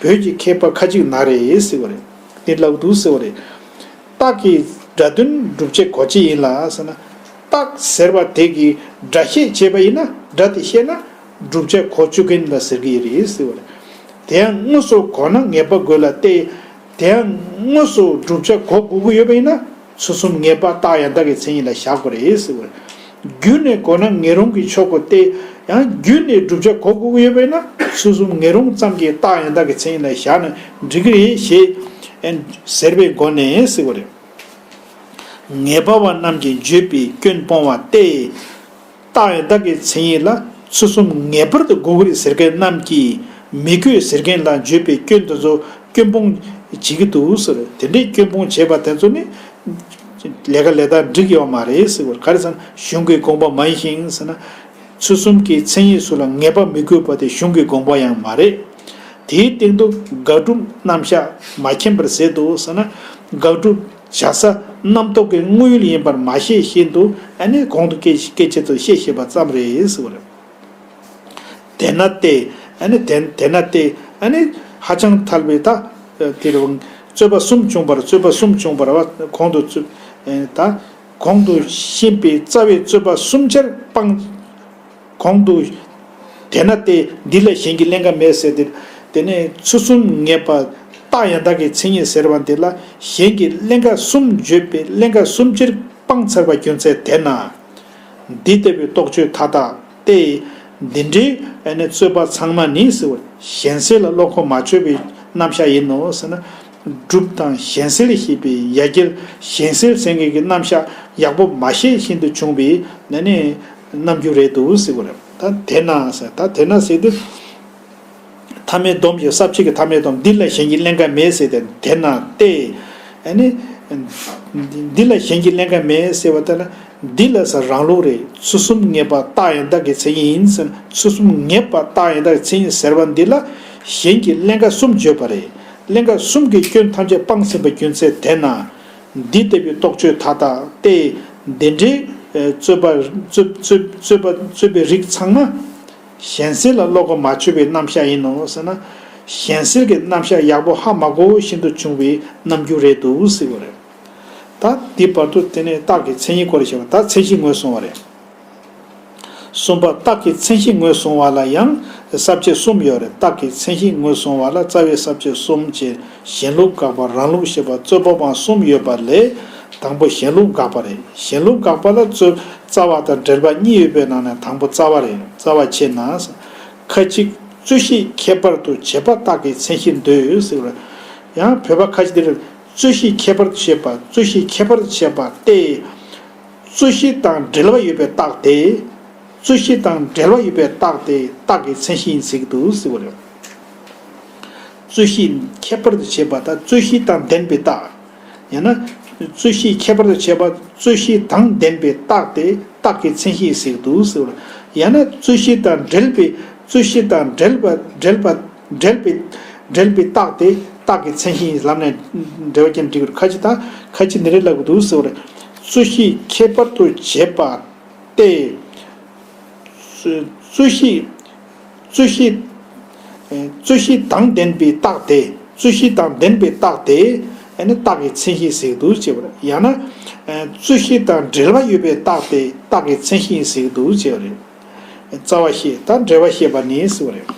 བོད་ཀྱི་མཁས་པ་ཁ་ཅིག་ན་རེ་ཟེར་བ་རེད། འདི་ལབ་འདུག་ཟེར་བ་རེད། རྟགས་ཀྱི་སྒྲ་དོན་བསྒྲུབ་བྱ་གོ་བྱེད་ཡིན་ལ་ཟེར་ན། རྟགས་ཟེར་བ་དེ་གི་སྒྲ་ཤེས་བྱས་པ་ཡིན་ན། སྒྲ་དེ་ཤེས་ན་བསྒྲུབ་བྱ་གོ་བཅུག་མཁན་ལ་ཟེར་གྱི་རེད་ཟེར་བ་རེད། དེ་ཡང་དངོས་སུ་གོ་ན་ངེས་པ་དགོས་ལ་སྟེ། དེ་ཡང་དངོས་སུ་བསྒྲུབ་བྱ་གོ་དགོས་ཀྱི་ཡོད་པ་ཡིན་ན། ཚུལ་གསུམ་ངེས་པ་རྟགས་ཡང་དག་གི་མཚན་ཉིད་ལ་བཞག་དགོས་རེད་ཟེར་བ་རེད། རྒྱུད་ནས་གོ་ན་ངེས་རུང་གི་ཕྱོགས་གོ་སྟེ། ཡང་རྒྱུད་ནས་བསྒྲུབ་བྱ་གོ་དགོས་ཀྱི་ཡོད་པ་ཡིན་ན། ཚུལ་གསུམ་ངེས་རུང་ཙམ་གྱིས་རྟགས་ཡང་དག་གི་མཚན་ཉིད་ལ་བཞག་ན་འགྲིག་གི་རེད་ཞེས་ཟེར་བའི་སྒོ་ནས་ཟེར་བ་རེད། ངེས་པ་བ་རྣམས་ཀྱིས་བརྗོད་པའི་སྐྱོན་སྤོང་བ་སྟེ། རྟགས་ཡང་དག་གི་མཚན་ཉིད་ལ་ཚུལ་གསུམ་ངེས་པར་དུ་དགོས་ཀྱི་རེད་ཟེར་མཁན་རྣམས་ཀྱིས་མི་དགོས་ཟེར་མཁན་ལ་བརྗོད་པའི་སྐྱོན་དེ་ཚོ་སྐྱོན་སྤོང་བྱེད་ཀྱི་འདུག་ཟེར། དེ་འདྲའི་སྐྱོན་སྤོང་བྱས་པ་དེ་ཚོ་ནི་ལས་ཀ་ལས་སྟངས་འགྲིག་ཡོད་མ་རེད་ཟེར་བར། ག་རེ་ཟེར་ན་གཞུང་གི་དགོངས་པ་མ་ཡིན་ཞིང་ཟེར་ན། ཚུལ་གསུམ་གྱི་མཚན་ཉིད་སུ་ལ་ངེས་པ་མི་དགོས་པ་དེ་གཞུང་གི་དགོངས་པ་ཡང་མ་རེད། དེའི་སྟེང་དུ་དགག་སྒྲུབ་རྣམ་གཞག་མ་མཁྱེན་པར་ཟད་དོ་ཟེར་ན། དགག་སྒྲུབ་བྱ་ས་རྣམ་རྟོག་གི་དངོས་ཡུལ་ཡིན་པར་མ་ཤེས་བཞིན་དུ། ཨ་ནི་གོང་དུ་སྐད་སྐད་ཆ་ཚོ་བཤད་བཤད་པ་ཙམ་རེད་ཟེར་བ་རེད། དེས་ན་སྟེ། ཨ་ནི་དེ་དེས་ན་སྟེ། ཨ་ནི་ཧ་ཅང་ཐལ་བའི་ད་དེ་རེད་བ། རྩོད་པ་གསུམ་བྱུང་བར། རྩོད་པ་གསུམ་བྱུང་བར་བ། གོང་དུ་རྩོད་ད་གོང་དུ་ཤེས་པའི་རྩ་བའི་རྩོད་པ་གསུམ་ཆར་སྤངས། གོང་དུ། དེས་ན་སྟེ་འདི་ལ་གཞན་གྱིས་ཀླན་ཀ་མེད་ཟེར་ཏེ། དེ་ནས་ཚུལ་གསུམ་ངེས་པ་རྟགས་ཡང་དག་གི་མཚན་ཉིད་ཟེར་བ་འདི་ལ་གཞན་གྱིས་ཀླན་ཀ་གསུམ་བརྗོད་པའི་ཀླན་ཀ་གསུམ་ཆར་སྤངས་ཚར་བ་རྒྱུ་མཚན་དེས་ན། འདི་ལྟ་བུའི་རྟོག་དཔྱོད་མཐའ་དག་སྟེ། འདི་འདྲའི་ཨ་ནི་རྩོད་པ་ཚང་མ་ནི་ཟེར་བ། གཞན་སེལ་ལ་བློ་ཁོག་མ་ཆོད་པའི་རྣམ་གཞག་ཡིན་ནོ་ཟེར་ན། སྒྲུབ་དང་གཞན་སེལ་ཞེས་པའི་ཡ་གྱལ་གཞན་སེལ་ཟེར་མཁན་གྱི་རྣམ་གཞག་ཡག་པོ་མ་ཤེས་བཞིན་དུ་བྱུང་བའི་ཨ་ནི་རྣམ་འགྱུར་རེད་འདུག་ཟེར་བ་རེད། ད་དེས་ན་ཟེར། ད་དེས་ན་ཟེར་དུས། ཐ་མའི་སྡོམ་གྱི་ས་བཅད་ཀྱི་ཐ་མའི་སྡོམ། འདི་ལ་གཞན་གྱིས་ཀླན་ཀ་མེད་ཟེར་ཏེ། དེས་ན་སྟེ། ཨ་ནི་ འདི་ལ་གཞན་གྱིས་ཀླན་ཀ་མེད་ཟེར་བ་ལྟར་ན། འདི་ལ་ཟེར་རང་ལུགས་རེད། ཚུལ་གསུམ་ངེས་པ་རྟགས་ཡང་དག་གི་མཚན་ཉིད་ཡིན་ཟེར་ན། ཚུལ་གསུམ་ངེས་པ་རྟགས་ཡང་དག་གི་མཚན་ཉིད་ཟེར་བ་འདི་ལ་གཞན་གྱིས་ཀླན་ཀ་གསུམ་བརྗོད་པ་རེད། ཀླན་ཀ་གསུམ་གྱི་སྐྱོན་ཐམས་ཅད་སྤངས་ཟིན་པའི་རྒྱུ་མཚན་དེས་ན། འདི་ལྟ་བུའི་རྟོག་དཔྱོད་མཐའ་དག་སྟེ། འདི་འདྲའི་རྩོད་པ་རྩོད་རྩོད་རྩོད་པ་རྩོད་པའི་རིགས་ཚང་མ། གཞན་སེལ་ལ་བློ་ཁོག་མ་ཆོད་པའི་རྣམ་གཞག་ཡིན་ནོ་ཟེར་ན། གཞན་སེལ་གྱི་རྣམ་གཞག་ཡག་པོ་ཧ་མ་གོ་བཞིན་དུ་བྱུང་བའི་རྣམ་འགྱུར་རེད་འདུག་ཟེར་བ་རེད། ད་འདི་བར་དུ་དེ་ནས་རྟགས་ཀྱི་མཚན་ཉིད་སྐོར་བཤད་པ། ད་མཚན་གཞི་ངོས་བཟུང་བ་རེད། གསུམ་པ། རྟགས་ཀྱི་མཚན་གཞི་ངོས་བཟུང་བ་ལ་ཡང་ས་བཅད་གསུམ་ཡོད་རེད། རྟགས་ཀྱི་མཚན་གཞི་ངོས་བཟུང་བ་ལ་རྩ་བའི་ས་བཅད་གསུམ་བཅས། གཞན་ལུགས་དགག་པ། རང་ལུགས་བཤད་པ། རྩོད་པ་སྤངས་གསུམ་ཡོད་པ་ལས། དང་པོ་གཞན་ལུགས་དགག་པ་རེད། གཞན་ལུགས་དགག་པ་ལ་རྩོད་རྩ་བ་དང་འབྲེལ་བ་གཉིས་ཡོད་པའི་ནང་ནས་དང་པོ་རྩ་བ་རེད། རྩ་བ་ཕྱེ་ན། ཁ་ཅིག་རྩོད་གཞི་ཁྱད་པར་དུ་བྱེད་པ་རྟགས་ཀྱི་མཚན་གཞིར་འདོད་ཟེར་བ་རེད། ཡང་བོད་པ་ཁ་ཅིག་འདིར་རྩོད་གཞི་ཁྱད་པར་དུ་བྱེད་པ། རྩོད་གཞི་ཁྱད་པར་དུ་བྱེད་པ་སྟེ། རྩོད་གཞི་དང་འབྲེལ་བ་ཡོད་པའི་རྟགས་དེ། རྩོད་གཞི་དང་འབྲེལ་བ་ཡོད་པའི་རྟགས་དེ་རྟགས་ཀྱི་མཚན་གཞི་ཡིན་ཟེར་གྱི་འདུག་ཟེར་བ་རེད། རྩོད་གཞི་ཁྱད་པར་དུ་བྱེད་པ་དང་རྩོད་གཞི་དང་ལྡན་པའི་རྟགས། ཡང་ན། རྩོད་གཞི་ཁྱད་པར་དུ་བྱེད་པ། རྩོད་གཞི་དང་ལྡན་པའི་རྟགས་དེ་རྟགས་ཀྱི་མཚན་གཞི་ཡིན་ཟེར་གྱི་འདུག་ཟེར་བ་རེད། ཡང་ན་རྩོད་གཞི་དང་འབྲེལ་པའི། རྩོད་གཞི་དང་འབྲེལ་བ་འབྲེལ་བ་འབྲེལ་པའི་འབྲེལ་པའི་རྟགས་དེ་རྟགས་ཀྱི་མཚན་གཞི་ཡིན། ལམ་ནས་འབྲེལ་བ་ཅན་འགྲིག་གི་རེད། ཁ་ཅིག་དང་ཁ་ཅིག་འདི་འདྲ་ལབ་ཀྱི་འདུག་ཟེར་བ་རེད། རྩོད་གཞི་ཁྱད་པར་དུ་བྱེད་པ་སྟེ། རྩོད་གཞི། རྩོད་གཞི། རྩོད་གཞི་དང་ལྡན་པའི་རྟགས་དེ། རྩོད་གཞི་དང་ལྡན་པའི་རྟགས་དེ། ཨ་ནི་རྟགས་ཀྱི་མཚན་གཞི་ཟེར་གྱི་འདུག་ཅེས་པ་རེད། ཡང་ན། རྩོད་གཞི་དང་འབྲེལ་བ་ཡོད་པའི་རྟགས་དེ་རྟགས་ཀྱི་མཚན་གཞི་ཡིན་ཟེར་གྱི་འདུག་ཅེས་པ་རེད། རྩ་བ་བཤད། ད་འབྲེལ་བ་བཤད་པ་ནི་ཟེར་བ་རེད།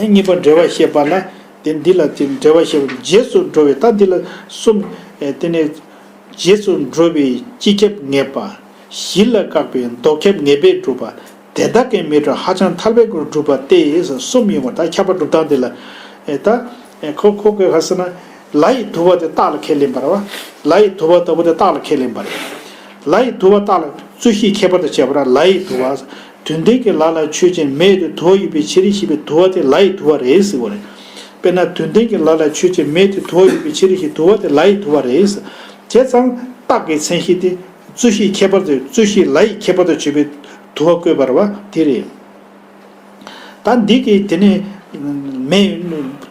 ཡང་གཉིས་པ་འབྲེལ་བ་བཤད་པ་ལ། དེ་འདི་ལ་དེ་འབྲེལ་བ་བཤད་པ་རྗེས་སུ་འགྲོ་བའི། ད་འདི་ལ་གསུམ། དེ་ནས་རྗེས་སུ་འགྲོ་བའི་སྤྱི་ཁྱབ་ངེས་པ། གཞི་ལ་བཀག་པའི་ལྡོག་ཁྱབ་ངེས་པས་སྒྲུབ་པ། དེ་དག་གིས་མི་འགྲུབ་ཧ་ཅང་ཐལ་བའི་སྒོ་ནས་སྒྲུབ་པ་སྟེ་གསུམ་ཡོད་པ། ད་ཁྱབ་པ་སྒྲུབ་སྟངས་འདི་ལ། ད་ཁོ་ཁོ་གི་ཧ་ཟེར་ན། ལ་ཡི་དུ་བ་དེ་རྟགས་ལ་ཁས་ལེན་པ་རེད་བ། ལ་ཡི་དུ་བ་ལྟ་བུ་དེ་རྟགས་ལ་ཁས་ལེན་པ་རེད། ལ་ཡི་དུ་བ་རྟགས་ལ་རྩོད་གཞི་ཁྱད་པར་དུ་བྱས་པ་ར། ལ་ཡི་དུ་བ། དོན་ལྡན་གྱི་ལ་ལ་ཆོས་ཅན། མེ་ཡོད་དེ་དུ་བ་ཡོད་པའི་ཕྱིར་ཞེས་པའི་དུ་བ་དེ་ལ་ཡི་དུ་བ་རེད་ཟེར་བ་རེད། དཔེར་ན་དོན་ལྡན་གྱི་ལ་ལ་ཆོས་ཅན། མེ་ཡོད་དེ་དུ་བ་ཡོད་པའི་ཕྱིར་ཞེས་དུ་བ་དེ་ལ་ཡི་དུ་བ་རེད་ཟེར། བྱས་ཙང་རྟགས་ཀྱི་མཚན་གཞི་དེ་རྩོད་གཞི་ཁྱད་པར་དུ། རྩོད་གཞི་ལ་ཡི་ཁྱད་པར་དུ་བྱེད་པའི་དུ་བ་བཀོད་པ་རེད་བ། དེ་རེད། ད་འདི་གི་དེ་ནས་མེ།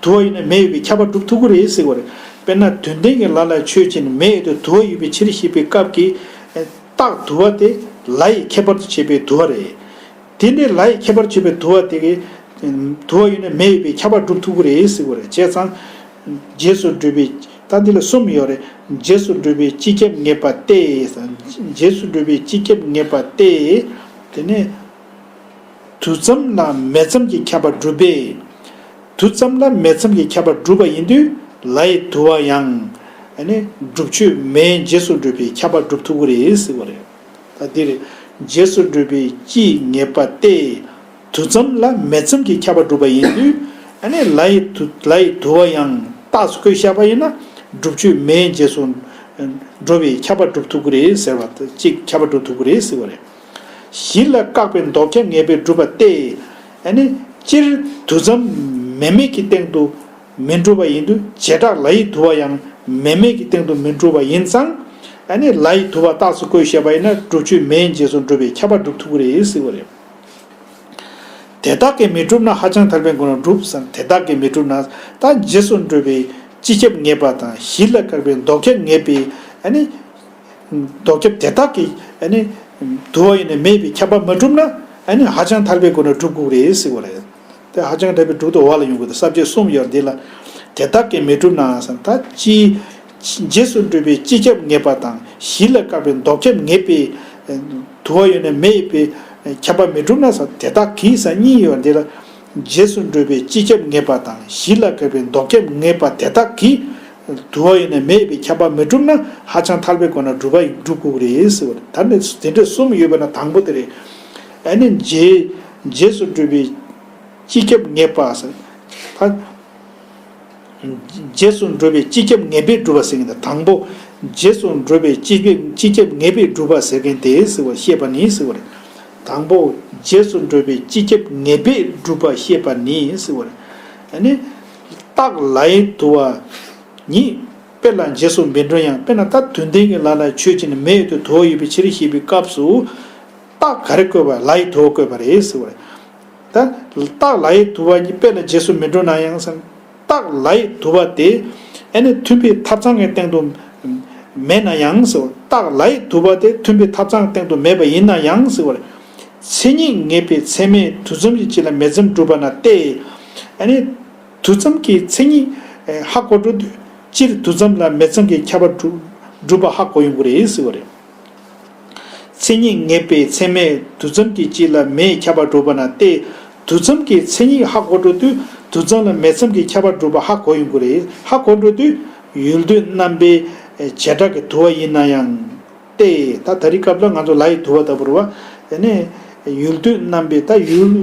དུ་བ་ཡོད་ན་མེ་ཡོད་པའི་ཁྱབ་པ་སྒྲུབ་ཐུབ་ཀྱི་རེད་ཟེར་བ་རེད། དཔེར་ན་དོན་ལྡན་གྱི་ལ་ལ་ཆོས་ཅན། མེ་ཡོད་དེ་དུ་བ་ཡོད་པའི་ཕྱིར་ཞེས་པའི་སྐབས་ཀྱི་རྟགས་དུ་བ་དེ་ལ་ཡི་ཁྱད་པར་དུ་བྱེད་པའི་དུ་བ་རེད། དེ་ནས་ལ་ཡི་ཁྱད་པར་བྱེད་པའི་དུ་བ་དེ་གི་དུ་བ་ཡོད་ན་མེ་ཡོད་པའི་ཁྱབ་པ་སྒྲུབ་ཐུབ་ཀྱི་རེད་ཟེར་བ་རེད། བྱས་ཙང་རྗེས་སུ་འགྲོ་བའི། ད་འདི་ལ་གསུམ་ཡོད་རེད། རྗེས་སུ་འགྲོ་བའི་སྤྱི་ཁྱབ་ངེས་པ་སྟེ། རྗེས་སུ་འགྲོ་བའི་སྤྱི་ཁྱབ་ངེས་པ་སྟེ། དེ་ནས། དུས་ཙམ་ལ་མེ་ཙམ་གྱི་ཁྱབ་པ་སྒྲུབ་པས། དུས་ཙམ་ལ་མེ་ཙམ་གྱི་ཁྱབ་པ་སྒྲུབ་པ་ཡིན་དུས་ལ་ཡི་དུ་བ་ཡང་། ཨ་ནི་སྒྲུབ་ཆོས་མེའི་རྗེས་སུ་འགྲོ་བའི་ཁྱབ་པ་སྒྲུབ་ཐུབ་ཀྱི་རེད་ཟེར་བ་རེད། ད་འདི་རེད། རྗེས་སུ་འགྲོ་བའི་སྤྱི་ངེས་པ་སྟེ། དུས་ཙམ་ལ་མེ་ཙམ་གྱི་ཁྱབ་པ་སྒྲུབ་པ་ཡིན་དུས། ཨ་ནི་ལ་ཡི་དུ་ལ་ཡི་དུ་བ་ཡང་རྟགས་སུ་བཀོད་བཞག་པ་ཡིན་ན། སྒྲུབ་ཆོས་མེའི་རྗེས་སུ་འགྲོ་བའི་ཁྱབ་པ་སྒྲུབ་ཐུབ་ཀྱི་རེད་ཟེར་བ་དེ། གཅིག་ཁྱབ་པ་སྒྲུབ་ཐུབ་ཀྱི་རེད་ཟེར་བ་རེད། གཞི་ལ་བཀག་པའི་ལྡོག་ཁྱབ་ངེས་པས་སྒྲུབ་པ་སྟེ། ཨ་ནི་སྤྱིར་དུས་ཙམ་མེ་མེད་ཀྱི་སྟེང་དུ་མི་འགྲུབ་པ་ཡིན་དུས། བྱེ་བྲག་ལ་ཡི་དུ་བ་ཡང་མེ་མེད་ཀྱི་སྟེང་དུ་མི་འགྲུབ་པ་ཡིན་ཙང་། ཨ་ནི་ལ་ཡི་དུ་བ་རྟགས་སུ་བཀོད་བཞག་པ་ཡིན་ན། སྒྲུབ་ཆོས་མེའི་རྗེས་སུ་འགྲོ་བའི་ཁྱབ་པ་སྒྲུབ་ཐུབ་ཀྱི་རེད་ཟེར་བ་རེད། དེ་དག་གིས་མི་འགྲུབ་ན་ཧ་ཅང་ཐལ་བའི་སྒོ་ནས་སྒྲུབ་ཟེར། དེ་དག་གིས་མི་འགྲུབ་ན། ད་རྗེས་སུ་འགྲོ་བའི་སྤྱི་ཁྱབ་ངེས་པ་དང་། གཞི་ལ་བཀག་པའི་ལྡོག་ཁྱབ་ངེས་པའི། ཨ་ནི་ལྡོག་ཁྱབ་དེ་དག་གིས། ཨ་ནི་དུ་བ་ཡོད་ན་མེ་ཡོད་པའི་ཁྱབ་པ་མ་གྲུབ་ན། ཨ་ནི་ཧ་ཅང་ཐལ་བའི་སྒོ་ནས་སྒྲུབ་དགོས་རེད་ཟེར་བ་རེད། དེ་ཧ་ཅང་ཐལ་བའི་སྒྲུབ་དུ་བ་ལ་ཡོང་གི་འདུག་ས་བཅད་གསུམ་ཡོད་འདི་ལ། དེ་དག་གིས་མི་འགྲུབ་ན་ཟེར། ད་སྤྱི། རྗེས་སུ་འགྲོ་བའི་སྤྱི་ཁྱབ་ངེས་པ་དང་། གཞི་ལ་བཀག་པའི་ལྡོག་ཁྱབ་ངེས་པའི། དུ་བ་ཡོད་ན་མེ་ཡོད་པའི་ཁྱབ་པ་མི་གྲུབ་ན་ཟེར། དེ་དག་གིས་ཟེར་གཉིས་ཡོད་འདི་ལ། རྗེས་སུ་འགྲོ་བའི་སྤྱི་ཁྱབ་ངེས་པ་དང་། གཞི་ལ་བཀག་པའི་ལྡོག་ཁྱབ་ངེས་པ་དེ་དག་གིས། དུ་བ་ཡོད་ན་མེ་ཡོད་པའི་ཁྱབ་པ་མི་གྲུབ་ན། ཧ་ཅང་ཐལ་བའི་སྒོ་ནས་སྒྲུབ་པ་སྒྲུབ་དགོས་ཀྱི་རེད་ཟེར་བ་རེད། ད་ནི་དེ་འདྲ་གསུམ་ཡོད་པ་ན་དང་པོ་དེ་རེད། ཨ་ནི་རྗེས། རྗེས་སུ་འགྲོ་བའི་སྤྱི་ཁྱབ་ངེས་པ་ཟེར། ད། རྗེས་སུ་འགྲོ་བའི་སྤྱི་ཁྱབ་ངེས་པས་སྒྲུབ་པ་ཟེར་མཁན་དེ། དང་པོ་རྗེས་སུ་འགྲོ་བའི་སྤྱི་ཁྱབ་སྤྱི་ཁྱབ་ངེས་པས་སྒྲུབ་པ་ཟེར་མཁན་དེ་ཟེར་བ་བཤད་པ་ནི་ཟེར་བ་རེད། དང་པོ་རྗེས་སུ་འགྲོ་བའི་སྤྱི་ཁྱབ་ངེས་པས་སྒྲུབ་པ་བཤད་པ་ནི་ཟེར་བ་རེད། ཨ་ནི་རྟགས་ལ་ཡི་དུ་བ་ཉིད། དཔེ་ལ་རྗེས་སུ་མི་འགྲོ་ཡང་། དཔེར་ན་ད་དོན་ལྡན་གྱི་ལ་ལ་ཆོས་ཅན། མེ་ཡོད་དུས་དུ་བ་ཡོད་པའི་ཕྱིར་ཞེས་པའི་སྐབས་སུ། རྟགས་ག་རེ་བཀོད་པ། ལ་ཡི་དུ་བ་བཀོད་པ་རེད་ཟེར་བ་རེད། ད་རྟགས་ལ་ཡི་དུ་བ་གཉིས་དཔེ་ལ་རྗེས་སུ་མི་འགྲོ་ན་ཡང་ཟེར། རྟགས་ལ་ཡི་དུ་བ་དེ་ཨ་ནི་མཐུན་དཔེའི་ཐབ་ཚང་གི་སྟེང་དུ་མེད་ན་ཡང་ཟེར། རྟགས་ལ་ཡི་དུ་བ་དེ་མཐུན་དཔེའི་ཐབ་ཚང་གི་སྟེང་དུ་མེད་པ་ཡིན་ན་ཡང་ཟེར་བ་རེད། མཚན་ཉིད་ངེས་པའི་ཚད་མས་དུས་མཚམས་ཀྱི་སྤྱི་ལ་མེ་ཙམ་གྲུབ་པ་ན་སྟེ། ཨ་ནི་དུས་མཚམས་ཀྱི་མཚན་ཉིད་ཧ་གོ་འགྲོ་དུས། སྤྱིར་དུས་མཚམས་ལ་མེ་ཙམ་གྱི་ཁྱབ་པ་གྲུབ་གྲུབ་པ་ཧ་གོ་ཡོང་གི་རེད་ཟེར་བ་རེད། མཚན་ཉིད་ངེས་པའི་ཚད་མས་དུས་མཚམས་ཀྱི་སྤྱི་ལ་མེའི་ཁྱབ་པ་གྲུབ་པ་ན་སྟེ། དུས་མཚམས་ཀྱི་མཚན་ཉིད་ཧ་གོ་འགྲོ་དུས་དུས་མཚམས་ལ་མེ་ཙམ་གྱི་ཁྱབ་པ་གྲུབ་པ་ཧ་གོ་ཡོང་གི་རེད། ཧ་གོ་འགྲོ་དུས་ཡུལ་དུས་རྣམ་པའི་བྱེ་བྲག་གི་དུ་བ་ཡིན་ན་ཡང་སྟེ། ད་ད་རེས་སྐབས་ལ་ང་ཚོ་ལ་ཡི་དུ་བ་ལྟ་བུ་རེད་བ། དེ་ནས་ཡུལ་དུས་རྣམ་པའི་ད་ཡུལ།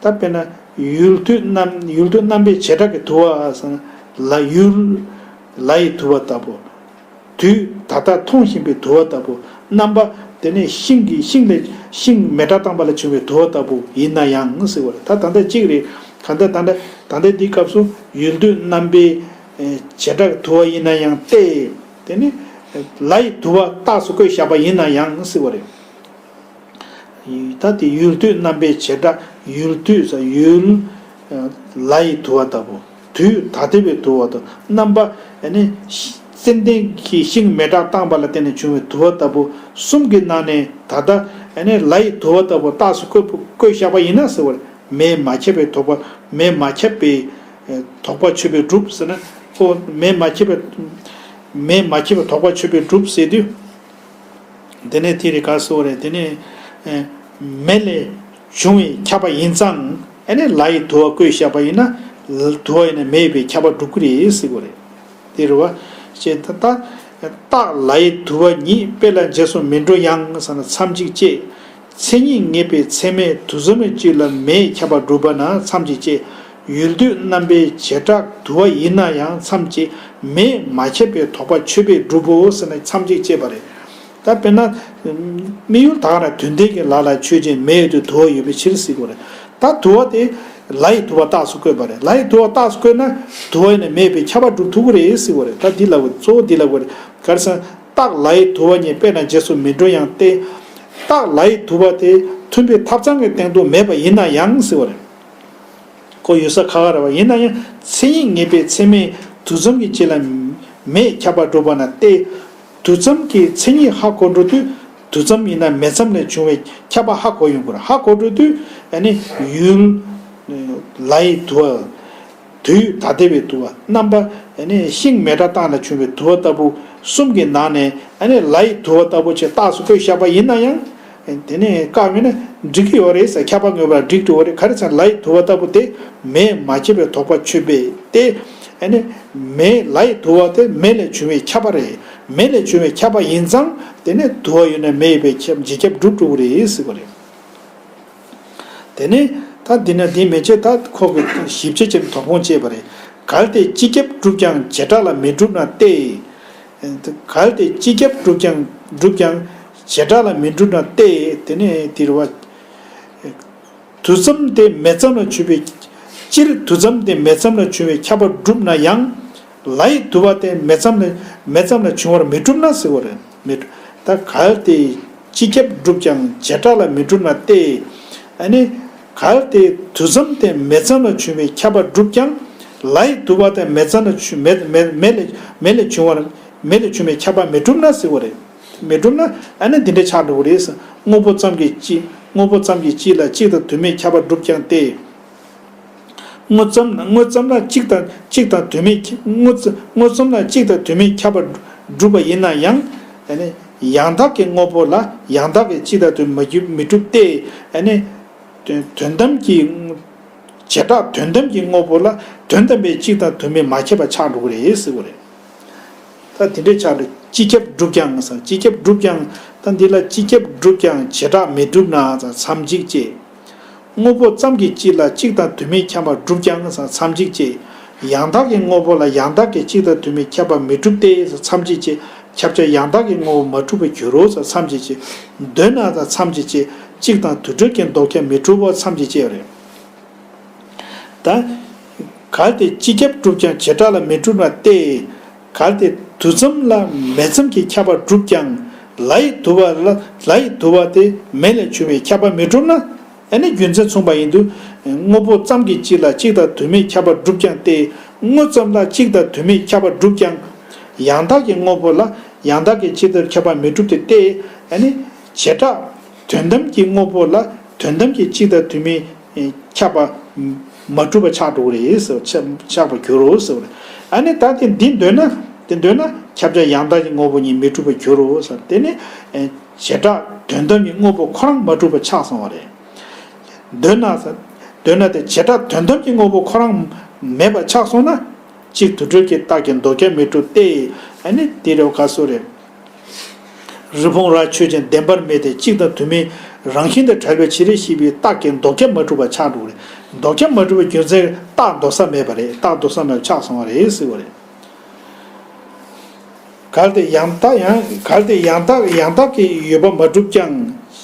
ད་དཔེར་ན་ཡུལ་དུས་རྣམ་ཡུལ་དུས་རྣམ་པའི་བྱེ་བྲག་གི་དུ་བ་ཟེར་ན། ལ་ཡུལ་ལ་ཡི་དུ་བ་ལྟ་བུ། དུས་ད་ལྟ་མཐོང་བཞིན་པའི་དུ་བ་ལྟ་བུ། རྣམ་པ་དེ་ནས་ཤིང་གི་ཤིང་ལས་ཤིང་མེ་སྲེག་བཏང་པ་ལ་བྱུང་བའི་དུ་བ་ལྟ་བུ་ཡིན་ན་ཡང་ཟེར་བ་རེད། ད་ད་ལྟ་གཅིག་རེད། གང་ལྟར་ད་ལྟ་ད་ལྟ་འདིའི་སྐབས་སུ་ཡུལ་དུས་རྣམ་པའི་བྱེ་བྲག་དུ་བ་ཡིན་ན་ཡང་སྟེ། དེ་ནི་ལ་ཡི་དུ་བ་རྟགས་སུ་བཀོད་བཞག་པ་ཡིན་ན་ཡང་ཟེར་བ་རེད། ད་དེ་ཡུལ་དུས་རྣམ་པའི་བྱེ་བྲག་ཡུལ་དུས་ས་ཡུལ། ལ་ཡི་དུ་བ་ལྟ་བུ། དུས་ད་ལྟ་བའི་དུ་བ་དང་རྣམ་པ། ཨ་ནི་ཙན་དན་གྱི་ཤིང་མེ་སྲེག་བཏང་པ་ལ་བརྟེན་ནས་བྱུང་བའི་དུ་བ་ལྟ་བུ་གསུམ་གྱི་ནང་ནས་ད་ལྟ་ཨ་ནི་ལ་ཡི་དུ་བ་ལྟ་བུ་རྟགས་སུ་བཀོད་བཀོད་བཞག་པ་ཡིན་ན་ཟེར་བ་རེད། མེས་མ་ཁྱབ་པའི་དོགས་པ། མེས་མ་ཁྱབ་པའི་དོགས་པ་ཆོད་པས་གྲུབ་ཟེར་ན། ཁོ་མེས་མ་ཁྱབ་པའི་མེས་མ་ཁྱབ་པའི་དོགས་པ་ཆོད་པས་གྲུབ་ཟེར་དུས། དེ་ནས་དེ་རེད་ག་སོ་རེད། དེ་ནས་མེ་ལས་བྱུང་བའི་ཁྱབ་པ་ཡིན་ཙང་། ཨ་ནི་ལ་ཡི་དུ་བ་བཀོད་བཞག་པ་ཡིན་ན། དུ་བ་ཡིན་ན་མེ་ཡོད་པའི་ཁྱབ་པ་འགྲུབ་ཀྱི་རེད་ཟེར་གྱི་རེད། དེ་རེད་བ། ཞེས་ད་ལྟ་རྟགས་ལ་ཡི་དུ་བ་ཉིད་དཔེ་ལ་རྗེས་སུ་མི་འགྲོ་ཡང་ཟེར་ན་མཚམས་གཅིག་བཅད། མཚན་ཉིད་ངེས་པའི་ཚད་མས་དུས་མཚམས་གཅིག་ལ་མེའི་ཁྱབ་པ་གྲུབ་པ་ན་མཚམས་གཅིག་བཅད། ཡུལ་དུས་རྣམ་པའི་བྱེ་བྲག་དུ་བ་ཡིན་ན་ཡང་མཚམས་གཅིག་མེས་མ་ཁྱབ་པའི་དོགས་པ་ཆོད་པས་གྲུབ་བོ་ཟེར་ན་མཚམས་གཅིག་བཅད་པ་རེད། ད་དཔེར་ན། དམིགས་ཡུལ་ད་ག་རང་དོན་ལྡན་གྱི་ལ་ལ་ཆོས་ཅན། མེ་ཡོད་དུས་དུ་བ་ཡོད་པའི་ཕྱིར་ཟེར་གྱི་རེད། ད་དུ་བ་དེ་ལ་ཡི་དུ་བ་རྟགས་སུ་བཀོད་པ་རེད། ལ་ཡི་དུ་བ་རྟགས་སུ་བཀོད་ན་དུ་བ་ཡིན་ན་མེ་ཡོད་པའི་ཁྱབ་པ་གྲུབ་ཐུབ་ཀྱི་རེད་ཟེར་གྱི་རེད། ད་འདི་ལ་གཙོ་བོ་འདི་ལ་གོ་རེད། ག་རེ་ཟེར་ན། རྟགས་ལ་ཡི་དུ་བ་ཉིད་དཔེ་ན་རྗེས་སུ་མི་འགྲོ་ཡང་སྟེ། རྟགས་ལ་ཡི་དུ་བ་དེ་མཐུན་དཔེའི་ཐབ་ཚང་གི་སྟེང་དུ་མེད་པ་ཡིན་ན་ཡང་ཟེར་བ་རེད། ཁོ་ཡོད་ས་ཁག་ཁག་རེད་བ། ཡིན་ན་ཡང་མཚན་ཉིད་ངེས་པའི་ཚད་མས་དུས་མཚམས་ཀྱི་སྤྱི་ལ་མེའི་ཁྱབ་པ་གྲུབ་པ་ན་སྟེ། དུས་མཚམས་ཀྱི་མཚན་ཉིད་ཧ་གོ་འགྲོ་དུས་དུས་མཚམས་ཡིན་ན་མེ་མཚམས་ལས་བྱུང་བའི་ཁྱབ་པ་ཧ་གོ་ཡོང་དགོས་རེད། ཧ་གོ་འགྲོ་དུས་ཨ་ནི་ཡུལ་ལ་ཡི་དུ་བ། དུས་ད་ལྟ་བའི་དུ་བ། རྣམ་པ་ཨ་ནི་ཤིང་མེ་སྲེག་བཏང་ལ་བྱུང་བའི་དུ་བ་ལྟ་བུ་གསུམ་གྱི་ནང་ནས་ཨ་ནི་ལ་ཡི་དུ་བ་ལྟ་བུ་ཅིག་རྟགས་སུ་བཀོད་བཞག་པ་ཡིན་ན་ཡང་། དེ་ནས་བཀག་ཡོད་ན་འགྲིག་གི་ཡོད་རེད་ཟེར། ཁྱབ་པ་ངེས་པ་ལ་འགྲིག་འགྲོ་བ་རེད། ག་རེ་ཟེར་ན་ལ་ཡི་དུ་བ་ལྟ་བུ་དེ་མེས་མ་ཁྱབ་པའི་དོགས་པ་ཆོད་པས་ཏེ། ཨ་ནི་མེ་ལ་ཡི་དུ་བ་དེ་མེ་ལས་བྱུང་བའི་ཁྱབ་པ་རེད། མེ་ལས་བྱུང་བའི་ཁྱབ་པ་ཡིན་ཙང་དེ་ནས་དུ་བ་ཡོད་ན་མེ་ཡོད་པའི་ཁྱབ་རྗེས་ཁྱབ་གྲུབ་འགྲོ་གི་རེད་ཟེར་བ་རེད། དེ་ནས་ད་འདི་ན་འདི་མན་ཆད་ད་ཁོ་གི་ཞིབ་ཆ་ཅན་དོ་དགོང་བཅད་པ་རེད། གལ་ཏེ་སྤྱི་ཁྱབ་གྲུབ་ཀྱང་བྱེ་བྲག་ལ་མི་གྲུབ་ན་སྟེ། གལ་ཏེ་སྤྱི་ཁྱབ་གྲུབ་ཀྱང་གྲུབ་ཀྱང་བྱེ་བྲག་ལ་མི་གྲུབ་ན་སྟེ། དེ་ནས་འདིར་བ། དུས་མཚམས་དེ་མེ་མཚམས་ལ་བྱུང་བའི། སྤྱིར་དུས་མཚམས་དེ་མེ་མཚམས་ལ་བྱུང་བའི་ཁྱབ་པ་གྲུབ་ན་ཡང་། ལ་ཡི་དུ་བ་དེ་མེ་མཚམས་ལ་མེ་མཚམས་ལ་བྱུང་བར་མི་གྲུབ་ན་ཟེར་བ་རེད། མི་གྲུབ། ད་གལ་ཏེ་སྤྱི་ཁྱབ་གྲུབ་ཀྱང་བྱེ་བྲག་ལ་མི་གྲུབ་ན་སྟེ། ཨ་ནི། གལ་ཏེ་དུས་མཚམས་དེ་མེ་མཚམས་ལ་བྱུང་བའི་ཁྱབ་པ་གྲུབ་ཀྱང་། ལ་ཡི་དུ་བ་དེ་མེ་མཚམས་ལ་བྱུང་མེ་མེ་མེ་ལས་མེ་ལས་བྱུང་བར་མེ་ལས་བྱུང་བའི་ཁྱབ་པ་མི་གྲུབ་ན་ཟེར་བ་རེད། མི་གྲུབ་ན་ཨ་ནི་འདི་འདྲ་ཆགས་འགྲོ་གི་རེད། དངོས་པོ་ཙམ་གྱི་སྤྱི་དངོས་པོ་ཙམ་གྱི་སྤྱི་ལ་གཅིག་དང་དུ་མའི་ཁྱབ་པ་གྲུབ་ཀྱང་སྟེ། དངོས་ཙམ་དངོས་ཙམ་ལ་གཅིག་དང་གཅིག་དང་དུ་མའི་ཁྱབ་དངོས་ཙམ་དངོས་ཙམ་ལ་གཅིག་དང་དུ་མའི་ཁྱབ་པ་གྲུབ་པ་ཡིན་ན་ཡང་། ཨ་ནི་ཡང་དག་གི་དངོས་པོ་ལ་ཡང་དག་གི་གཅིག་དང་དུ་མ་གྱུར་མི་གྲུབ་སྟེ། ཨ་ནི་དོན་དོན་དམ་གྱི་བྱེ་བྲག་དོན་དམ་གྱི་དངོས་པོ་ལ་དོན་དམ་པའི་གཅིག་དང་དུ་མས་མ་ཁྱབ་པ་ཆགས་འགྲོ་གི་རེད་ཟེར་བ་རེད། ད་དེ་འདྲའི་ཆ་རེད། སྤྱི་ཁྱབ་གྲུབ་ཀྱང་ཟེར། སྤྱི་ཁྱབ་གྲུབ་ཀྱང་། ད་འདི་ལ་སྤྱི་ཁྱབ་གྲུབ་ཀྱང་བྱེ་བྲག་མི་གྲུབ་ན་ཟེར། མཚམས་གཅིག་བཅད། དངོས་པོ་ཙམ་གྱི་སྤྱི་ལ་གཅིག་དང་དུ་མའི་ཁྱབ་པ་གྲུབ་ཀྱང་ཟེར། མཚམས་གཅིག་བཅད། ཡང་དག་གི་དངོས་པོ་ལ་ཡང་དག་གི་གཅིག་དང་དུ་མའི་ཁྱབ་པ་མི་གྲུབ་སྟེ་ཟེར། མཚམས་གཅིག་བཅད། ཁྱབ་བྱ་ཡང་དག་གི་དངོས་པོ་མ་གྲུབ་པར་འགྱུར་རོ་ཟེར། མཚམས་གཅིག་བཅད། འདོད་ན་ཟེར། མཚམས་གཅིག་བཅད། གཅིག་དང་དུ་གྲུབ་ཀྱི་ལྡོག་ཁྱབ་མི་གྲུབ་བོ། མཚམས་གཅིག་བཅད་རེད། ད། གལ་ཏེ་སྤྱི་ཁྱབ་གྲུབ་ཀྱང་བྱེ་བྲག་ལ་མི་གྲུབ་ན་སྟེ། གལ་ཏེ་ དུ་ཙམ་ལ་མེ་ཙམ་གྱི་ཁྱབ་པ་གྲུབ་ཀྱང་། ལ་ཡི་དུ་བ་ལ་ལ་ཡི་དུ་བ་དེ་མེ་ལས་བྱུང་བའི་ཁྱབ་པ་མི་གྲུབ་ན། ཨ་ནི་རྒྱུ་མཚན་མཚུངས་པ་ཡིན་དུས། དངོས་པོ་ཙམ་གྱིས་གཅིག་ལ་གཅིག་དང་དུ་མའི་ཁྱབ་པ་གྲུབ་ཀྱང་སྟེ། དངོས་ཙམ་ལ་གཅིག་དང་དུ་མའི་ཁྱབ་པ་གྲུབ་ཀྱང་། ཡང་དག་གི་དངོས་པོ་ལ་ཡང་དག་གི་གཅིག་དང་ཁྱབ་པ་མི་གྲུབ་སྟེ་སྟེ། ཨ་ནི་བྱེ་བྲག་དོན་དམ་གྱི་དངོས་པོ་ལ་དོན་དམ་གྱི་གཅིག་དང་དུ་མའི་ཁྱབ་པ་མ་གྲུབ་པ་ཆགས་འགྲོ་གི་རེད་ཟེར་བ་ཆགས་པར་འགྱུར་རོ་ཟེར་བ་རེད། ཨ་ནི་ད་དེ་འདི་འདོད་ན། དེ་འདོད་ན་ཁྱབ་བྱ་ཡང་དག་གི་དངོས་པོ་གཉིས་མི་གྲུབ་པར་འགྱུར་རོ་ཟེར། དེ་ནི་བྱེ་བྲག་དོན་དམ་གྱི་དངོས་པོ་ཁོ་རང་མ་གྲུབ་པ་ཆགས་སོང་བ་རེད། འདོད་ན་ཟེར། འདོད་ན་དེ་བྱེ་བྲག་དོན་དམ་གྱི་དངོས་པོ་ཁོ་རང་མེད་པ་ཆགས་སོང་ན། གཅིག་དུ་སྤྲོས་ཀྱི་རྟགས་ཀྱིས་ལྡོག་ཁྱབ་མི་གྲུབ་སྟེ། ཨ་ནི་དེ་རེད་བ། ག་སོ་རེད། རི་བོང་རྭ་ཆོས་ཅན་བདེན་པར་མེད་དེ། གཅིག་དང་དུ་མའི་རང་བཞིན་དང་བྲལ་བའི་ཕྱིར་ཞེས་པའི་རྟགས་ཀྱིས་ལྡོག་ཁྱབ་མ་གྲུབ་པ་ཆགས་འགྲོ་གི་རེད། ལྡོག་ཁྱབ་མ་གྲུབ་པའི་རྒྱུ་མཚན་རྟགས་ལྡོག་ས་མེད་པ་རེད། རྟགས་ལྡོག་ས་མེད་པ་ཆགས་སོང་བ་རེད་ཟེར་བ་རེད། གལ་ཏེ་ཡང་དག་ཡང་། གལ་ཏེ་ཡང་དག་ཡང་དག་གི་ཡོད་པ་མ་གྲུབ་ཀྱང་།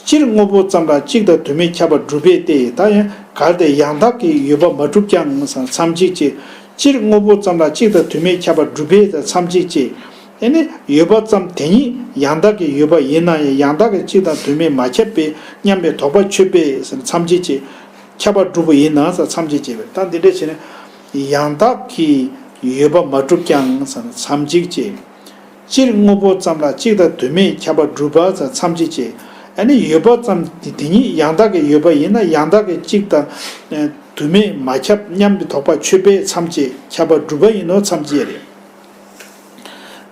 སྤྱིར་དངོས་པོ་ཙམ་ལ་གཅིག་དང་དུ་མའི་ཁྱབ་པ་གྲུབ་པས་ཏེ། ད་ཡང་གལ་ཏེ་ཡང་དག་གི་ཡོད་པ་མ་གྲུབ་ཀྱང་མཚམས་གཅིག་བཅད། སྤྱིར་དངོས་པོ་ཙམ་ལ་གཅིག་དང་དུ་མའི་ཁྱབ་པ་གྲུབ་པས་མཚམས་གཅིག་བཅད། ཨ་ནི་ཡོད་པ་ཙམ་དེ་ཉིད་ཡང་དག་གི་ཡོད་པ་ཡིན་ན་ཡང་། ཡང་དག་གི་གཅིག་དང་དུ་མས་མ་ཁྱབ་པས་སྙམ་པའི་དོགས་པ་ཆོད་པས་མཚམས་གཅིག་བཅད། ཁྱབ་པ་གྲུབ་པ་ཡིན་ན་མཚམས་གཅིག་བཅད་པས། ད་འདི་འདྲ་བྱས་ན། ཡང་དག་གི་ཡོད་པ་མ་གྲུབ་ཀྱང་མཚམས་གཅིག་བཅད། སྤྱིར་དངོས་པོ་ཙམ་ལ་གཅིག་དང་དུ་མས་ཁྱབ་པ་གྲུབ་པ་མཚམས་གཅིག་བཅད། ཨ་ནི་ཡོད་པ་ཙམ་དེ་ཉིད་ཡང་དག་གི་ཡོད་པ་ཡིན་ན་ཡང་དག་གི་གཅིག་དང་དུ་མས་མ་ཁྱབ་སྙམ་པའི་དོགས་པ་ཆོད་པས་མཚམས་བཅད། ཁྱབ་པ་གྲུབ་པ་ཡིན་ནོ་མཚམས་བཅད་རེད།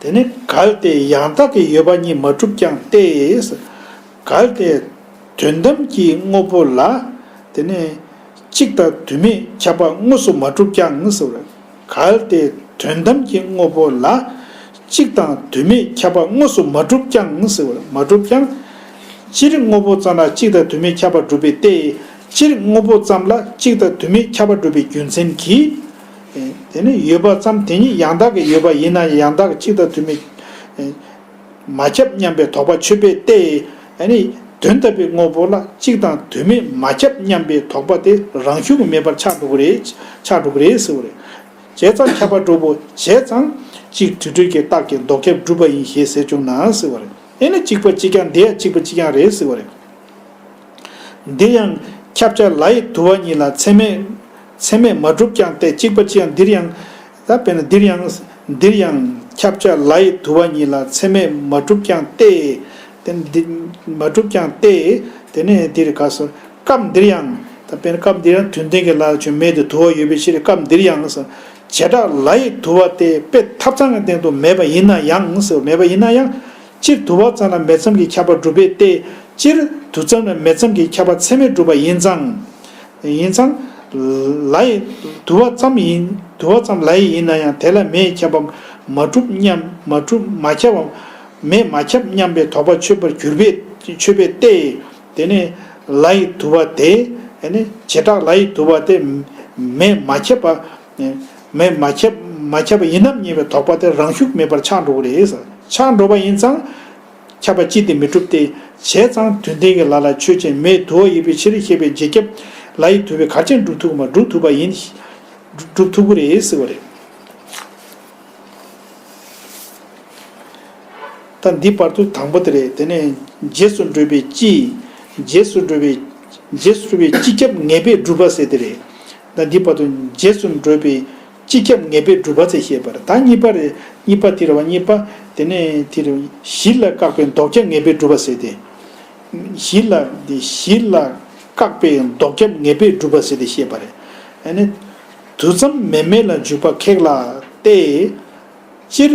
དེ་ནི་གལ་ཏེ་ཡང་དག་གི་ཡོད་པ་གཉིས་མ་གྲུབ་ཀྱང་སྟེ། གལ་ཏེ་དོན་དམ་གྱི་དངོས་པོ་ལ། དེ་ནི་གཅིག་དང་དུ་མས་ཁྱབ་པ་དངོས་སུ་མ་གྲུབ་ཀྱང་ཟེར་བ་རེད། གལ་ཏེ་དོན་དམ་གྱི་དངོས་པོ་ལ་གཅིག་དང་དུ་མས་ཁྱབ་པ་དངོས་སུ་མ་གྲུབ་ཀྱང་ཟེར་བ་རེད། མ་གྲུབ་ཀྱང་། སྤྱིར་དངོས་པོ་ཙམ་ལ་གཅིག་དང་དུ་མས་ཁྱབ་པ་གྲུབ་པས་ཏེ། སྤྱིར་དངོས་པོ་ཙམ་ལ་གཅིག་དང་དུ་མས་ཁྱབ་པ་གྲུབ་པའི་རྒྱུ་མཚན་གྱིས། དེ་ནི་ཡོད་པ་ཙམ་དེ་ཉིད་ཡང་དག་གི་ཡོད་པ་ཡིན་ན་ཡང་དག་གི་གཅིག་དང་དུ་མས་མ་ཁྱབ་སྙམ་པའི་དོགས་པ་ཆོད་པས་ཏེ། ཨ་ནི་དོན་དམ་པའི་དངོས་པོ་ལ་གཅིག་དང་དུ་མས་མ་ཁྱབ་སྙམ་པའི་དོགས་པ་དེ་རང་ཤུགས་ཀྱིས་མེད་པར་ཆགས་འགྲོ་གི་རེད། ཆགས་འགྲོ་གི་རེད་ཟེར་བ་རེད། བྱས་ཙང་ཁྱབ་པ་གྲུབ་པོ། བྱས་ཙང་གཅིག་དུ་སྤྲོས་ཀྱི་རྟགས་ཀྱིས་ལྡོག་ཁྱབ་གྲུབ་པ་ཡིན་ཞེས་ཟེར་བྱུང་ན་ཟེར་བ་རེད། ཨེ་ནི་གཅིག་པ་གཅིག་རྐྱང་། འདི་ཡང་གཅིག་པ་གཅིག་རྐྱང་རེད་ཟེར་བ་རེད། འདིར་ཡང་ཁྱབ་བྱ་ལ་ཡི་དུ་བ་གཉིས་ལ་ཚད་མས་ཚད་མས་མ་གྲུབ་ཀྱང་སྟེ། གཅིག་པ་གཅིག་རྐྱང་། འདིར་ཡང་། ད་དཔེར་ན་འདིར་ཡང་། འདིར་ཡང་ཁྱབ་བྱ་ལ་ཡི་དུ་བ་གཉིས་ལ་ཚད་མས་མ་གྲུབ་ཀྱང་སྟེ། དེ་འདི་མ་གྲུབ་ཀྱང་སྟེ། དེ་ནས་འདིར་ག་སོ། སྐབས་འདིར་ཡང་། ད་དཔེར་ན་སྐབས་འདིར་ཡང་དོན་ལྡན་གྱི་ལ་ལ་བྱུང་མེ་དེ་དུ་བ་ཡོད་པའི་ཕྱིར། སྐབས་འདིར་ཡང་སོ། བྱེ་བྲག་ལ་ཡི་དུ་བ་དེ་དཔེ་ཐབ་ཚང་གི་སྟེང་དུ་མེད་པ་ཡིན་ན་ཡང་སོ། མེད་པ་ཡིན་ན་ཡང་། སྤྱིར་དུ་བ་ཙམ་ལ་མེ་ཙམ་གྱི་ཁྱབ་པ་གྲུབ་པས་ཏེ། སྤྱིར་དུ་ཙམ་ལ་མེ་ཙམ་གྱི་ཁྱབ་པ་ཚད་མས་གྲུབ་པ་ཡིན་ཙང་། ཡིན་ཙང་། ལ་ཡི་དུ་བ་ཙམ་ཡིན། དུ་བ་ཙམ་ལ་ཡི་ཡིན་ན་ཡང་དེ་ལ་མེའི་ཁྱབ་པ་མ་གྲུབ་སྙམ། མ་གྲུབ་མ་ཁྱབ་པ། མེ་མ་ཁྱབ་སྙམ་པའི་དོགས་པ་ཆོད་པར་གྱུར་པས། ཆོད་པས་ཏེ། དེ་ནས་ལ་ཡི་དུ་བ་དེ། དེ་ནས་བྱེ་བྲག་ལ་ཡི་དུ་བ་དེ་མེ་མ་ཁྱབ་པ། མེ་མ་ཁྱབ་མ་ཁྱབ་པ་ཡིན་ནམ་སྙམ་པའི་དོགས་པ་དེ་རང་ཤུགས་མེད་པར་ཆགས་འགྲོ་གི་རེད། ཆགས་འགྲོ་བ་ཡིན་ཙང་། ཁྱབ་པ་སྤྱི་དེ་མི་གྲུབ་སྟེ། བྱས་ཙང་དོན་ལྡན་གྱི་ལ་ལ་ཆོས་ཅན་མེ་དུ་བ་ཡོད་པའི་ཕྱིར་ཞེས་པའི་རྗེས་ཁྱབ་ལ་ཡི་དུ་བས་གར་ཆེན་སྒྲུབ་ཐུབ་མ། སྒྲུབ་ཐུབ་པ་ཡིན། སྒྲུབ་ཐུབ་ཀྱི་རེད་ཟེར་བ་རེད། ད་འདི་བར་དུ་དང་པོ་དེ་རེད། དེ་ནས་རྗེས་སུ་འགྲོ་བའི་སྤྱི། རྗེས་སུ་འགྲོ་བའི། རྗེས་སུ་འགྲོ་བའི་སྤྱི་ཁྱབ་ངེས་པས་གྲུབ་པ་ཟེར་དེ་རེད། ད་འདི་བར་དུ་རྗེས་སུ་འགྲོ་བའི་སྤྱི་ཁྱབ་ངེས་པས་གྲུབ་པ་ཟེར་བཤད་པ་རེད། ད་གཉིས་པ་རེད། གཉིས་པ་དེ་རེད་བ། གཉིས་པ་དེ་ནས་དེ་རེད། གཞི་ལ་བཀག་པའི་ལྡོག་ཁྱབ་ངེས་པས་གྲུབ་པ་ཟེར་ཏེ། གཞི་ལ་འདི་གཞི་ལ་བཀག་པའི་ལྡོག་ཁྱབ་ངེས་པས་གྲུབ་པ་ཟེར་ཏེ་བཤད་པ་རེད། ཨ་ནི་དུ་ཙམ་མེ་མེ་ལ་འཇུག་པ་ཁེགས་ལ་སྟེ། སྤྱིར་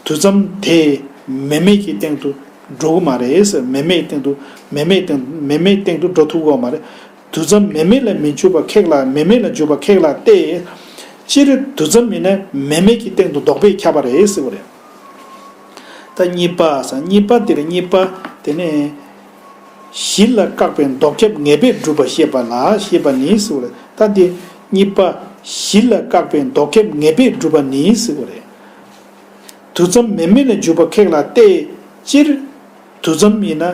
དུ་ཙམ་དེ་མེ་མེ་གི་སྟེང་དུ་འགྲོ་གི་མ་རེད། མེ་མེའི་སྟེང་དུ། མེ་མེའི་སྟེང་། མེ་མེའི་སྟེང་དུ་འགྲོ་ཐུབ་ཀྱི་མ་རེད། དུ་ཙམ་མེ་མེ་ལ་མི་འཇུག་པ་ཁེགས་ལ། མེ་མེ་ལ་འཇུག་པ་ཁེགས་ལ་སྟེ། སྤྱིར་དུ་ཙམ་ཡིན་ན་མེ་མེ་གི་སྟེང་དུ་ལྡོག་པས་ཁྱབ་པ་རེད་ཟེར་བ་རེད། ད་གཉིས་པ་ཟེར། གཉིས་པ་དེ་རེད། གཉིས་པ་དེ་ནས་གཞི་ལ་བཀག་པའི་ལྡོག་ཁྱབ་ངེས་པས་གྲུབ་པ་བཤད་པ་ལ། བཤད་པ་ནི་ཟེར་བ་རེད། ད་འདི་གཉིས་པ། གཞི་ལ་བཀག་པའི་ལྡོག་ཁྱབ་ངེས་པས་གྲུབ་པ་ནི་ཟེར་བ་རེད། དུ་ཙམ་མེ་མེ་ལ་འཇུག་པ་ཁེགས་ལ་སྟེ། སྤྱིར་དུ་ཙམ་ཡིན་ན་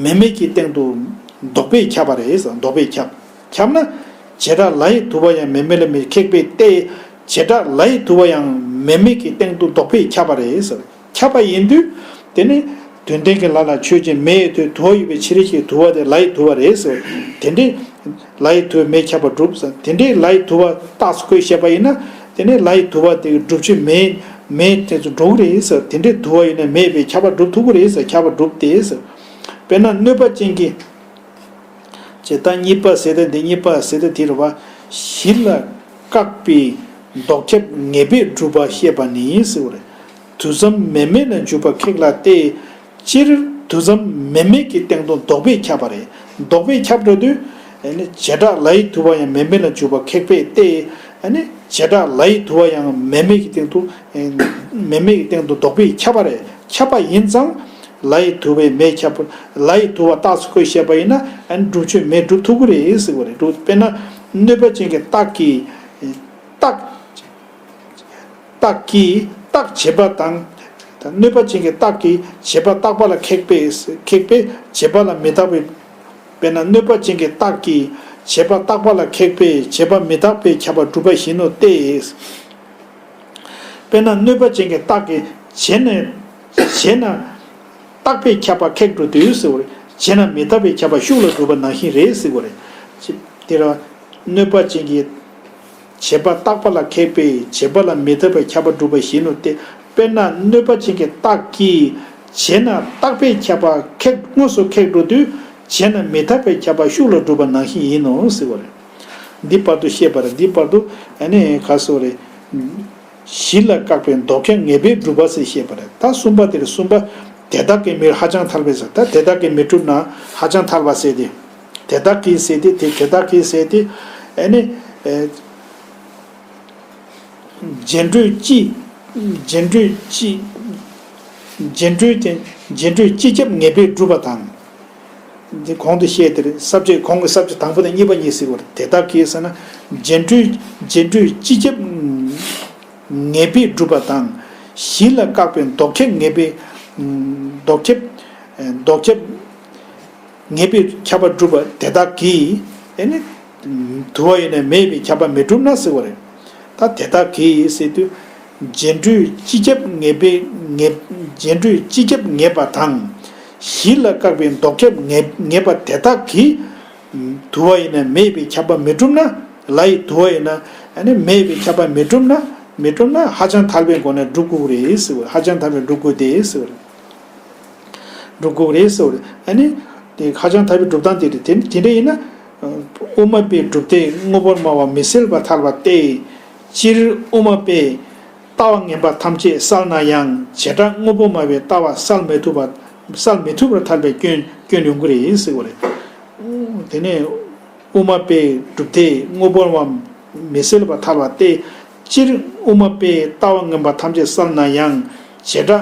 མེ་མེ་གི་སྟེང་དུ་ལྡོག་པས་ཁྱབ་པ་རེད། ལྡོག་པས་ཁྱབ། ཁྱབ་ན་བྱེ་བྲག་ལ་ཡི་དུ་བ་ཡང་མེ་མེ་ལ་མི་ཁེགས་པས་ཏེ། བྱེ་བྲག་ལའི་དུ་བ་ཡང་མེ་མེད་ཀྱི་སྟེང་དུ་ལྡོག་པས་ཁྱབ་པ་རེད་ཟེར། ཁྱབ་པ་ཡིན་དུས་དེ་ནི་དོན་ལྡན་གྱི་ལ་ལ་ཆོས་ཅན། མེ་ཡི་དུ་དུ་བ་ཡོད་པའི་ཕྱིར་ཞེས་དུ་བ་དེ་ལའི་དུ་བ་རེད་ཟེར། དེ་འདྲའི་ལའི་དུ་བས་མེ་ཁྱབ་པ་སྒྲུབ་ཟེར། དེ་འདྲའི་ལའི་དུ་བ་རྟགས་སུ་བཀོད་བཤད་པ་ཡིན་ན་དེ་ནི་ལའི་དུ་བ་དེ་གི་སྒྲུབ་ཆོས་མེ་མེ་དེ་ཚོ་འགྲོ་གི་རེད་ཟེར། དེ་འདྲའི་དུ་བ་ཡིན་ན་མེ་བས་ཁྱབ་པ་སྒྲུབ་ཐུབ་ཀྱི་རེད་ཟེར། ཁྱབ་པ་སྒྲུབ་སྟེ་ཟེར། དཔེར་ན་གནོད་པ་ཅན་གྱི་ཅེས་ད་གཉིས་པ་ཟེར་ཏེ་འདི་གཉིས་པ་ཟེར་ཏེ་དེ་རེད་བ། གཞི་ལ་བཀག་པའི་ལྡོག་ཁྱབ་ངེས་པས་སྒྲུབ་པ་བཤད་པ་ནི་ཟེར་བ་རེད། དུས་མཚམས་མེ་མེད་ལ་འཇུག་པ་ཁེགས་ལ་སྟེ། སྤྱིར་དུས་མཚམས་མེ་མེད་ཀྱི་སྟེང་དུ་ལྡོག་པས་ཁྱབ་པ་རེད། ལྡོག་པས་ཁྱབ་འགྲོ་དུས་ཨ་ནི་བྱེ་བྲག་ལའི་དུ་བ་ཡང་མེ་མེད་ལ་འཇུག་པ་ཁེགས་པས་ཏེ། ཨ་ནི་བྱེ་བྲག་ལའི་དུ་བ་ཡང་མེ་མེད་ཀྱི་སྟེང་དུ་མེ་མེད་ཀྱི་སྟེང་དུ་ལྡོག་པས་ཁྱབ་པ་རེད། ཁྱབ་པ་ཡིན་ཙང་ལའི་དུ་བས་མེ་ཁྱབ་པ། ལའི་དུ་བ་རྟགས་སུ་བཀོད་བཤད་པ་ཡིན་ན་ཨ་ནི་སྒྲུབ་ཆོས་མེ་སྒྲུབ་ཐུབ་ཀྱི་རེད་ཟེར་བ་རེད། སྒྲུབ། དཔེར་ན་གནོད་པ་ཅན་གྱི་རྟགས་ཀྱི་རྟགས་རྟགས་ཀྱིས་རྟགས་བྱས་པ་དང་། གནོད་པ་ཅན་གྱི་རྟགས་ཀྱིས་བྱས་པ་རྟག་པ་ལ་ཁེགས་པས། ཁེགས་པས་བྱས་པ་ལ་མི་རྟག་པའི། དཔེར་ན་གནོད་པ་ཅན་གྱི་རྟགས་ཀྱིས་བྱས་པ་རྟག་པ་ལ་ཁེགས་པས་བྱས་པ་མི་རྟག་པས་ཁྱབ་པ་སྒྲུབ་པ་བཞིན་ནོ་སྟེ། དཔེར་ན་གནོད་པ་ཅན་གྱི་རྟགས་ཀྱིས་བྱས་ནས་བྱས་ན་རྟག་པས་ཁྱབ་པ་ཁེགས་འགྲོ་དུས་ཟེར་བ་རེད། བྱས་ན་མི་རྟག་པས་ཁྱབ་པ་ཤུགས་ལ་སྒྲུབ་པ་ནང་བཞིན་རེད་ཟེར་བ་རེད། དེ་ལ་གནོད་པ་ཅན་གྱི་བྱས་པ་རྟག་པ་ལ་ཁེགས་པས་བྱས་པ་ལ་མི་རྟག་པས་ཁྱབ་པ་སྒྲུབ་པ་བཞིན་ནོ་སྟེ། དཔེར་ན་གནོད་པ་ཅན་གྱི་རྟགས་ཀྱིས་བྱས་ན་རྟག་པས་ཁྱབ་པ་ཁེགས་དངོས་སུ་ཁེགས་འགྲོ་དུས་བྱས་ན་མི་རྟག་པས་ཁྱབ་པ་ཤུགས་ལ་སྒྲུབ་པ་ནང་བཞིན་ཡིན་ནོ་ཟེར་བ་རེད། འདི་བར་དུ་བཤད་པ་རེད། འདི་བར་དུ་ཨ་ནི་ག་སོ་རེད། གཞི་ལ་བཀག་པའི་ལྡོག་ཁྱབ་ངེས་པས་སྒྲུབ་པ་ཟེར་བཤད་པ་རེད། ད་གསུམ་པ་དེ་རེད། གསུམ་པ་དེ་དག་གིས་མིར་ཧ་ཅང་ཐལ་བས་ཟེར། ད་དེ་དག་གིས་མི་གྲུབ་ན་ཧ་ཅང་ཐལ་བ་ཟེར་ཏེ། དེ་དག་གིས་ཟེར་ཏེ་དེ་དེ་དག་གིས་ཟེར་ཏེ་ཨ་ནི། རྗེས་འགྲོས་སྤྱི། རྗེས་འགྲོས་སྤྱི། རྗེས་འགྲོས་དེ་རྗེས་འགྲོས་སྤྱི་ཁྱབ་ངེས་པས་སྒྲུབ་པ་དང་། འདི་གོང་དུ་བཤད་དེར་ས་བཅད་གོང་གི་ས་བཅད་དང་པོ་དང་གཉིས་པ་གཉིས་ཟེར་བར་དེ་དག་གིས་ཟེར་ན། རྗེས་འགྲོས་རྗེས་འགྲོས་སྤྱི་ཁྱབ་ངེས་པས་སྒྲུབ་པ་དང་། གཞི་ལ་བཀག་པའི་ལྡོག་ཁྱབ་ངེས་པས། ལྡོག་ཁྱབ། ལྡོག་ཁྱབ། ངེས་པས་ཁྱབ་པ་སྒྲུབ་པ་དེ་དག་གིས་ཨེ་ནི། དུ་བ་ཡོད་ན་མེ་ཡོད་པས་ཁྱབ་པ་མི་སྒྲུབ་ན་ཟེར་བ་རེད། ད་དེ་དག་གིས་ཟེར་དུས། རྗེས་འགྲོས་སྤྱི་ཁྱབ་ངེས་པས་ངེས། རྗེས་འགྲོས་སྤྱི་ཁྱབ་ངེས་པ་དང་། གཞི་ལ་བཀག་པའི་ལྡོག་ཁྱབ་ངེས་ངེས་པ་དེ་དག་གིས། དུ་བ་ཡོད་ན་མེ་ཡོད་པས་ཁྱབ་པ་མི་སྒྲུབ་ན། ལའི་དུ་བ་ཡོད་ན་ཨ་ནི་མེ་ཡོད་པས་ཁྱབ་པ་མི་སྒྲུབ་ན། མི་སྒྲུབ་ན་ཧ་ཅང་ཐལ་བའི་སྒོ་ནས་སྒྲུབ་དགོས་རེད་ཟེར་བ། ཧ་ཅང་ཐལ་བའི་སྒྲུབ་དགོས་ཏེ་ཟེར་བ་རེད། སྒྲུབ་དགོས་རེད་ཟེར་བ་རེད། ཨ་ནི། དེ་ཧ་ཅང་ཐལ་བའི་སྒྲུབ་སྟངས་དེ་རེད། དེ་དེ་འདྲ་ཡིན་ན། དབུ་མ་པའི་སྒྲུབ་སྡེ་དངོས་པོར་སྨྲ་བ་མི་གསལ་བར་ཐལ་བ་སྟེ། སྤྱིར་དབུ་མ་པས་ལྟ་བ་ངན་པ་ཐམས་ཅད་བསལ་ན་ཡང་བྱེ་བྲག་དངོས་པོར་སྨྲ་བའི་ལྟ་བ་བསལ་མི་ཐུབ་པ་བསལ་མི་ཐུབ་པར་ཐལ་བའི་སྐྱོན་སྐྱོན་ཡོང་གི་རེད་ཟེར་བ་རེད། དེ་ནས། དབུ་མ་པའི་སྒྲུབ་སྡེ་དངོས་པོར་སྨྲ་བ་མི་གསལ་བར་ཐལ་བ་སྟེ། སྤྱིར་དབུ་མ་པས་ལྟ་བ་ངན་པ་ཐམས་ཅད་བསལ་ན་ཡང་བྱེ་བྲག་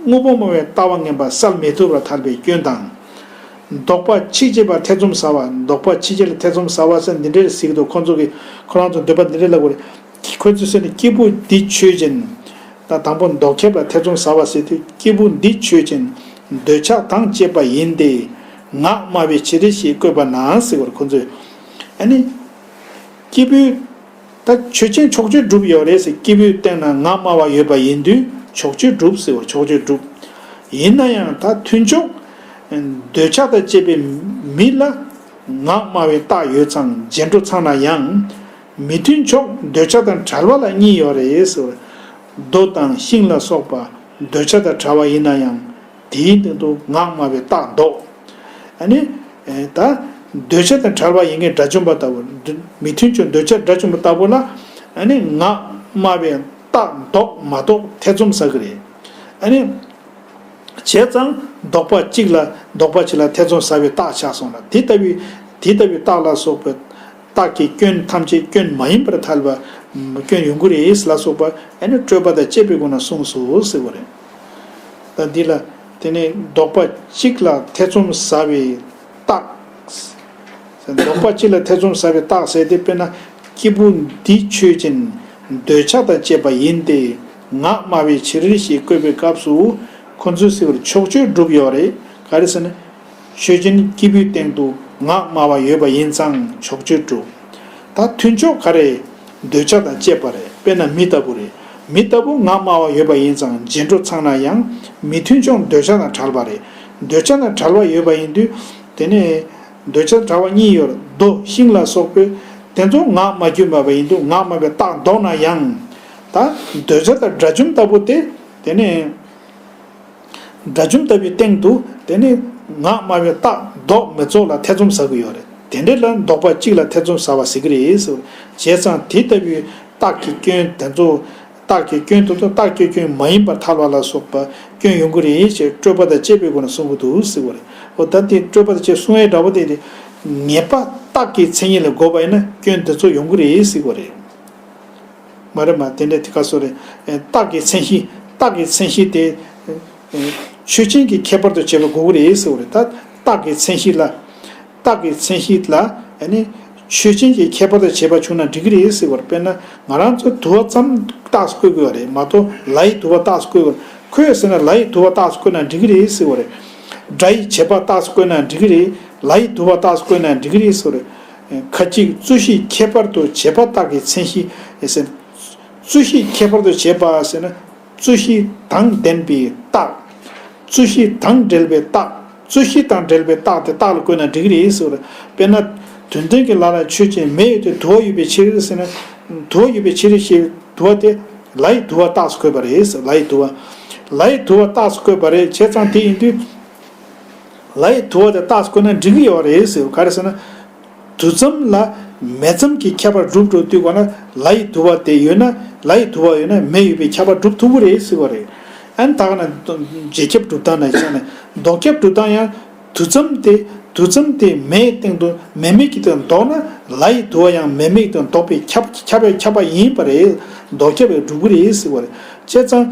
དངོས་པོར་སྨྲ་བའི་ལྟ་བ་ངན་པ་བསལ་མི་ཐུབ་པར་ཐལ་བའི་སྐྱོན་དང་། ལྡོག་པ་ཆིག་བྱེད་པར་ཐེ་ཚོམ་ཟ་བ། ལྡོག་པ་ཆིག་བྱེད་ལ་ཐེ་ཚོམ་ཟ་བ་ཟེར་འདི་འདྲའི་ཟེར་གྱི་འདུག་ཁོང་ཚོ་གིས་ཁོ་རང་ཚོ་འདོད་པ་འདི་འདྲའི་ལབ་དགོས་རེད། ཁོ་ཚོས་ཟེར་ནས་སྐྱེས་བུ་འདི་ཆོས་ཅན། ད་དང་པོ་ལྡོག་ཁྱབ་ལ་ཐེ་ཚོམ་ཟ་བ་ཟེར་དུས་སྐྱེས་བུ་འདི་ཆོས་ཅན། འདོད་ཆགས་དང་བཅས་པ་ཡིན་ཏེ། ངག་སྨྲ་བའི་ཕྱིར་ཞེས་བཀོད་པ་ན་ཟེར་བར་ཁོ་ཚོས། ཨ་ནི། སྐྱེས་བུ། ད་ཆོས་ཅན་ཕྱོགས་ཆོས་སྒྲུབ་ཡོད་རེད་ཟེར། སྐྱེས་བུའི་སྟེང་ན་ངག་སྨྲ་བ་ཡོད་པ་ཡིན་དུས་ཕྱོགས་ཆོས་སྒྲུབ་ཟེར་བར་ཕྱོགས་ཆོས་སྒྲུབ། ཡིན་ན་ཡང་ད་མཐུན་ཕྱོགས། འདོད་ཆགས་དང་བཅས་པའི་མི་ལ་ངག་སྨྲ་བའི་རྟགས་ཡོད་ཙང་རྗེས་འགྲོ་ཚང་ན་ཡང་། མི་མཐུན་ཕྱོགས་འདོད་ཆགས་དང་བྲལ་བ་ལ་གཉིས་ཡོད་རེད་ཟེར། རྡོ་དང་ཤིང་ལ་སོགས་པ་འདོད་ཆགས་དང་བྲལ་བ་ཡིན་ན་ཡང་དེའི་སྟེང་དུ་ངག་སྨྲ་བའི་རྟགས་འདོགས། ཨ་ནི། ད་འདོད་ཆགས་དང་བྲལ་བ་ཡིན་མཁན་དགྲ་བཅོམ་པ་ལྟ་བུ། མི་མཐུན་ཕྱོགས་འདོད་ཆགས་དགྲ་བཅོམ་པ་ལྟ་བུ་ལ་ཨ་ནི་ངག་སྨྲ་བའི་རྟགས་འདོགས་མ་གཏོགས་ཐེ་ཚོམ་ཟ་གི་རེད། ཨ་ནི། བྱས་ཙང་ལྡོག་པ་གཅིག་ལ་ལྡོག་པ་གཅིག་ལ་ཐེ་ཚོམ་ཟ་བའི་རྟགས་ཆགས་སོང་ལ། དེ་ལྟ་བུའི་དེ་ལྟ་བུའི་རྟགས་ལ་སོགས་པའི་རྟགས་ཀྱི་སྐྱོན་ཐམས་ཅད་སྐྱོན་མ་ཡིན་པར་ཐལ་བ་སྐྱོན་ཡོང་གི་རེད་ལ་སོགས་པ་ཨ་ནི་སྤྲོས་པ་དང་བཅས་པའི་སྒོ་ནས་གསུངས་སོ་ཟེར་བ་རེད། ད་འདི་ལ་དེ་ནས་ལྡོག་པ་གཅིག་ལ་ཐེ་ཚོམ་ཟ་བའི་རྟགས། ལྡོག་པ་གཅིག་ལ་ཐེ་ཚོམ་ཟ་བའི་རྟགས་ཟེར་ཏེ་དཔེར་ན་སྐྱེས་བུ་འདི་ཆོས་ཅན། འདོད་ཆགས་དང་བཅས་པ་ཡིན་ཏེ། ངག་སྨྲ་བའི་ཕྱིར་ཞེས་བཀོད་པའི་སྐབས་སུ་ཁོ་ཚོས་ཟེར་བར་ཕྱོགས་ཆོས་སྒྲུབ་ཡོད་རེད། ག་རེ་ཟེར་ན། ཆོས་ཅན་སྐྱེས་བུའི་སྟེང་དུ་ངག་སྨྲ་བ་ཡོད་པ་ཡིན་ཙང་ཕྱོགས་ཆོས་སྒྲུབ། ད་མཐུན་ཕྱོགས་ག་རེ། འདོད་ཆགས་དང་བཅས་པ་རེད། དཔེར་ན་མི་ལྟ་བུ་རེད། མི་ལྟ་བུ་ངག་སྨྲ་བ་ཡོད་པ་ཡིན་ཙང་རྗེས་འགྲོ་ཚང་ན་ཡང་མི་མཐུན་ཕྱོགས་འདོད་ཆགས་དང་བྲལ་བ་རེད། འདོད་ཆགས་དང་བྲལ་བ་ཡོད་པ་ཡིན་དུས་དེ་ནས་འདོད་ཆགས་བྲལ་བ་གཉིས་ཡོད་རེད། རྡོ་ཤིང་ལ་སོགས་པའི་དེ་ཚོ་ངག་སྨྲ་རྒྱུ་མེད་པ་ཡིན་དུས་ངག་སྨྲ་བའི་རྟགས་ལྡོག་ན་ཡང་། ད་འདོད་ཆགས་དང་དགྲ་བཅོམ་ལྟ་བུ་དེ་དེ་ནས། དགྲ་བཅོམ་ལྟ་བུའི་སྟེང་དུ་དེ་ནི་ངག་སྨྲ་བའི་རྟགས་ལྡོག་མི་རྫོགས་ལ་ཐེ་ཚོམ་ཟ་གི་ཡོད་རེད། དེ་འདྲ་ལ་ལྡོག་པ་གཅིག་ལ་ཐེ་ཚོམ་ཟ་བ་ཟེར་གི་རེད་ཟེར། བྱས་ཙང་དེ་ལྟ་བུའི་རྟགས་ཀྱི་སྐྱོན་དེ་ཚོ། རྟགས་ཀྱི་སྐྱོན་དེ་ཚོ་རྟགས་ཀྱི་སྐྱོན་མ་ཡིན་པར་ཐལ་བ་ལ་སོགས་པ་སྐྱོན་ཡོང་གི་རེད་ཅེས་སྤྲོས་པ་དང་བཅས་པའི་སྒོ་ནས་གསུང་གི་འདུག་ཟེར་བ་རེད། འོ་ད་དེ་སྤྲོས་པ་དང་བཅས་གསུང་ཡས་འདྲ་པོ་དེ་དེ་ངེས་པ་རྟགས་ཀྱི་མཚན་ཉིད་ལ་གོ་བ་ཡིན་ན་སྐྱོན་དེ་ཚོ་ཡོང་གི་རེད་ཟེར་བ་རེད། མ་རེད་མ་དེ་འདྲ་དེ་ག་སོ་རེད། རྟགས་ཀྱི་མཚན་གཞི། རྟགས་ཀྱི་མཚན་གཞི་དེ། ཆོས་ཅན་གྱི་ཁྱད་པར་དུ་བྱེད་པ་དགོས་ཀྱི་རེད་ཟེར་བ་རེད། ད་རྟགས་ཀྱི་མཚན་གཞི་ལ། རྟགས་ཀྱི་མཚན་གཞི་ལ་ཨ་ནི་ཆོས་ཅན་གྱི་ཁྱད་པར་དུ་བྱེད་པ་བྱུང་ན་འགྲིག་གི་རེད་ཟེར་བ་རེད། དཔེར་ན་ང་རང་ཚོ་དུ་བ་ཙམ་རྟགས་སུ་བཀོད་དགོས་པ་རེད་མ་གཏོགས་ལ་ཡི་དུ་བ་རྟགས་སུ་བཀོད་དགོས། ཁོས་ཟེར་ན་ལ་ཡི་དུ་བ་རྟགས་སུ་བཀོད་ན་འགྲིག་གི་རེད་ཟེར་བ་རེད། སྒྲ་ཡི་བྱེད་པ་རྟགས་སུ་བཀོད་ན་འགྲིག་གི་རེད། ལ་ཡི་དུ་བ་རྟགས་སུ་བཀོད་ན་འགྲིག་གི་རེད་ཟེར་བ་རེད། ཁ་ཅིག་རྩོད་གཞི་ཁྱད་པར་དུ་བྱེད་པ་རྟགས་ཀྱི་མཚན་གཞི་ཟེར། རྩོད་གཞི་ཁྱད་པར་དུ་བྱེད་པ་ཟེར་ན། རྩོད་གཞི་དང་ལྡན་པའི་རྟགས། རྩོད་གཞི་དང་འབྲེལ་བའི་རྟགས། རྩོད་གཞི་དང་འབྲེལ་བའི་རྟགས་དེ་རྟགས་ལ་བཀོད་ན་འགྲིག་གི་རེད་ཟེར་བ་རེད། དཔེར་ན། དོན་མཐུན་གྱི་ལ་ལ་ཆོས་ཅན། མེ་ཡོད་དེ་དུ་བ་ཡོད་པའི་ཕྱིར་ཟེར་ན། དུ་བ་ཡོད་པའི་ཕྱིར་ཞེས་དུ་བ་དེ་ལ་ཡི་དུ་བ་རྟགས་སུ་བཀོད་པ་རེད་ཟེར། ལ་ཡི་དུ་བ། ལ་ཡི་དུ་བ་རྟགས་སུ་བཀོད་པ་རེད། བྱས་ཙང་དེ་ཡིན་དུས། ལ་ཡི་དུ་བ་དེ་རྟགས་སུ་བཀོད་ན་འགྲིག་གི་ཡོད་རེད་ཟེར། ག་རེ་ཟེར་ན། དུ་ཙམ་ལ་མེ་ཙམ་གྱི་ཁྱད་པར་སྒྲུབ་འགྲོ་དུས་གོ་ན་ལ་ཡི་དུ་བ་དེ་ཡོད་ན། ལ་ཡི་དུ་བ་ཡོད་ན་མེ་ཡོད་པའི་ཁྱད་པར་སྒྲུབ་ཐུབ་ཀྱི་རེད་ཟེར་བ་རེད། ཨ་ནི་ད་ག་ན་རྗེས་ཁྱབ་སྒྲུབ་སྟངས་ནང་བཞག་ནས་ལྡོག་ཁྱབ་སྒྲུབ་སྟངས་ཡང་དུ་ཙམ་དེ། དུ་ཙམ་དེ་མེའི་སྟེང་དུ་མེ་མེད་ཀྱི་སྟེང་ལྡོག་ན་ལ་ཡི་དུ་བ་ཡང་མེ་མེད་ཀྱི་སྟེང་ལྡོག་པའི་ཁྱབ་ཁྱབ་པའི་ཁྱབ་པ་ཡིན་པ་རེད། ལྡོག་ཁྱབ་པས་སྒྲུབ་ཀྱི་རེད་ཟེར་བ་རེད། བྱས་ཙང་།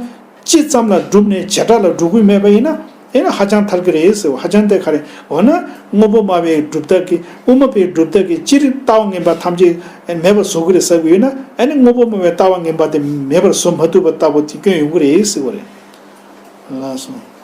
སྤྱི་ཙམ་ལ་གྲུབ་ནས་བྱེ་བྲག་ལ་གྲུབ་ཀྱི་མེད་པ་ཡིན་ན་ཨེ་ན་ཧ་ཅང་ཐལ་གྱི་རེད་ཟེར་བ། ཧ་ཅང་དེ་ག་རེ། འོ་ན་དངོས་པོ་སྨྲ་བའི་སྒྲུབ་ཐབས་ཀྱིས། དབུ་མ་པའི་སྒྲུབ་ཐབས་ཀྱིས་སྤྱིར་ལྟ་བ་ངན་པ་ཐམས་ཅད་མེད་པར་བཟོ་གི་རེད་ཟེར་གྱི་ཡོད་ན། ཨེ་ནི་དངོས་པོ་སྨྲ་བའི་ལྟ་བ་ངན་པ་དེ་མེད་པར་བཟོ་མ་ཐུབ་པ་ལྟ་བུ་དེ་སྐྱོན་ཡོང་གི་རེད་ཟེར་བ་རེད། ལགས་སོ།